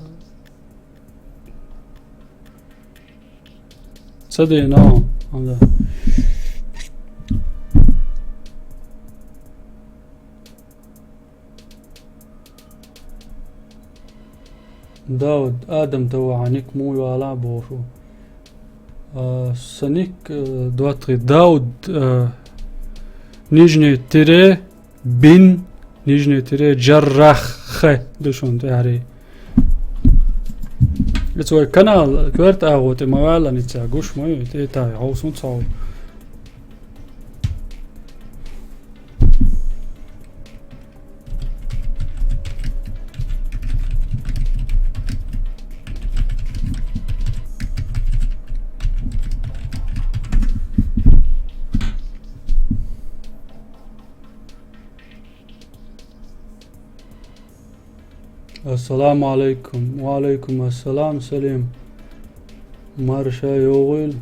ца деана хьуна, Хьамза. Дауд, Адам товва хьан ник муха йола боху. А, сан ник, э, доттагӀий Дауд, э, нижнее тире, бин, нижнее тире, Джаррах, ду шуна тӀаьхьарий. Иза вай канал коьрта агӀо тӀе ма ваьлла, ниццехь гуш ма ю, тӀе тай, хьовсун цхьа. Ассаламу алайкум. Ва алайкум ассалам, Салим. Марша йогӀийла.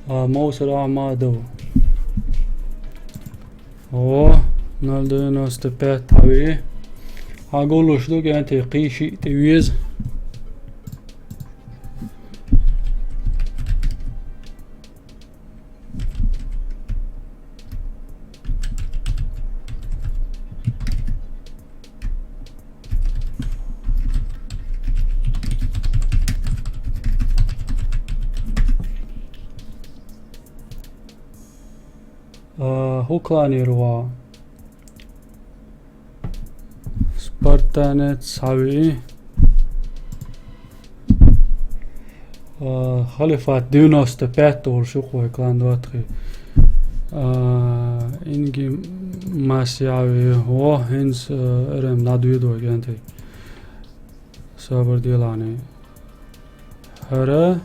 А, Мовсар Ахьмадов. О, ноль девяносто пять хьан ве. Хьан гуллуш ду кӀентий кхин шиъ тӀе веза. А, хӀу кланера ван? Спартанец хьан ве. А, Халифат девяносто пять олуш ю кху вай клан доттагӀий. А, Инги Маси хьан ве. Во, хӀинца, а, РМ дӀадоьду вай кӀентий. Собар делахьаний. ХӀара,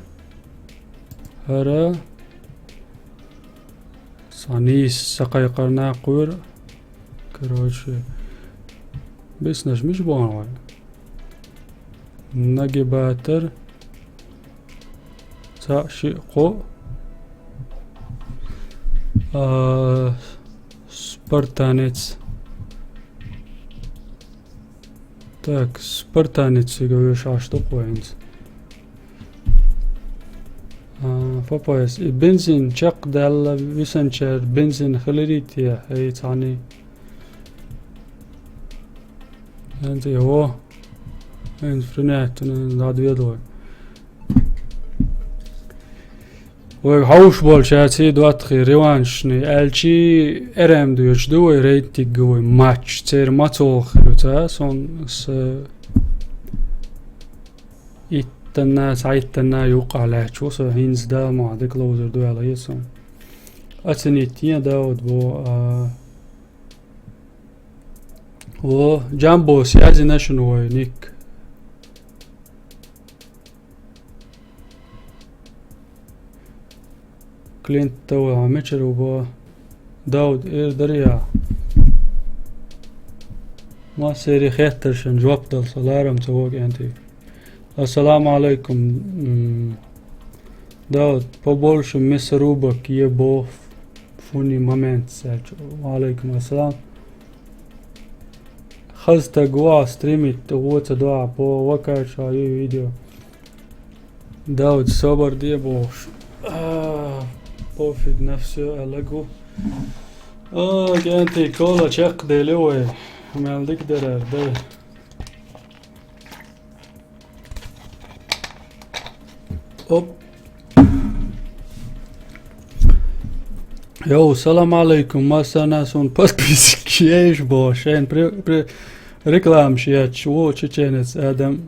хӀара. Сан нийса ца кхайкхар накъвер. Короче, биснарш мича бохна вай? Нагибатор. Цхьаъ, шиъ, кхоъ. А, спартанец. Так, спартанец цига веш Ӏаш ду кху вай хӀинца. А, Фапайс, и бензин чекхдаьлла висанчара бензин хиларий те, хӀей, цхьаьний? ХӀинца, йо, хӀинца фринеттина, хӀинца дӀадоьду вай. Вай хьовш болчаьрца доттагӀий реваншный аьлчи, РМ доьдуш ду вай рейтинг, вай матч. Церан мацалла хир ю ца, сон с-, иттанна, цхьайттанна юккъахь лаьтташ ву со, хӀинца Дала мукъ лахь дика ловзар ду аьлла хета сон. Оценить ен, Дауд, бо, а, О, Джамбо, связи наши новый ник. Клиент того, а мечер убо. Дауд, эр дарья. Ма сери хеттер шен жоп дал саларам цавок энти. Ассаламу алейкум. М, Дауд, побольше мясорубок, ебо фуни момент, сяч. Ва алейкум ассалам. Хазта гуа стримит, гуца дуа по вакача и видео. Дауд, собар де бохш. А, пофиг на все, алагу. А, кенти кола чек деле ой. Мелдик дерер, да. Оп. Йоу, салам алейкум, масана сун подписчик еш бо, шен при, при, реклам шият, шо чеченец, Адам.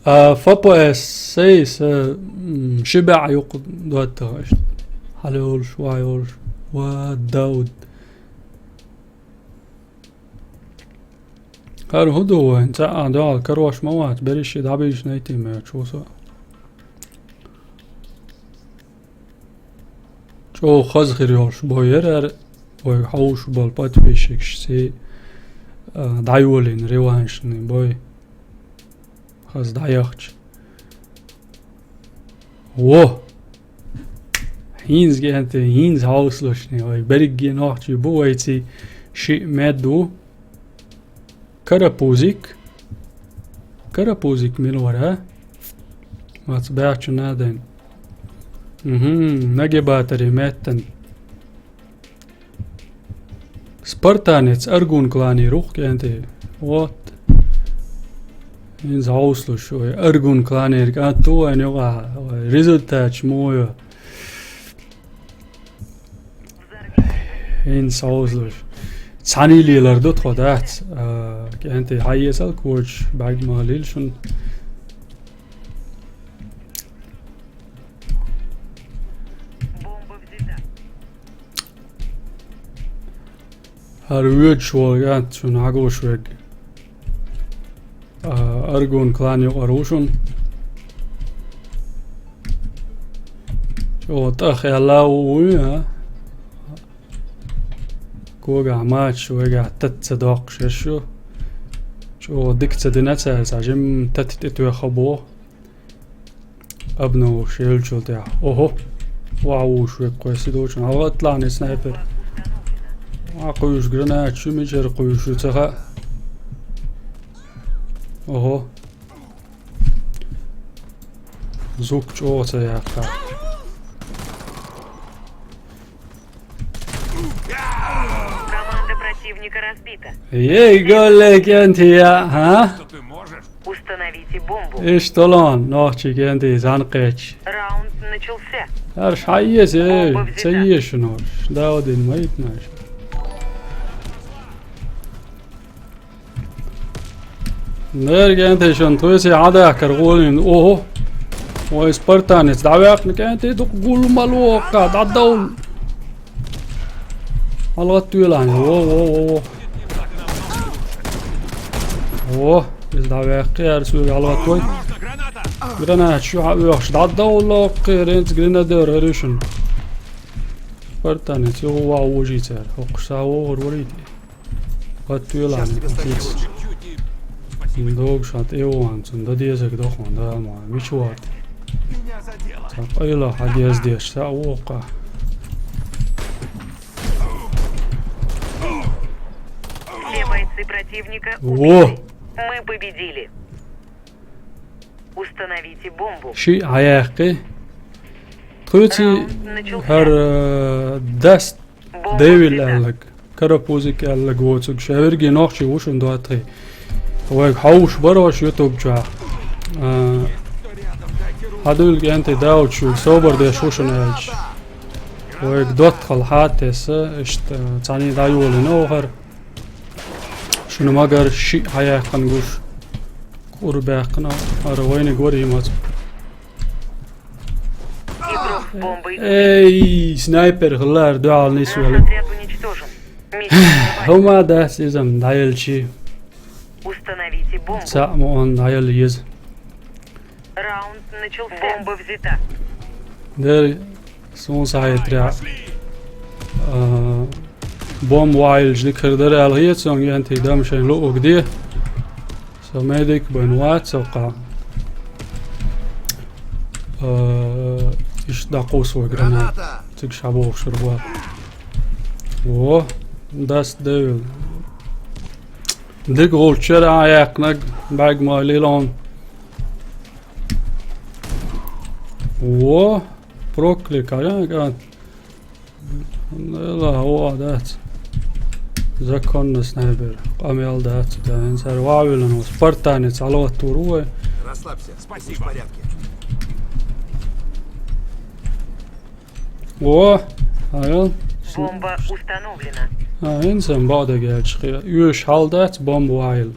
А, Ф П С сейс, э, м, шибя юк дуатта, ишт. Хале олш, вай олш, ва Дауд. Хар худо вайн, ца а дал, карваш мават, бериши дабиш найти ме чуса. Чо хаз хир йолш, бо ерер, ой, хауш бол подписчик си, а, дайволин, реваншный бой. Хаз даяхч. Во! Хинз генте, хинз хауслушни, ой, беригги нохчи бу, ой, ци ши меду. Карапузик. Карапузик мил вара. Мац бячу наден. Мгм, нагибатори меттен. Спартанец Аргун клани рух кенти. Вот. Ин зауслуш, ой, Аргун клани, а ту, а не ва, ой, результат чмою. Ин саузлуш. Цани лилар дут ходат. А, кенти хайесал курч, баг ма лил шун. Хар вуьд шуолга цун хьагуш вег. А, Аргун клан юкъа рушун. Чо тӀах яла вуй, а? Кога мач вега татца докъ шешу. Чо дикца дина ца, са жим тат тӀе туя хабо. Обнова шелчул тя. Ого. Вау, швек квеси дочун. Алгъатлани снайпер. А, къуюш гранат, чу мичер къуюш цаха. Ого. Звук чо ца яха. Команда противника разбита. Ей, голе кентия, а? Установите бомбу. Иш толон, нохчи кенти занкъеч. Раунд начался. Ар шайес, ей, Бомба взята. Цаешуно. Да, один майтнаш. Нер кенти шон туйси ада каргулин. Ого. Ой, спартанец, давяхни кенти дук гулмалуока, даддаул. Алгъат туйлани. Во, во, во, во. Во, из давяхни, яр суй алгъат туй. Гранат, шу ха уйохш, даддаул лоқи, ренц гренадер, ришин. Спартанец, йо, ва, ужицер. Хокса, во, вор, ворити. Хатуелан, хатиц. Дог шат эван, цун да дезек дохон, да, ма, мичуат. Са къайла хадез деш, са ока. Все бойцы противника Во! Убиты. Мы победили. Установите бомбу. Ши аяхкы. Тхуци Раунд начался. Хар, э, даст Бомба Девил взята. Аллаг. Карапузик Аллаг воцуг. Шаверги нохчи вушун дуатхи. Вайг хауш барош YouTube ча. А, хадуил генте даучу собар деш вушун элч. Вайг дот хал хатеса, ишта, цани даюлин охар. Шуну магар ши хаяххан гуш. Кур бяххна, ара вайни гори мац. Игрок с бомбой. Эй, снайпер, хлар, дуал не Наш свали. Отряд уничтожен. Миссия Хьо ма дац иза дӀаелчи. Установите бомбу. Цхьа ма он дӀаелла еза. Раунд начался. Бомба взята. Дер сун сахьитря. А, бомба ваилж дикхар дар аьлла хетсон, генти дам шайн луъуг де. Со медик бен вац, со кха. А, иш дакъус вай гранат. Циг шабохшур ва. Во, дас девил. Дик гулчар а якнаг, баг ма лилон. Во, проклик, а, ган. Ла, о, дац. Законно снайпер. Къамел дац, да, эн сар вавилан, спартанец, алават тур вай. Расслабься. Спасибо. В порядке. О, а я? Бомба установлена. А, эн сам бада гелчхи. Юш халдац бомба вайл.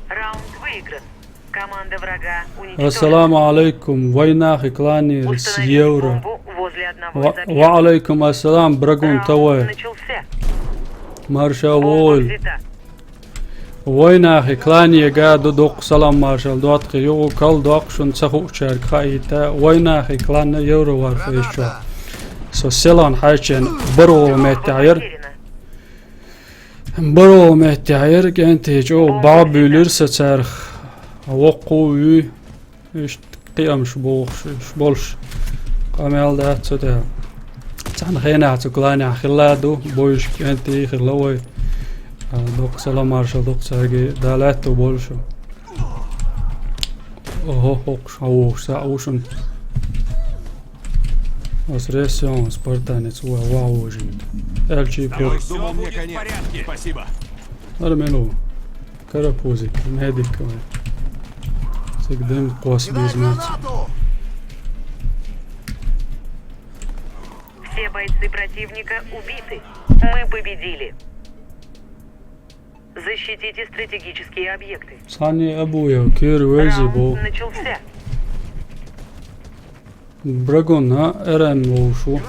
Раунд выигран. Команда врага уничтожена. Ассаламу алейкум. Вайнахи кланир с Установите евро. Бомбу возле одного Ва, из объектов. ва алейкум ассалам, брагун Раунд тавай. начался. Марша Бомба вой. Взята. Вайнахи кланир га ду док салам маршал дот хи ю кал док шун цаху чар кхаита. Вайнахи клан евро вар фейшо. Со селан хайчен баро метта яр. Потеряно. Баро метта яр, кенти чо бабулир са царх. Вокку ю. Иш къиямш болш, иш болш. Къамел дац цо да. Цан хена цо кланя хилла ду, бойш кенти хилла вай. А, док салам маршал док царги далат ту болш. Ого, хокш, хавш, са ушун. Ас ресион спартанец ва ва ужин. Элчи пёк. Думал, мне конец. Спасибо. Армелу. Карапузик, медик вай. Цигдем кос безмац. Все бойцы противника убиты. Мы победили. Защитите стратегические объекты. Сани абуев кир вези бо. Раунд начался. Брагон, а, эрен лоушу.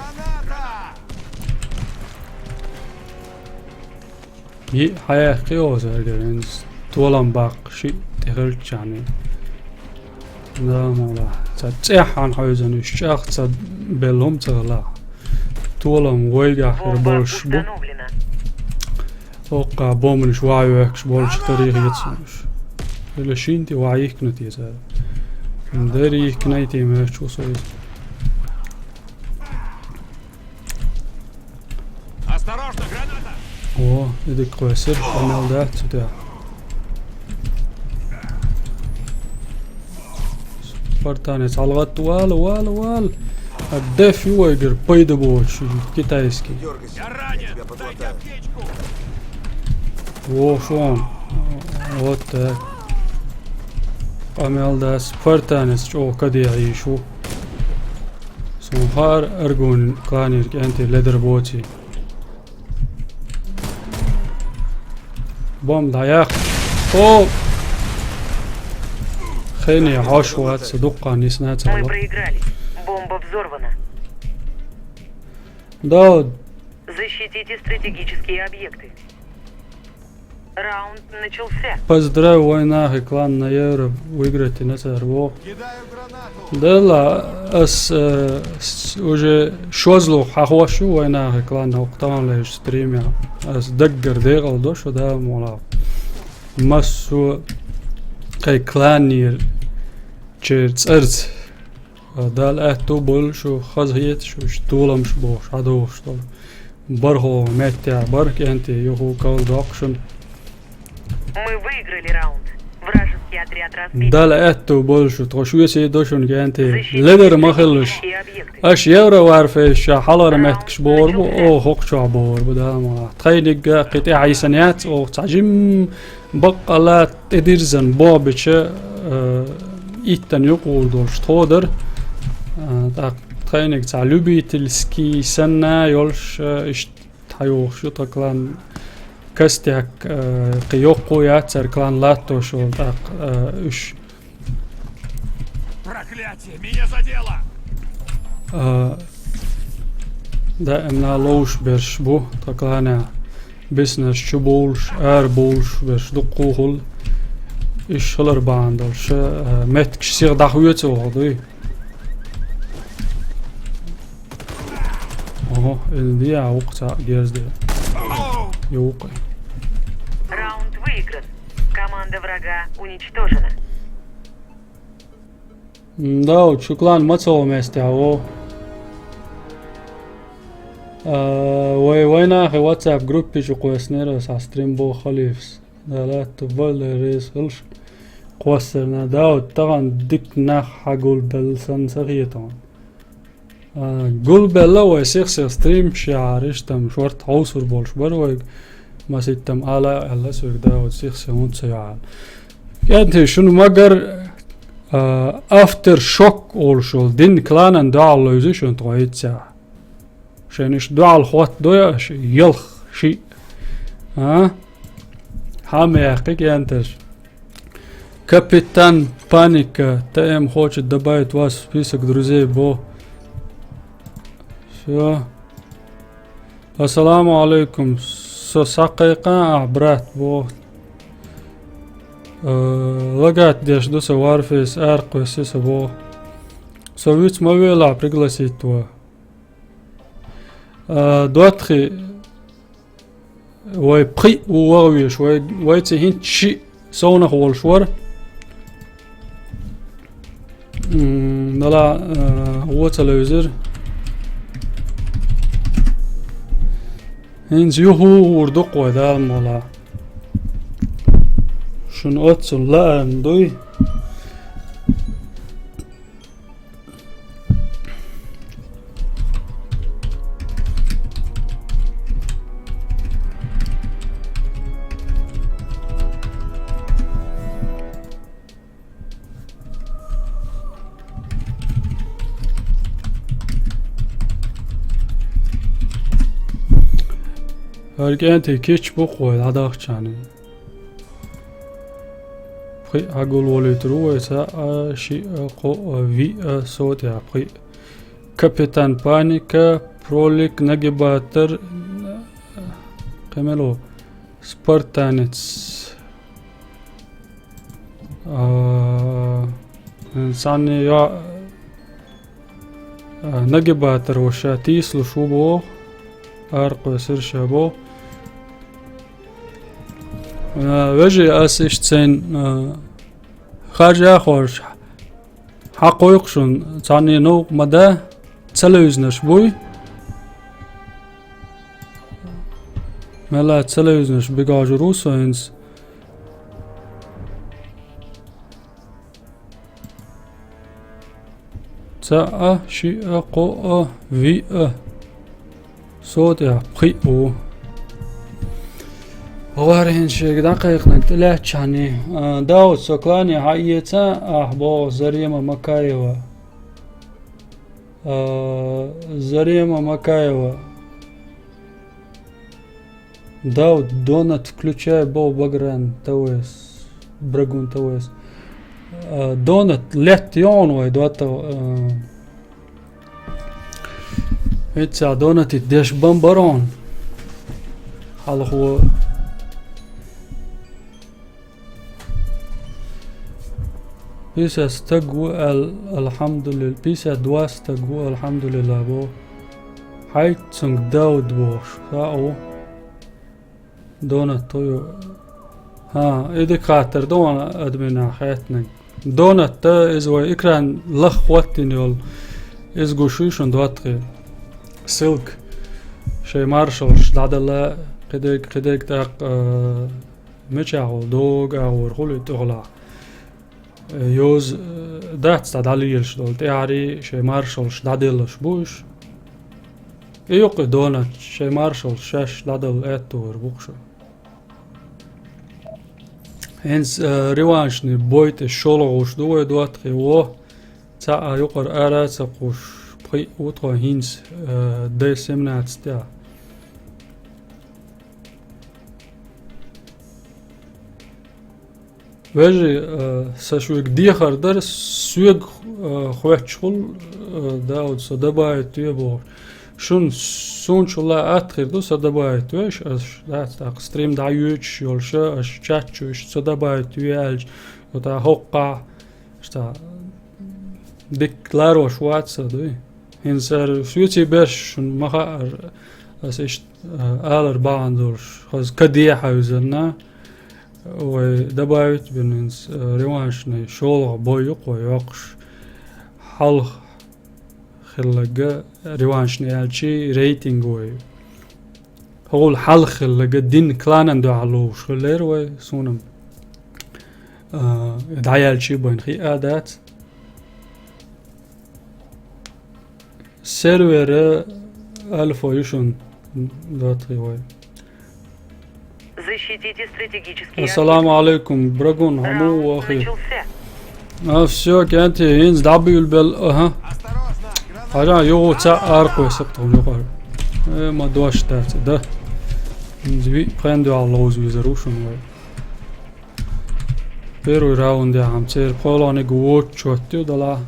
Е, хаяхки оз эргерен. Туалам бак ши тихилчани. Да, мола. Ца цехан хойзан иш чах, ца белом ца ла. Туалам войга хер Бомба больш бу. Установлена. Окка бомниш вайвекш больш тарих ецунш. Или шинти вайихкнати ца. Дарихкнайти меч усой. Осторожно, граната! О, идик квесир, амел да, цутя. Спартанец, алгат вал, вал, вал. А деф юайгер пайда боч, китайский. Дергайся, я тебя подлатаю. Во, шо он. Вот так. Амел да, спартанец, чо кади айшу. Сумхар аргун кланир кенти ледер боти. Бом даях. О! Хени хош ват, садукка нисна Мы цала. Проиграли. Бомба взорвана. Да, Защитите стратегические объекты. Раунд начался. Поздрав, войнах и клан на евро выиграть и на царво. Кидаю гранату. Дела, ас, э, с-, уже шозлух хахвашу войнах и клан на октан леш стримя. Ас даггар дегал дошу да мола. Массу кай кланир чер церц. Дал атту большу хазгет шу, туламш бош, адош тол. Бархо меття, бар кенти, юху кал докшун. Мы выиграли раунд. Вражеский отряд разбит. Дал атту большу, тхо шуеси дошун кенти. Ледер махалуш. Аш евро варфейша, халар меткш борбу, о, хокчо борбу, да, ма. Тхайнигга кити айсанят, о, цажим, баккала, тедирзан, бобича, э, иттан юкулдуш, тодер. Э, так, тхайниг ца любительский санна, ёлш, э, иш тхайох, шу та клан костяк, э, киёкку яцар клан латто шул, так, э, уш. Проклятие, меня задело! А, да, эмна лоуш берш бу, таклана. Биснарш чу бовлуш, ара бовлуш берш дуккха а хуьлу. Иштта хилар бахьана долуш, а, меттигаш сиха дӀахоьцу оха дуй. Ого, ил де а вукху цхьаъ герз де. Юкъа. Раунд выигран. Команда врага уничтожена. М, да, вот шу клан мацо месте, а, во. А, вай, вайнахе WhatsApp группе чу кхоьссинера аса стрим боху Халифас. Да, лаьтта валла реза хилаш кхоссарна. Да, вот тахана дика нах хьагулбелла санна ца хетахь. А, гулбелла вай сих-сих стримаш яхьара, иштта-м шорта хьовсур болуш бара вайга. Маситтам ала аьлла соьга, да, вот сих-сих хӀунда ца яхьара. КӀентий шуна магар, а, Aftershock олуш йолу дин кланан дуьхьал левза шуна тхо хӀинца. Шайна иштта дуьхьал хӀоттадой аша, ялх шиъ. А? Хьан ма яьккхи кӀенташ. Капитан Паника, Т М хочет добавить вас в список друзей, бо. Всё. Ассаламу алейкум. Со схьакхайкхина ахь, брат, бо. Э, лагать деш ду со Warface, аркхуьссу со, бо. Со виц ма велахь пригласить ван. Э, ДоттагӀий, вай пхиъ ву ваха везаш, вай, вайца хӀинца шиъ совнах волуш вара. М, дала, э, вон ца левзира. ХӀинца юху гӀур ду-кх вай, Дала мукъ лахь. Шуна оццул лаам дуй. ХӀара кӀентий кийча бу-кх вай дӀадахчахьана. Пхиъ хьагулволуьйтур ву вай, цхьаъ, шиъ, кхоъ, виъ, со тӀехь пхиъ. Капитан Паника, Пролик, Нагибатор, кхин мила ву, Спартанец. А, цхьанне йо-, а, Нагибатор ву ша тийсалуш ву боху, аркхуьссура ша боху. А, вежарий, ас иштта сайна, а, харжа а хоржуш, хьакхойкху шуна, цхьанне новкъа ма дан, ца левзинарш буй. Мел а ца левзинарш бигахьожур ву со хӀинца. Цхьаъ, шиъ, кхоъ, виъ. Со тӀехь пхиъ ву. ГӀаренаш шайга дӀакхайкхинарг тӀелаьцначхьана, а, Дауд, со клане хьаэца, ахь боху Зарема Макаева. А, Зарема Макаева. Дауд, донат включай, боху Багран ТВС, Брагун ТВС. А, донат летта йогӀун вай, доттагӀа, а, ХӀинца донатит деш бан барон. Хьалхо. Пятьдесят стаг ву ал-, алхьамдулилла. Пятьдесят два стаг ву, алхьамдулилла, бо. Хьайт цунг Дауд бохуш. Ха а ву. Донат тхо ю. ХӀа, и дика хаттар ду ван админа хаьттинарг. Донат да, иза вай экран лаха хӀоттийна йолу. Иза гуш ю шуна, доттагӀий. Ссылка. Шайн маршаллаш дӀадала, кхидерг, кхидерг тӀаккха, а, мичахь волу догу агӀор хуьлу и тӀехула. Йоза, э, дац цхьа дӀалелаш долу, тӀаьхьарий шайн маршаллаш дӀаделлаш бу уьш. И юккъе донат, шайн маршаллаш шаьш дӀадала аьтту вара бу-кх шу. ХӀинца, э, реваншный бой тӀе шолгӀа гӀуш ду вай, доттагӀий, во. Цхьа а юкъара ара а ца кхуш, пхиъ ву тхо хӀинца, э, Д семнадцать тӀехь. Вежарий, э, сан шуьга дехар дара, соьга, э, хоьттуш хуьлу, э, Дауд, со добавить е бохуш. Шун сунчула атхир ду са добавить веш, аш дац так стрим да ючш йолша, аш чат чуш са добавить ве алч, вот а хокка, что дик ларош ватса дуй. Хин сар сюци беш шун маха ар, ас ишт, а, алар баан долш, хаз кадия хавзанна, ой, добавить бининс, а, реваншный шолга бой юк, ой, йокш. Халх хиллага реваншный алчи рейтинг ой. Хул халх хиллага дин кланан дуа луш хилер ой, сунам. А, даял чи байн хи адат. Сервер альфа юшун датхи вай. Защитите стратегические Ассаламу алейкум, брагун, Раунд хаму вахи. Начался. А, всё, кенти, инз дабил бел, ага. Хажа, йогу ца арку сыптон йогу. Э, ма дош тац, да. Инз ви пхен дуа лоуз визарушун вай. Первый раунд я хам цер полоник вот чёттю дала.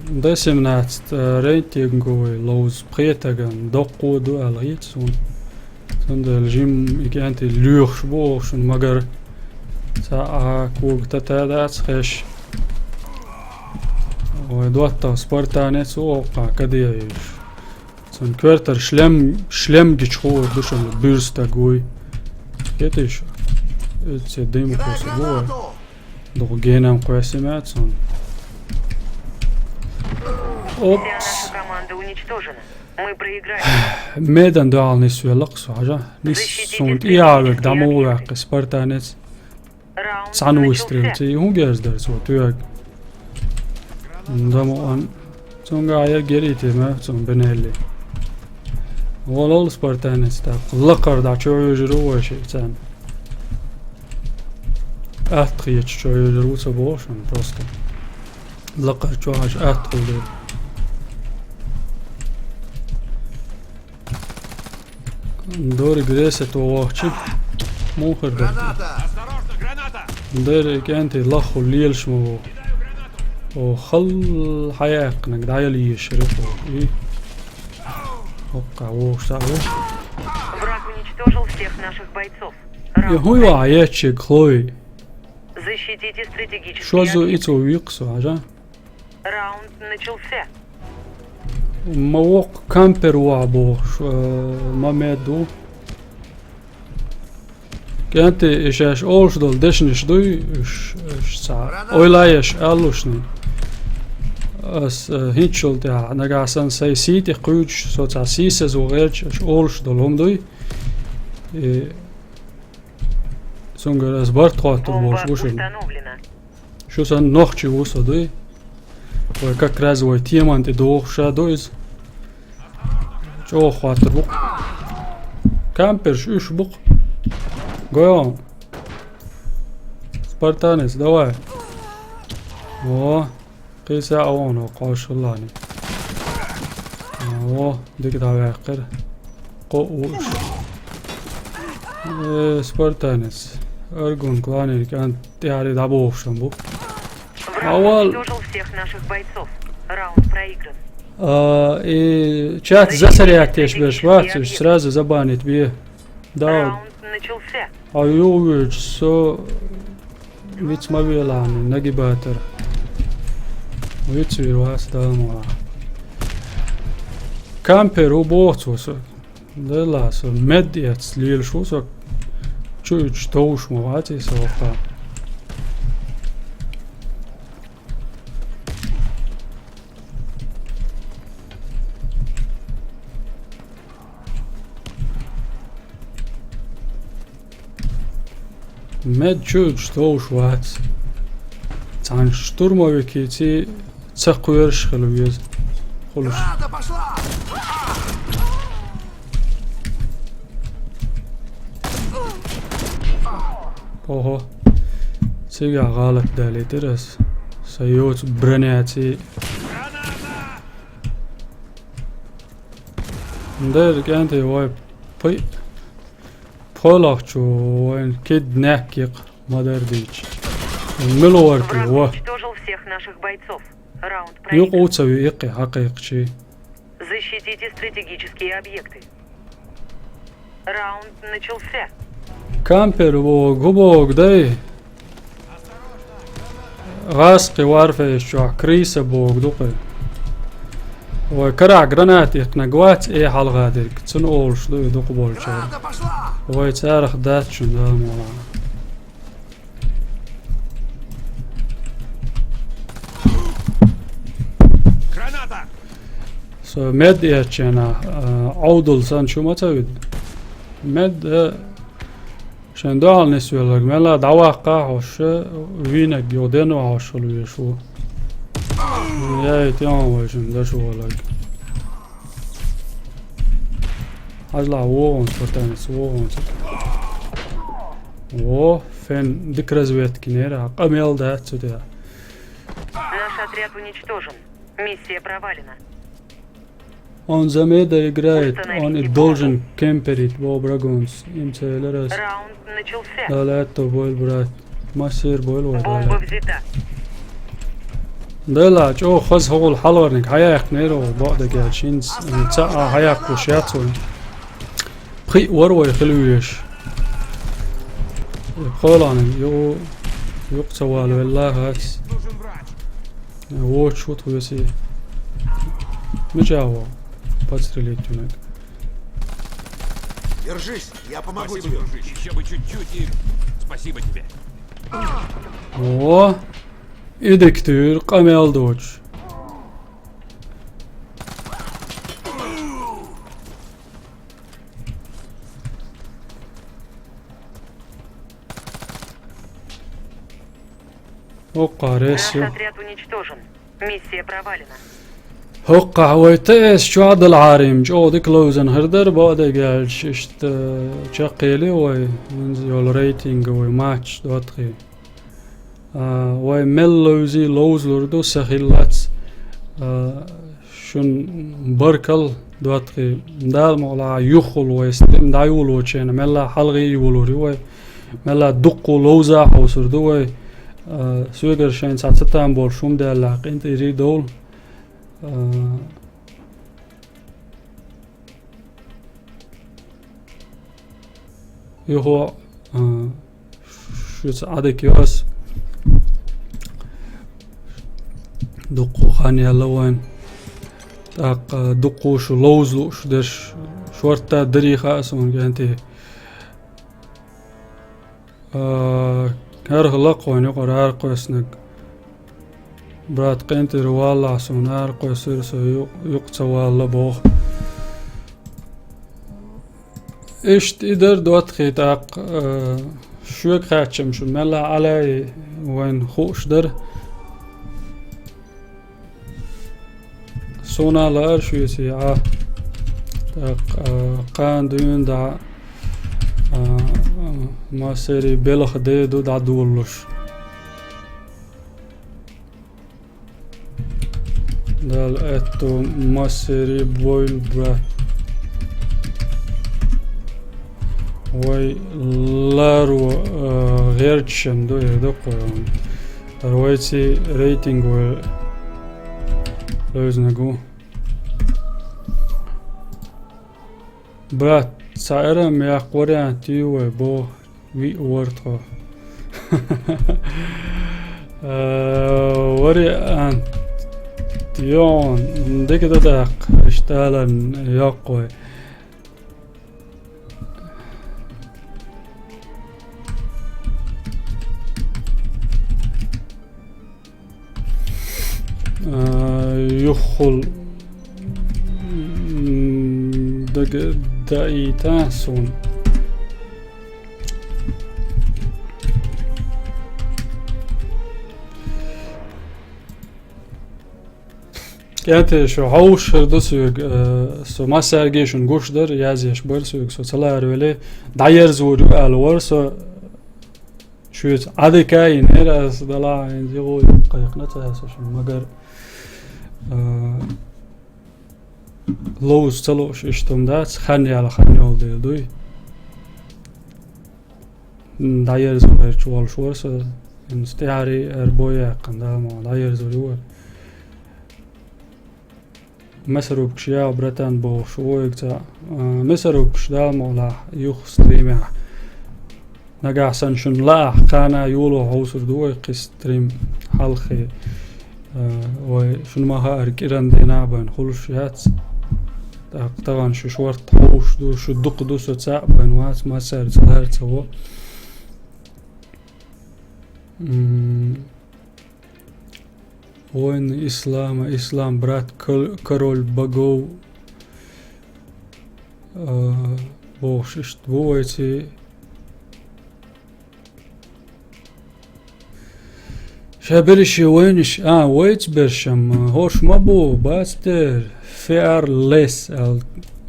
Д семнадцать, э, рейтинговый лоуз пхетаган доккуду алгит сун. Сандал жим икенти люхш бохшун магар. Са а куг тата дац хеш. Ой, дуатта спартанец ока кадия иш. Сон квертер шлем, шлем гич хо душан бюрста гуй. Кетиш. Эце дым Граната коса гуй. Дох генам квесимет сон. Вся Опс. Наша команда уничтожена. Мы проиграли. Медан дуал нис велак сажа. Нис Защитите сунт стратегические иявек даму объекты. Век спартанец. Раунд Цану начался. Выстрел, ци хун герз дерс, вот, юек. Дамо ан. Цунга ая гери те, ма, цун бенели. Волол спартанец, так. Лакар да чо южру воши, цан. Ахт хиеч чо южру, ца бошан, просто. Лакар чо аж ахт хуле. Дори гресе то вахчи. Мухар да. Граната! Дори кенти лаху лиелш мо. О, хал хаяк наг даял ешриф. И. Окка, о, ша, о. Враг уничтожил всех наших бойцов. Я Раунд хуй проигран. Ва ячек хлой. Защитите стратегические Шозу объекты. Ицу виксу, ажа. Раунд начался. Мавок кампер ва бо, э, мамеду. Кенти ишаш олш дол дешниш дуй, ш-, ш-, ца. Ойлаеш алушни. Ас, э, хинчул тя, нагасан сай сити куч, соца сисез угерч, ш-, олш дол ум дуй. И сунгар ас барт хватур Бомба болш бушин. Установлена. Шу сан нохчи вуса дуй. Ой, как раз ой, тиаманти дохша дуйз. Чо хватыр бук. Камперш уш бук. Гоем. Спартанец, давай. О, киса авоно, кошулани. О, дик давай кыр. Ко уш. Э, спартанец. Аргун кланер кан тяри дабовшан бу. Враг Авал. Уничтожил всех наших бойцов. Раунд проигран. А, и чат засорять ешь беш, вацуш, сразу забанить бе. Да. Раунд начался. А ё, со виц мавелан, нагибатор. Виц вир вас, да, ма. Кампер у бохцуса. Дела со мед яц лил шуса. Чуч тоуш ма вати соха. Мед чуч тоуш вац. Цан штурмовики ци цакуерш хилуез. Хулуш. Граната пошла! Ого. Цига галат далитирас. Союз броняци. Дер кенти вай пой. Полахчу вайн киднекик мадардич. Милуарки, Враг во. Уничтожил всех наших бойцов. Раунд Юкъу проигран. ца ви иккхи хьакхайкхачи. Защитите стратегические объекты. Раунд начался. Кампер бог, гу бог дай. Гъаскъи Warface чохь крыса бог дукъи. Вай карахь гранат иккхинаг вац, э хьалха дерг. Цун олуш ду и дукъу болчара. Вай царах дац шун, да, мола. Граната! Со мед эччена, а, Ӏовдал сан шу ма ца вид. Мед, э, шен дуьхьал нисвелларг, мелла дӀаваккха хьош, вийнаг йо дено хьош хила веш ву. Яй, тӀе вай шун дашу валарг. Хьажла вогӀун цатанец, вогӀун цатанец. Во, фен дика разведки нера, къамел дац цу тӀе. Наш отряд уничтожен. Миссия провалена. Он за меда играет, он и должен кемперить, бо брагонс, им целерас. Раунд начался. Далаьтто бойл, брат. Массер бойл, вай Бомба далаьтто. Взята. Дела, чӀо хаз хьогӀул хьаларниг, хьаяькх нера, бо дагал шинц, ца а хьаяккхуш яц вай. Пхи вар вай хила веш. Кхолана, ю, юкъ ца вала велла хац. Вочу тхуси. Мича ву? Подстрелить юнаг. Держись, я помогу тебе. Дружище, еще бы чуть-чуть и... Спасибо тебе. О, идик туьр, къамел доч. Оккха, Наш ресю. Отряд уничтожен. Миссия провалена. ХӀоккхахь вай Т С чохь дала Ӏарим, чӀогӀа дика ловзан хир дара, бакъдерг аьлча, иштта чекхъели вай, хӀинца йолу рейтинга вай матч доттагӀий. А, вай мел ловзий ловзалур ду, са хиллац. А, шун баркал доттагӀий. Дала мукъалахь юххул вай стрим дӀайолочена, мелла хьалхе йолур ю вай. Мелла дуккху ловза хьовсур ду вай. А, соьгара шайн цхьа ца там болуш хӀума даьлла, къинтӀерий довла. А, юхо, а, шуьца Ӏадика йо ас. Дуккху хан яьлла вайн. ТӀаккха дуккху шу ловза лууш дерш шортта дарий хаьа суна, кӀентий. А, хӀара лакхойн юкъара аракхоьссинарг. Брат, къинтӀера валлахь, суна аракхоьссира, со ю-, юкъа ца валла боху. Иштта и дара доттагӀий тӀаккха, а, шуьга хаьттича шуна мелла Ӏалаьи вайна хууш дара. Суна лаьара шуьца, а, тӀаккха, а, кхана дуьйна дӀа, а, массерий белхан де ду дӀадолалуш. Дала аьтту массерий бойла, брат. Вай ларо, а, гӀерташна ду, э, дуккхойн. Вайций рейтинг вай левзинарг ву. Брат, цхьа эрам яккха вариант ю вай, бо виъ вара тхо. Э, вариант йон, дика ду даккха, иштта аларна йоккху вай. А, юххул, м, дага даийта суна. КӀентий, шу хьовсуш хир ду соьга, э, со массаьрга шуна гуш дара, язъеш бара соьга, со ца ларавеле, дӀаерзор ю аьлла вара со, шуьца Ӏадика а йинера аса, дала хӀинца йогӀу юкъа кхайкхина ца аса шуна, магар, а, ловза ца лууш иштта хӀума дац, хан яла хан йолу дела дуй. ДӀаерзо хӀерчу волуш вара со, ТӀаьхьарий ара бой яьккхина, Дала мукъ лахь, дӀаерзур ю вай. Мясорубкаш ял, братан, бохуш ву вайга цхьаъ. А, мясорубкаш, Дала мукъ лахь, юха стримехь. Нагахь санна шуна лаахь, кхана йоло хьовсур ду вай кхин стрим хьалххе. А, вай шуна ма хаъара кӀиран дийнахь бен хуьлуш яц. ТӀаккха тахана шу шортта хьовсуш ду, шу дукха ду, со цхьаъ бен вац, массаьрца лаьрца во. М, Воины ислама, ислам, брат, кол-, король богов, а, бохуш иштта бу вайций. Ша берриш я вайнаш, а, вайца берриш-м, хӀорш ма бу, бац дер, Fearless аьлла.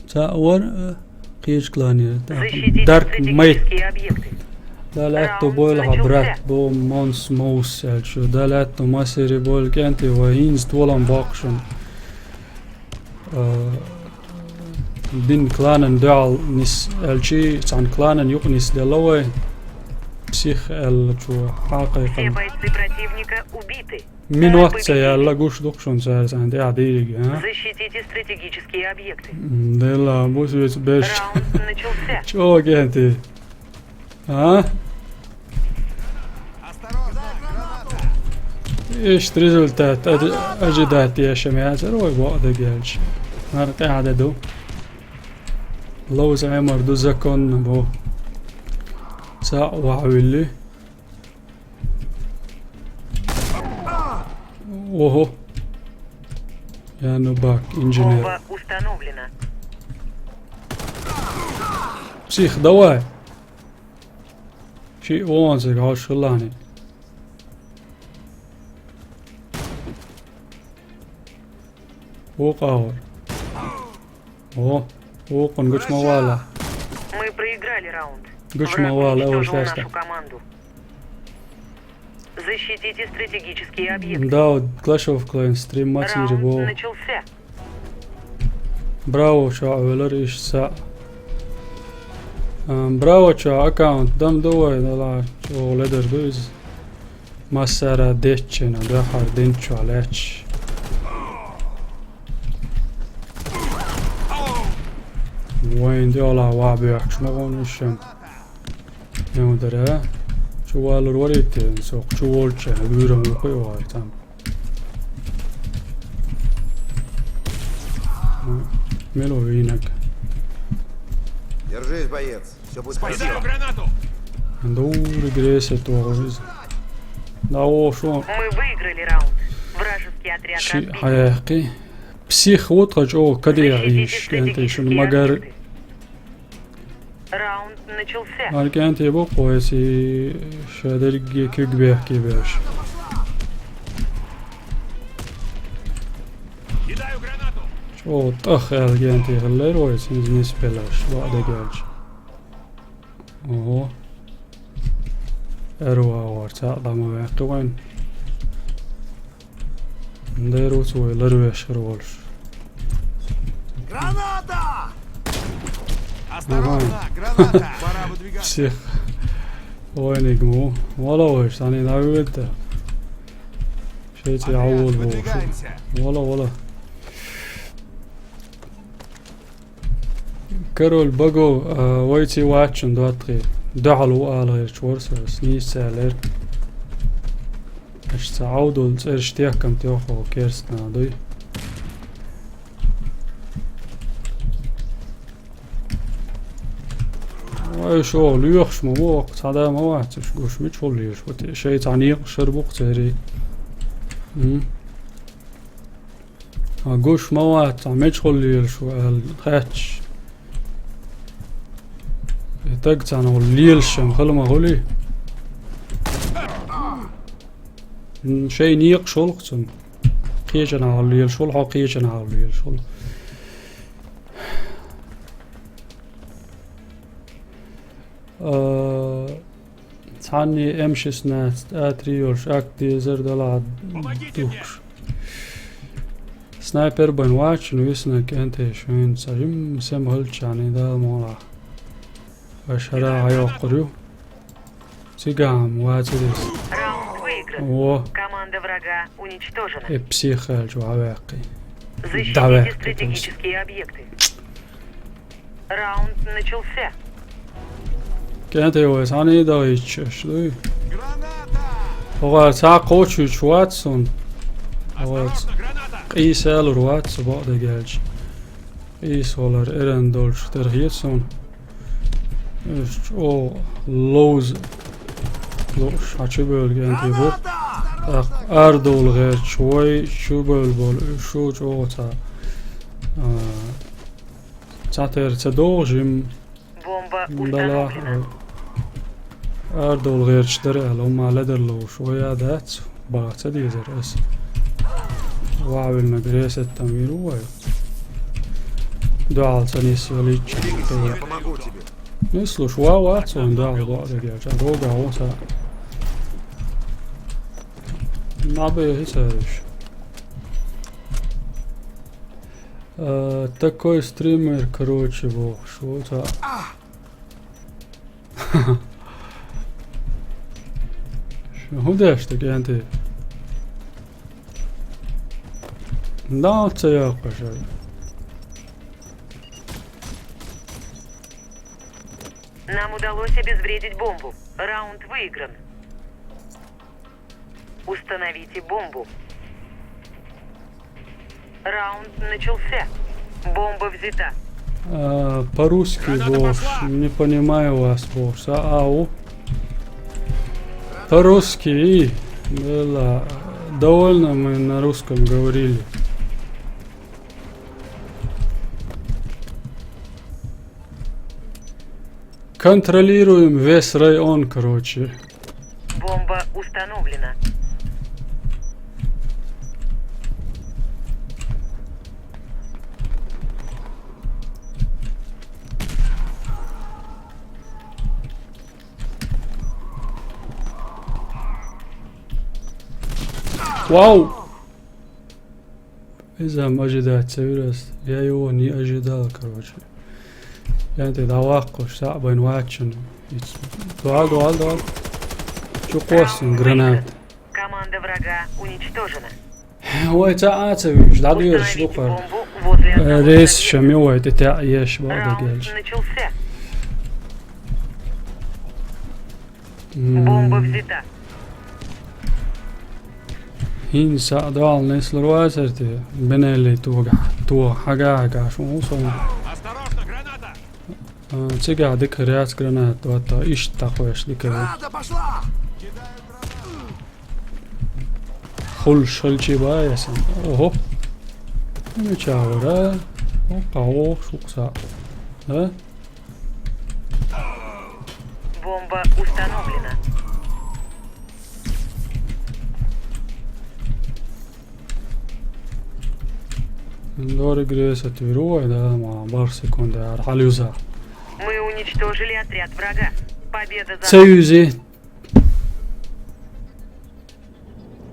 Цхьаъ вара, а, кхечу клане, тӀаккха Dark Mate. Дала аьтто бойла хьо, брат, бо Монс Моус аьлла шу. Дала аьтто массерий бойла, кӀентий, вай хӀинца толам боккхушун. А, дин кланан дуьхьал нис аьлчи, цхьана кланан юкъа нисделла вай. Псих аьллачо хьакхайкхина. Все бойцы противника убиты. Минот ца яьлла гуш ду-кх шуна цара цхьаьна тӀехь дийриг, а? Защитите стратегические объекты. М, делла бу соьца берш. Раунд начался. ЧӀогӀа кӀентий. А? Иштта результат аджи-, аджидат дешам яцара вай бакъдерг аьлча. ХӀара тӀаьхьа де ду. Ловза Ӏемар ду, законно бу. Цхьаъ вахьа вилли. Ого. Я ну бак, инженер. Бомба установлена. Псих, давай. Ши вон цига хьош хилани. Вукъа вара. О, вукъун гучма вала. Мы проиграли раунд. Гучма вала, о, уничтожил нашу команду. Защитите стратегические объекты. Да, вот Clash of Clans стрим мацинчи бо. Раунд начался. Браво, чу велар иш са. Ам, Браво, чу аккаунт дам ду вай, дала, чу ледар ду из. Массара деччина, дахар динчу лач. Вайн дела ва бехш ма гон ишем. Ям дара. Чу валур варите, сок чу волча, вирам вукъи вар там. Мело винак. Держись, боец. Всё будет хорошо. Кидаю гранату! Дури гресе то. Да, о, шо? Мы выиграли раунд. Вражеский отряд разбит. Ши хаяхки. Псих вот хочу, каде я, иш, кенте, шун магар. Раунд начался. Аркенте бу койси шадерги кюк бехки беш. Кидаю гранату. Чо тах аркенте хлер ойсин не спелаш, ва дегелч. Ого. Эрва варца дама вехтуган. Деру свой ларвеш ролш. Граната! Осторожно, граната! Пора выдвигаться. Всех. Ой, не гму. Вала ой, сани на выведта. Шейти аул. Выдвигаемся. Вала, вала. Король богов, а, вайти вачун доттагӀий. Дуьхьал ву ала гӀерташ вара со, нийса ца лер. Аша ца Ӏовдал цӀераш техкам тӀехо керстна дуй. Вай шо лоьхуш ма ву, цхьа да ма вац, уьш гуш мичахула лелаш ву те. Шай цхьа некъа шар бу-кх церий. М. А гуш ма вац, цхьа мичахула лелаш ву аьлла хаьтташ. И таг цхьанахула лелаш шен хала ма хуьлий. М, шай некъаш хуьлу-кх цунна. Кхечанахула лелаш хуьлу, хьо кхечанахула лелаш хуьлу. А, цхьанне М шестнадцать, А три йолуш акт дезар дала духкуш. Снайпер бан вачун висна кӀентеш вин ца жим сем хилчани дала мола. Аша хӀара хьайоккхур ю. Цигахь-м вацарис. Раунд О, команда врага уничтожена. Э, психаль чу авяккхи. Защитите стратегические объекты. Раунд начался. КӀентий вай, саний да иччаш, дуй? Граната! Оха ца кочуч ватсон. Оха къийсалур ватс бо дагелч. Ийс валар эрен долчу тера хетсон. Эш чӀогӀа ловза лууш хьан чу бевлла кӀентий бу. ТӀаккха арадовла гӀерташ вай чу бевлла болу шу чӀогӀа цхьа, а, цхьа тера ца догӀу жим. Бомба установлена. Арадовла гӀерташ дара аьлла, хӀумма ледарлуш вай а дац. Баха ца дезара аса. Ваьвлинарг ресеттам вийр ву вай. Дуьхьал ца нисвелича. Я помогу тебе. Нислуш ва вац вайн дуьхьал доӀа дагелча. Дога вон са. Набе хи цариш. Э, такой стример, короче, вохуш. Вот а. ХӀун деш ду, кӀентий? Дал ца йоккхуш. Нам удалось обезвредить бомбу. Раунд выигран. Установите бомбу. Раунд начался. Бомба взята. А, по-русски, Граната босс, пошла! Не понимаю вас, босс. А, ау. По-русски, и, было. Довольно мы на русском говорили. Контролируем весь район, короче. Бомба установлена. Вау! Иза-м ожидать ца вирас. Я его не ожидал, короче. Я тӀе дӀаваккхуш, саъ байн вачун. Дуал, дуал, дуал. Чу кхоссун гранат. Команда врага уничтожена. Вай ца а ца вуьш, дӀадуьйраш ду кхар. Установите бомбу возле одного из объектов. Э, рейс шами вай тӀе тя еш бада. Раунд гелж. Начался. М. Бомба взята. ХӀинца а доал неслур вацар те, бинелли тога, то хьага хьага шун усун. Осторожно, граната! А, цигахь дика ряц гранат, вот, а, иштта тахвеш дика ву. Граната пошла! Хулш хилчи баьясан. Ого. Мича вара? О, као, шукса. Да? Бомба установлена. Дори гресет вируй, да, ма, бар секунда, ар халюза. Мы уничтожили отряд врага. Победа за нами. Союзи.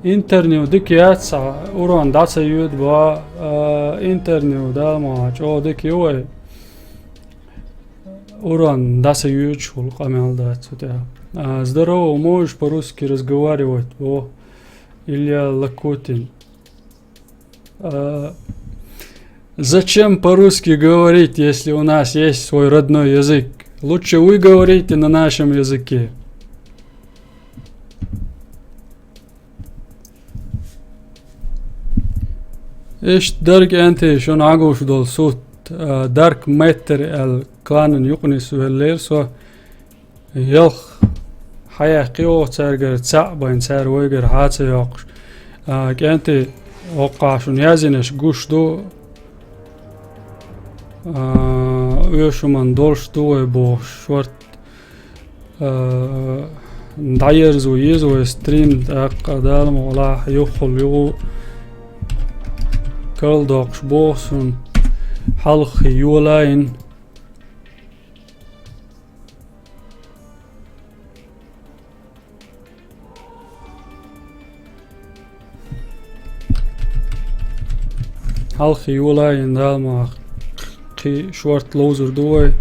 Интервью дика яц, урон дӀа ца йоьду бо, а, интервью, да, ма, чӀогӀа дика ю вай. Урон дӀа ца йоьдуш волу къамел дац цу тӀехь. А, здорово, можешь по-русски разговаривать, бо Илья Лакутин. А, зачем по-русски говорить, если у нас есть свой родной язык? Лучше вы говорите на нашем языке. Иштта дерг кӀентий шуна Ӏагуш долу сут, а, Dark Matter аьлла кланан юкъанис веллера со. Ялх хьаяьккхи оха цаьргара цхьаъ байн, цара вайгара хьа а ца йоккхуш. А, кӀентий, хӀокхахь шуна яздинарш гуш ду, а, оьшуш хӀуманна долуш ду вай бохуш шорт. Э, дӀаерзо еза вай стрим, тӀаккха Дала мукъалахь юххул югӀу калдоккхуш боху суна, хьалххе йолаийна. Хьалхе йолаийна, Дала мукъалахь, кхин шорта ловзур ду вай.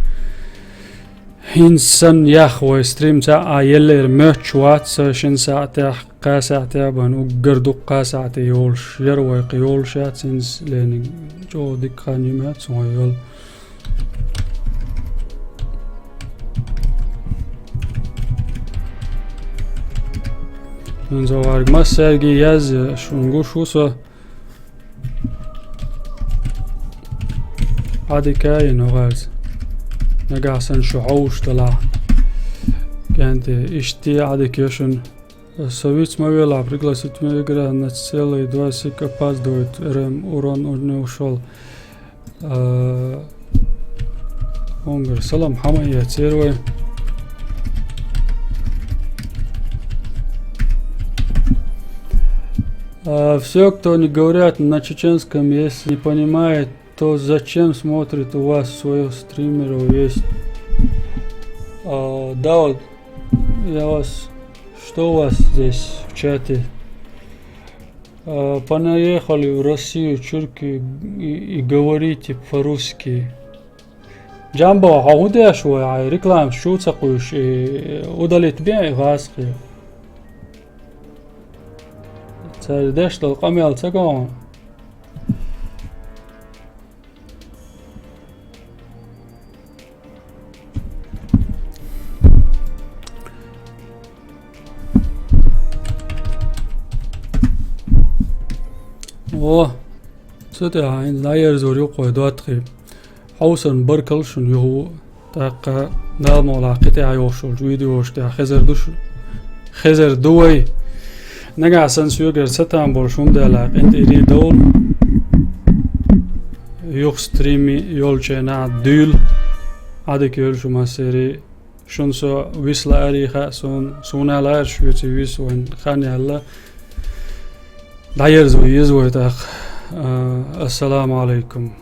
ХӀинца санна яха вай стрим цхьа а еллера моьттуш вац, шин саӀатехь, кхаа саӀатехь бан уггар дукха кхаа саӀате йолуш яра вай, кхин йолуш яц хӀинца лерниг, чӀогӀа дика хан ю моьтту суна вай йолу. ХӀинца варг массаьрга язъе, шуна гуш ву со. Ӏадика а йина вахарца. Нагахь санна шу хьовш далахь. КӀентий, иштта Ӏадика йо шуна. Со виц ма велахь, пригласить меня игра на целые два сик опаздывает, РМ урон у него ушёл. А, Унгар, салам, хьама яцера вай. А, все, кто не говорят на чеченском, если не понимает, то зачем смотрит у вас своё стримеров есть? А, да, вот, я вас, что у вас здесь в чате? А, понаехали в Россию чурки и, и говорите по-русски. Джамбо, хьо хӀун деш ву, хьайн рекламаш чу ца кхуьйсуш, и удалить бен и гӀазкхи? Цара деш долу къамел ца го хьуна? О, цу тӀехь хьайна дӀаерзор ю кхой доттагӀий. Хьовсарна баркалла шуна юха. ТӀаккха Дала мукъалахь кхин тӀаьхьа йолуш йолчу видеошна тӀехь хезар ду шу, хезар ду вай. Нагахь санна соьгара ца там болуш хӀума делахь, къинтӀера довла. Юха стрим йолчу хенахь дуьйла. Ӏадика йойла шу массерий. Шуна со виса лаарий хаьа суна, суна а лаараш вуьйций виса вайн хан яьлла. ДӀаерзо еза вай тӀаккха. А, ассаламу Ӏалайкум.